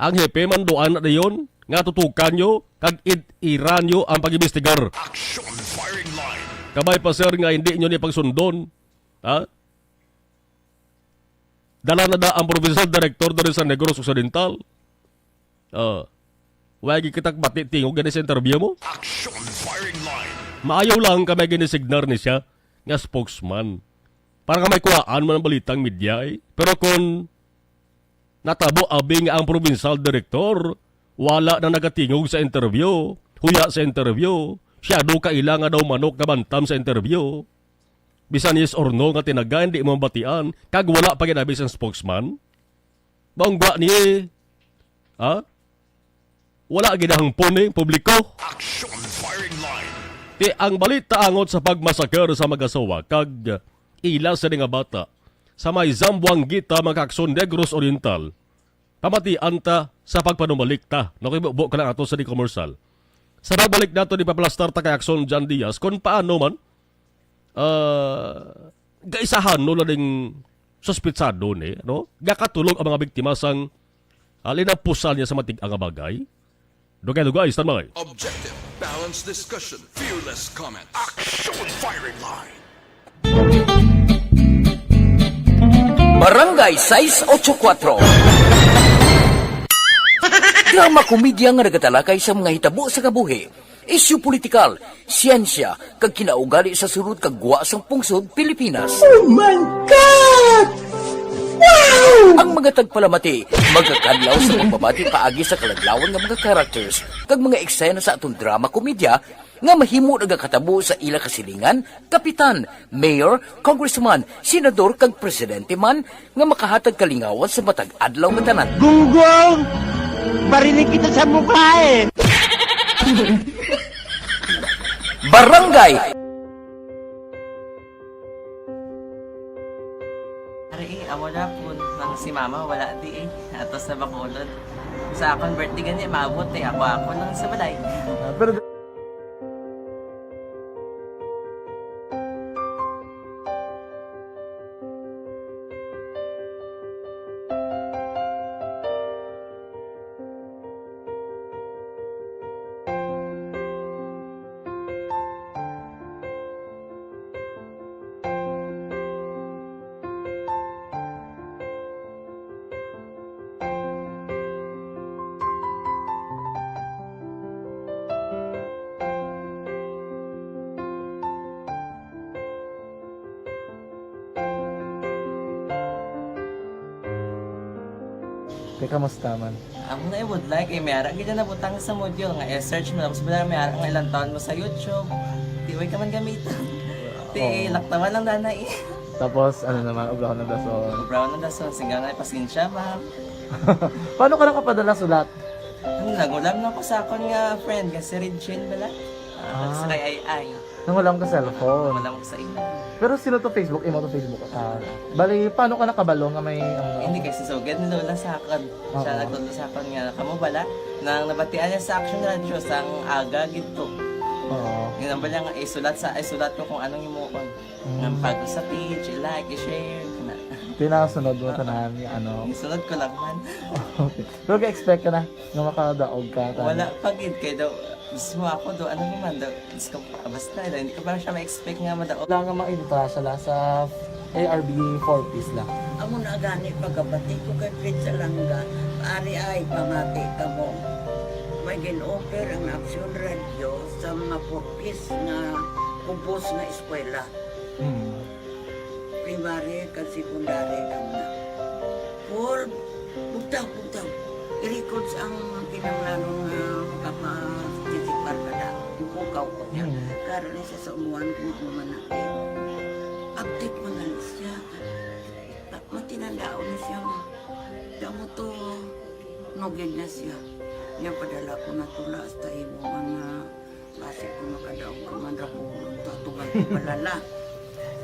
ang hepe man do ana dayon nga tutukan nyo kag id-ira nyo ang pag-imbestigar. Action firing line. Kabay pa, sir, nga hindi nyo ni pagsundon, ha? Dala na da ang provincial director diri sa Negros Occidental. Ah, wala gid kita bati tingog gani sa interview mo. Action firing line. Maayo lang ka may ginisignar ni siya nga spokesman. Para nga may kuhaan man ang balitang media, eh. Pero kung natabo abi nga ang provincial director wala na nagatingog sa interview, huya sa interview, siya do kaila nga daw manok nga bantam sa interview. Bisan yes or no nga tinaga, hindi mo mabatian, kag wala pa ginabi sang spokesman. Maunggwa ni, ha? Wala gid ang puni, publiko. Action firing line. Ti ang balita angot sa pagmasaker sa mag-asawa kag ila sa nga bata sa may Zamboanguita, mga kaakson, Negros Oriental. Pamatian ta sa pagpanumalik ta. Nakibubo ka lang ato sa di komersal. Sa pagbalik nato ni paplastar ta kay Akson John Diaz kung paano man, ah, gaisahan no na ding suspitsado ni, no? Gakatulog ang mga biktima sang, ah, linapusan niya sa matig-a nga bagay. Dugay-dugay, stand by. Objective, balanced discussion, fearless comment. Action firing line. Barangay sais ocho kuatro. Drama komedya nga nagatalakay sa mga hitabo sa kabuhi, isyu politikal, siyensya, kag kinaugali sa sulod kag gwa sang pungsod Pilipinas. Oh my God! Wow! Ang mga tagpalamati magakadlaw sa pagbabati paagi sa kaladlawan nga mga characters kag mga eksena sa aton drama komedya nga mahimo nagakatabo sa ila kasilingan, kapitan, mayor, congressman, senador, kag presidente man nga makahatag kalingawan sa matag adlaw nga tanan. Gunggong! Barinig kita sa mukha eh! Barangay! Ari, eh, amo na po nang si mama wala di eh. Ato sa Bacolod. Sa akon birthday gani, maabot eh. Ako, ako lang sa balay. Ah, pero Te, kamusta man? Ako na, I would like, eh, may ara gid na butang sa module nga i-search mo, tapos wala, may ara nga ilang taon mo sa YouTube. Di, way ka man gamitan. Ti, oo, laktawan lang dana eh. Tapos, ano naman, ubrahon ng dason. Ubrahon ng dason, singgaw na, pasensya, ma'am. Paano ka nakapadala sulat? Ano, nagulam na ko sa akon nga friend, nga si Regine bala. Ah, ah, sa kay Ay Ay. Nangulam ka cellphone? Nangulam ko sa imo. Pero sino to Facebook? Imo to Facebook? Ah, bali, paano ka nakabalo nga may, ano? Hindi, kay si Sugad ni Lola sa akon. Siya, oo, nagtudlo sa akon nga, kamo bala, nang nabatian niya sa Action Radio, sang aga gid to. Oo. Yun ang bala nga, isulat sa, isulat ko kung anong himuon. Mm. Nga bago sa page, i-like, i-share, kana. Tinasunod mo, oo, tanan, nga ano. Isunod ko lang man. Okay. Pero ga-expect ka na nga makadaog ka, tanan? Wala pa gid, kay daw, mismo ako daw, ano naman daw, Diyos ko, basta, hindi ko pa siya ma-expect nga madaog. Wala nga ma-invita siya la sa A R B four Ps la. Amo na gani pagkabati ko kay Fritz Alanga, ari ay pamati ka mo. Gin-offer ang Aksyon Radyo sa mga four Ps nga kubos nga eskwela. Mm. Primary kag secondary lang na. Paul, bugtaw, bugtaw. I-records ang kinahanglanon nga makaparticipar ka na. Bukaw ko niya. Mm. Karon ni sa umuan kung ano man natin. Update man na siya. Ta-, matinandaon na siya nga. Damo to, nugid na siya. Niya padala ko na tula hasta imo nga basi ko makadaog ka man ra ko, to, atubang ko balala.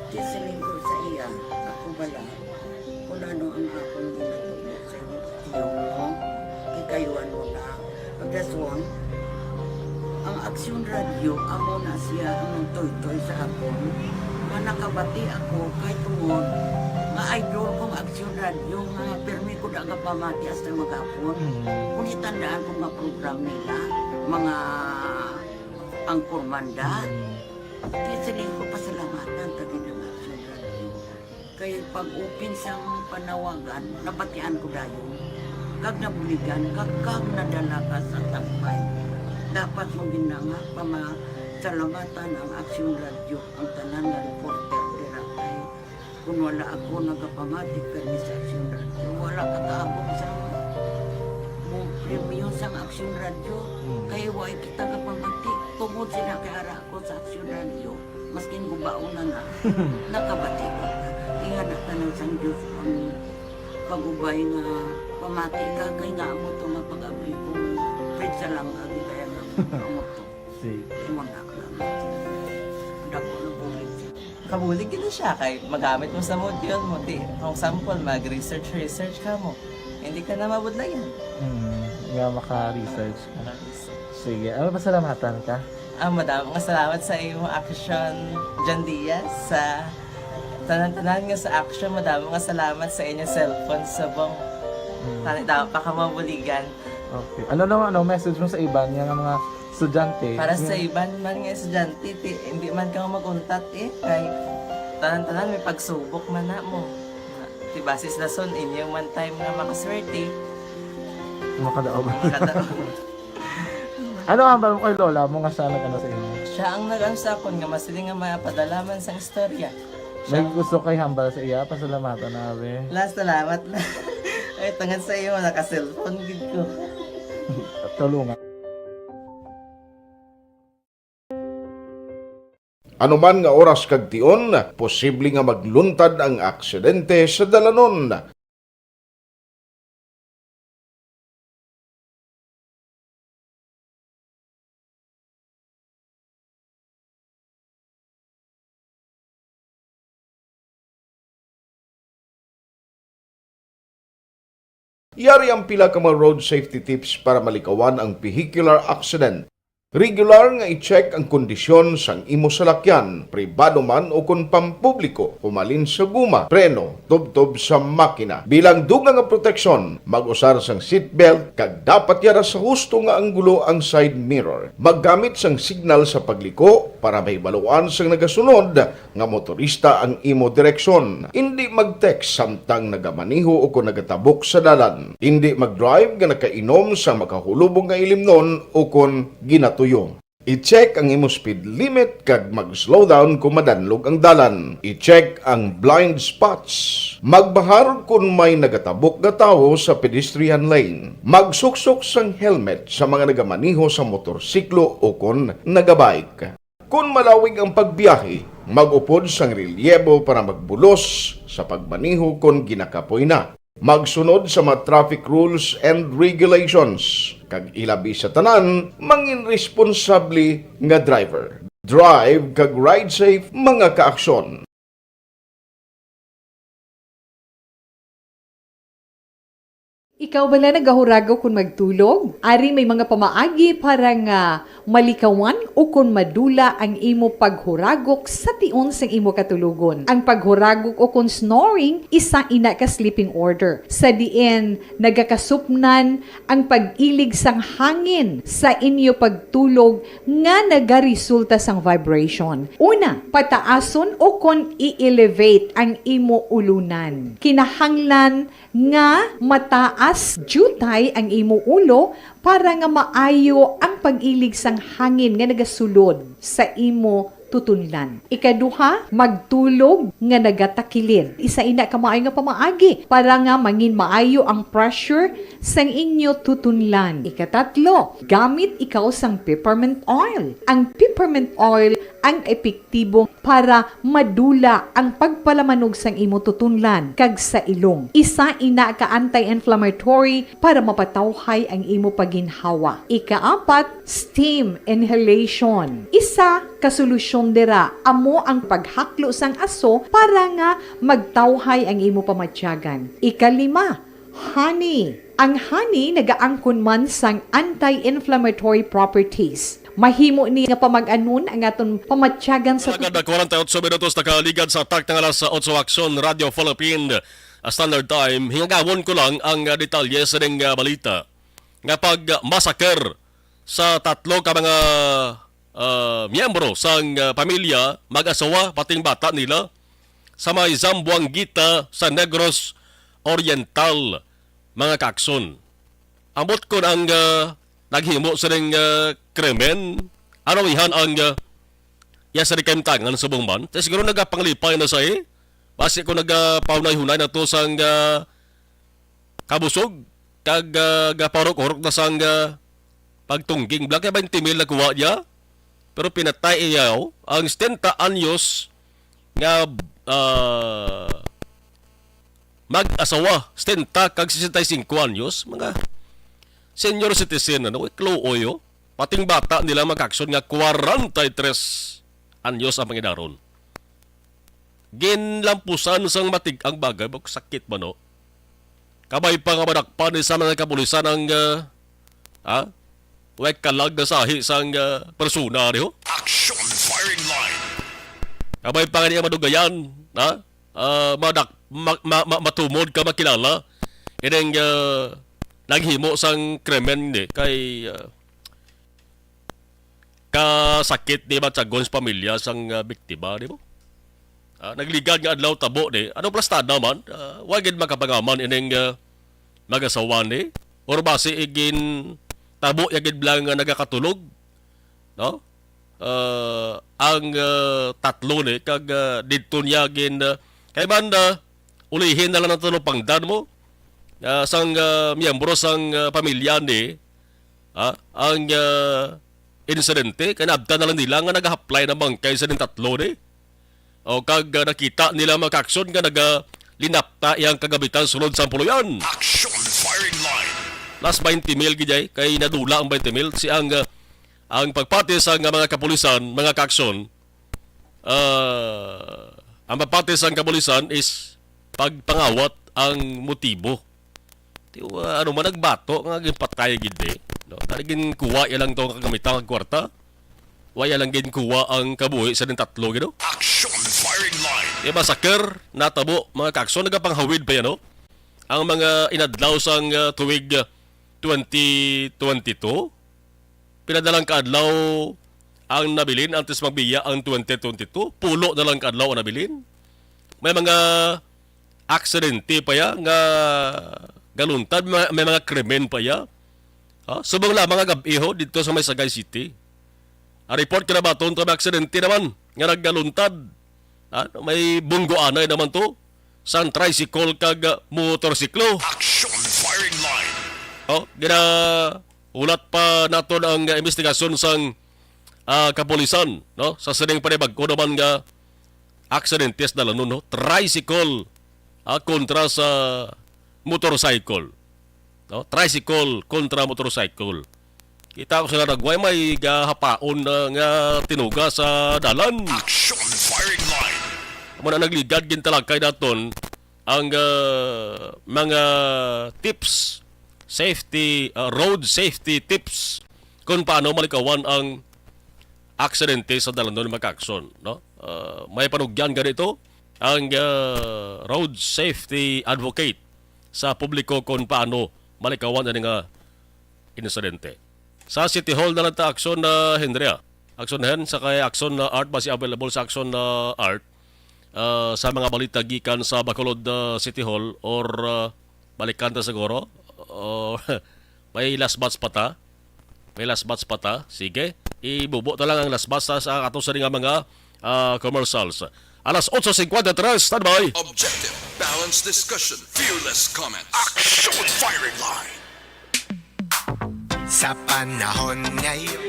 Di siling ko sa iya, ako bala, kung ano ang akong ginatubag sa imo, tiyo mo, kay kayuan mo na. Pagkaswang, ang Aksyon Radyo, amo na siya ang nagtuytoy sa akon. Nga nakabati ako kay tungod nga idol kong Aksyon Radyo nga pirmi ko da gapamati hasta maghapon. Mm. Kung itandaan ko nga program nila, mga anchorman da, Mm. di siling ko pasalamatan ta gid ang Aksyon Radyo. Kay pag-open sang panawagan, nabatian ko dayon. Kag nabuligan, kag, kag nadala ka sa tampay. Dapat mo gid na nga pamasalamatan ang Aksyon Radyo, ang tanan nga reporter dira kay kun wala ako nagapamati kay sa Aksyon Radyo, wala ka kaabot sa mo premyo sang Aksyon Radyo. Hmm. Kay wa kita kapamati. Tungod sila kay ara ako sa Aksyon Radyo, maskin gubaon na na, nakabati ko. Ingana ka nang sang Diyos ang pag-ubay nga pamati ka, kay nga amo to nga pag-abli ko, Fred, sa lang agi kaya nga amo to. Sige. Imo na lang. Dako na bulig. Kabulig gid na siya kay magamit mo sa module mo. Di, for example, mag-research, research ka mo. Hindi ka na mabudlayan. Hmm, nga maka-research ka. Maka-research. Sige, ano, pasalamatan ka? Ah, madamo nga salamat sa imo, Action John Diaz, sa tanan-tanan nga sa Action. Madamo nga salamat sa inyo cellphone subong. Hmm. Tani daw pa ka mabuligan. Okay. Ano naman, ano, message mo sa iban nga mga estudyante? Para sa Yung iban man nga estudyante, ti-, hindi man ka mag-untat eh. Kay tanan-tanan may pagsubok man na mo. Ti basis lason, inyo man time nga makaswerte. Makadaog. Makadaog. Ano ang hambal mo kay lola mo nga siya nag-ano sa imo? Siya ang nag-ano sa akon nga masiling nga mapadala man sang istorya. May Siya gusto kay hambal sa iya, pasalamatan na, be. La, salamat na. Ay, tungod sa imo, naka-cellphone gid ko. Tulungan. Anuman nga oras kag tion, posible nga magluntad ang aksidente sa dalanon. Yari ang pila ka mga road safety tips para malikawan ang vehicular accident. Regular nga i-check ang kondisyon sang imo salakyan, pribado man o kon pampubliko, humalin sa guma, preno, tubtob sa makina. Bilang dugang nga proteksyon, mag-usar sang seatbelt kag dapat yara sa husto nga anggulo ang side mirror. Maggamit sang signal sa pagliko para mahibaluan sang nagasunod nga motorista ang imo direksyon. Indi mag-text samtang nagamaneho o kon nagatabok sa dalan. Indi mag-drive nga nakainom sa makahulubong nga ilimnon o kon ginatuyo. I-check ang imo speed limit kag mag-slow down kung madanlog ang dalan. I-check ang blind spots. Magbahar kon may nagatabok nga tawo sa pedestrian lane. Magsuksok sang helmet sa mga nagamaneho sa motorsiklo o kon nagabike. Kon malawig ang pagbiyahe, mag-upod sang relyebo para magbulos sa pagmaneho kon ginakapoy na. Magsunod sa mga traffic rules and regulations, kag ilabi sa tanan, mangin responsable nga driver. Drive kag ride safe, mga kaaksyon. Ikaw bala nagahuragok kon magtulog? Ari may mga pamaagi para nga malikawan o kon madula ang imo paghuragok sa tion sang imo katulogon. Ang paghuragok o kon snoring, isa ina ka sleeping order, sa diin nagakasupnan ang pag-ilig sang hangin sa inyo pagtulog nga nagaresulta sang vibration. Una, pataason o kon i-elevate ang imo ulunan. Kinahanglan nga mataas diutay ang imo ulo para nga maayo ang pag-ilig sang hangin nga nagasulod sa imo tutunlan. Ikaduha, magtulog nga nagatakilid. Isa ina ka maayo nga pamaagi para nga mangin maayo ang pressure sang inyo tutunlan. Ikatatlo, gamit ikaw sang peppermint oil. Ang peppermint oil ang epektibo para madula ang pagpalamanog sang imo tutunlan kag sa ilong. Isa ina ka anti-inflammatory para mapatawhay ang imo paginhawa. Ikaapat, steam inhalation. Isa ka solusyon dira amo ang paghaklo sang aso para nga magtawhay ang imo pamatyagan. Ikalima, honey. Ang honey nagaangkon man sang anti-inflammatory properties. Mahimo ni nga pamag-anon ang aton pamatyagan sa Agad na forty-eight minutos nakaligad sa takna nga alas otso, Aksyon, Radyo Philippine, ah, Standard Time. Hingagawon ko lang ang, ah, detalye sa ning, ah, balita nga pag-massacre sa tatlo ka mga, ah, miyembro sang, ah, pamilya, mag-asawa, pating bata nila, sa may Zamboanguita sa Negros Oriental, mga kaakson. Ambot kon ang, ah, naghimo sining, ah, krimen, ano, ihan ang, ah, iya sa kaimtangan subong man. Tay siguro nagapanglipay na sa, eh. Basi ko nagapahunay-hunay na to sang, ah, kabusog, kag, ah, gaparok-urok na sang, ah, pagtungging. Bala kay twenty mil nakuha niya, pero pinatay iya, oh. Ang setenta anyos nga, ah, mag-asawa, setenta kag sesenta y cinco anyos, mga senior citizen, ano, ikluoy, oh. Pating bata nila, mga kaakson, nga kwarenta y tres anyos ang pangidaron. Ginlampusan sang matig-ang bagay, bak-, sakit man, no? Kabay pa nga madakpan ni sa mga kapulisan ang, ah, ah, way kalag nga sahi sang, ah, persona, di ho? Action firing line. Kabay pa nga niya madugayan, ha? Ah, madak-, ma-, ma-, ma-, matumod ka makilala. Ining, ah, naghimo sang krimen, di, kay, ah, kasakit ni matyagon sa pamilya sang, ah, biktima, di ba? Ah, nagligad nga adlaw tabo ni. Ano plastada man? Ah, wa gid makapangaman ining, ah, mag-asawa ni. Or basi igin tabo ya gid lang nga nagakatulog, no? Ah, ang, ah, tatlo ni kag, ah, didto niya gin, ah, kay man, ah, ulihin na lang nato no pangdan mo, ah, sang, ah, miyembro sang, ah, pamilya ni, ah, ang, ah, insidente, kay naabtan na lang nila nga nagahaplay na bangkay sa ning tatlo ni. O, kag, ah, nakita nila, mga kaakson, nga nagalinapta iyang kagamitan sulod sa puloy-an. Action firing line. Plus twenty mil gid ay, kay nadula ang twenty mil. Si ang, ah, ang pagpati sa nga mga kapulisan, mga kaakson, ah, ang pagpati sa kapulisan is pagpangawat ang motibo. Ti, wa-, ano man, nagbato nga ginpatay gid, eh. No? Tani ginkuha iya lang to ang kagamitan nga kwarta. Wa iya lang ginkuha ang kabuhi sa ning tatlo, gid, no? Action firing line. Iya, massacre natabo, mga kaakson, nagapanghawid pa yan, no? Ang mga inadlaw sang, ah, tuig, ah, twenty twenty-two, pila na lang ka adlaw ang nabilin antes magbiya ang twenty twenty-two? Pulo na lang ka adlaw ang nabilin. May mga aksidente pa ya nga galuntad, may, may mga krimen pa ya. Ha? Subong lamang nga gab-i ho didto sa may Sagay City. Ang report kinabaton to may aksidente naman nga naggaluntad. Ha? May bunggoanay naman to sang tricycle kag, ah, motorsiklo. Action firing line. Oh, ginahulat pa naton ang, ah, investigasyon sang, ah, kapulisan, no? Sa sining panibag-o naman nga aksidente sa dalanon, no? Tricycle, ah, kontra sa motorcycle. No? Tricycle kontra motorcycle. Kita ko sila nagway may gahapaon na nga tinuga sa dalan. Action firing line. Amo na nagligad gintalakay naton ang, ah, mga tips, safety, ah, road safety tips kung paano malikawan ang aksidente sa dalanon, mga kaakson, no? Ah, may panugyan gani ito ang, ah, road safety advocate sa publiko kung paano malikawan ani nga insidente. Sa City Hall na lang ta, Aksyon na Henry, ah. Aksyon Hen, sa kay Aksyon na Art, basi available sa Aksyon na Art, ah, sa mga balita gikan sa Bacolod, ah, City Hall or, ah, balikan ta siguro, or May last batch pa ta? May last batch pa ta? Sige. Ibubo ta lang ang last batch sa, sa ato sa nga mga, ah, commercials. Alas otso cincuenta y tres, standby. Objective, balanced discussion, fearless comments. Action Firing Line. Sa panahon ngayon.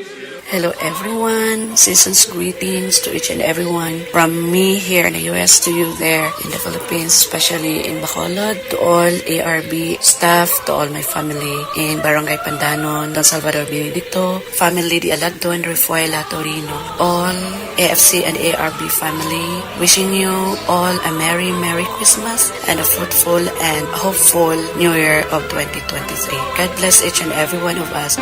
Hello everyone, season's greetings to each and everyone from me here in the U S to you there in the Philippines, especially in Bacolod, to all A R B staff, to all my family in Barangay Pandanon, Don Salvador Benedicto, family Di Alagdon, Refuela, Torino, all A F C and A R B family, wishing you all a merry, merry Christmas and a fruitful and hopeful New Year of twenty twenty-three. God bless each and every one of us.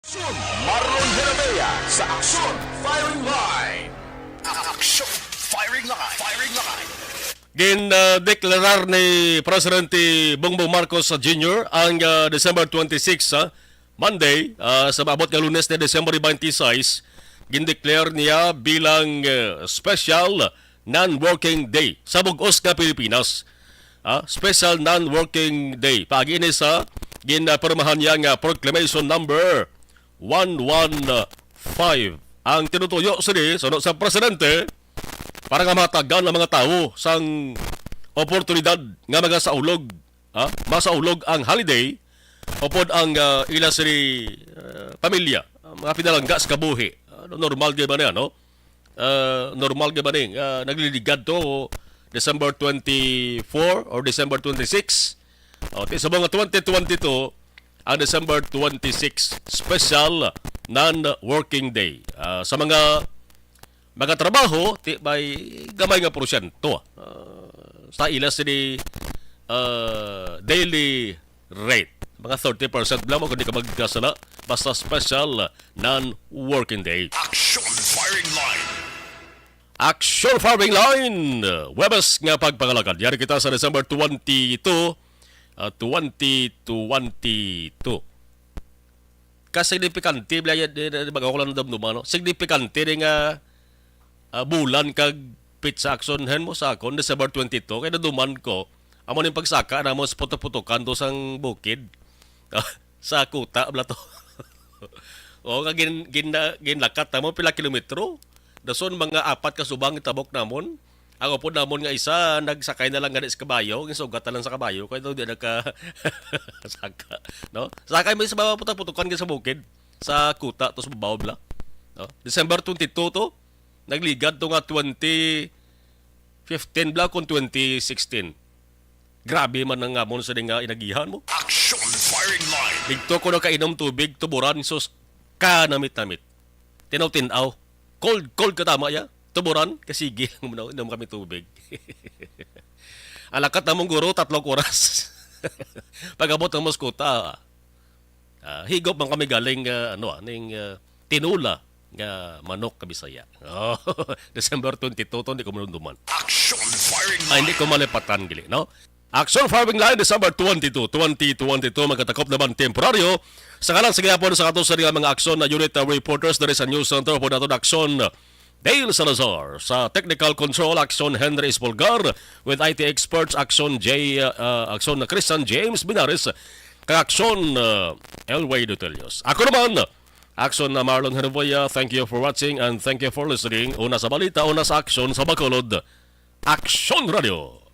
Aksyon, Marlon Herabea sa Aksyon Firing Line. Aksyon Firing Line. Firing Line. Gin, ah, deklarar ni Presidente Bongbong Marcos Junior ang, ah, December twenty-six, ah, Monday, ah, sa maabot nga Lunes ni December twenty-six, gindeclare niya bilang, eh, special non-working day sa bug-os nga Pilipinas. Ah, special non-working day. Paagi ini sa ginapirmahan niya nga Proclamation Number one one five. Ang tinutuyo sini, suno sa presidente, para nga mahatagan ang mga tawo sang oportunidad nga magasaulog, ah, masaulog ang holiday upod ang, ah, ila sini, ah, pamilya, ang mga pinalangga sa kabuhi. Ano, normal gyud ba niya, no? Ah, normal gyud ba ni, ah, nagliligad to December twenty-four or December twenty-six? O, ti sa mga twenty twenty-two, ang December twenty-six, special non-working day. Ah, sa mga magatrabaho, ti may gamay nga porsyento, ah, sa ila sini, ah, daily rate. Mga thirty percent lang mo kung di ka magkasala. Basta special non-working day. Action Firing Line. Action Firing Line! Webes nga pagpangalagad. Yari kita sa December twenty-two, ah, twenty twenty-two. Kasignifikante, bala, yan, di, di, di, bago ko lang nadumduman, no? Signifikante ni nga, ah, bulan kag petsa, Action, hen mo sa akon, December twenty-two, kay naduman ko, amo ning pagsaka namon sa putok-putokan to sang bukid. Sa kuta, bala to. O, nga gin-, gin-, ginlakat namon, pila kilometro? Dason, mga apat ka subang tabok namon. Ang upod namon nga isa, nagsakay na lang gani sa kabayo, ginsugat na lang sa kabayo, kaya daw di nagka-, saka, no? Sakay mo sa mga putok-putokan nga sa bukid, sa kuta, to sa babaw, bala. No? December twenty-two to, nagligad to nga twenty fifteen, bala, kung twenty sixteen. Grabe man ang amon sa nga inagihan mo. Action Firing Line. Dito ko nakainom tubig, tuburan, sus, kanamit-namit. Tinaw-tinaw. Cold, cold ka tama ya. Tuburan, kasigi lang mo na, inom kami tubig. Ang lakat namong guro, tatlong oras. Pag-abot ng Moscota, ah, higop man kami galing, ah, ano, ah, ning, ah, tinula nga manok ka Bisaya. Oh, December twenty-two to, hindi ko malumduman. Action Firing Ay, hindi Line. Ko malipatan, gili, no? Action Firing Line, December twenty-two, twenty twenty-two, magkatakop naman temporaryo. Sa ngalan sa gihapon sa ato sa mga aksyon na unit, uh, reporters diri sa News Center, po nato Action Dale Salazar, sa technical control, Action Henry Espolgar, with I T experts, Action J, uh, uh, Action Christian James Binares, kag Action, uh, Elway Dutelios. Ako naman, Action na Marlon Herboya, thank you for watching and thank you for listening. Una sa balita, una sa aksyon sa Bacolod, Action Radio.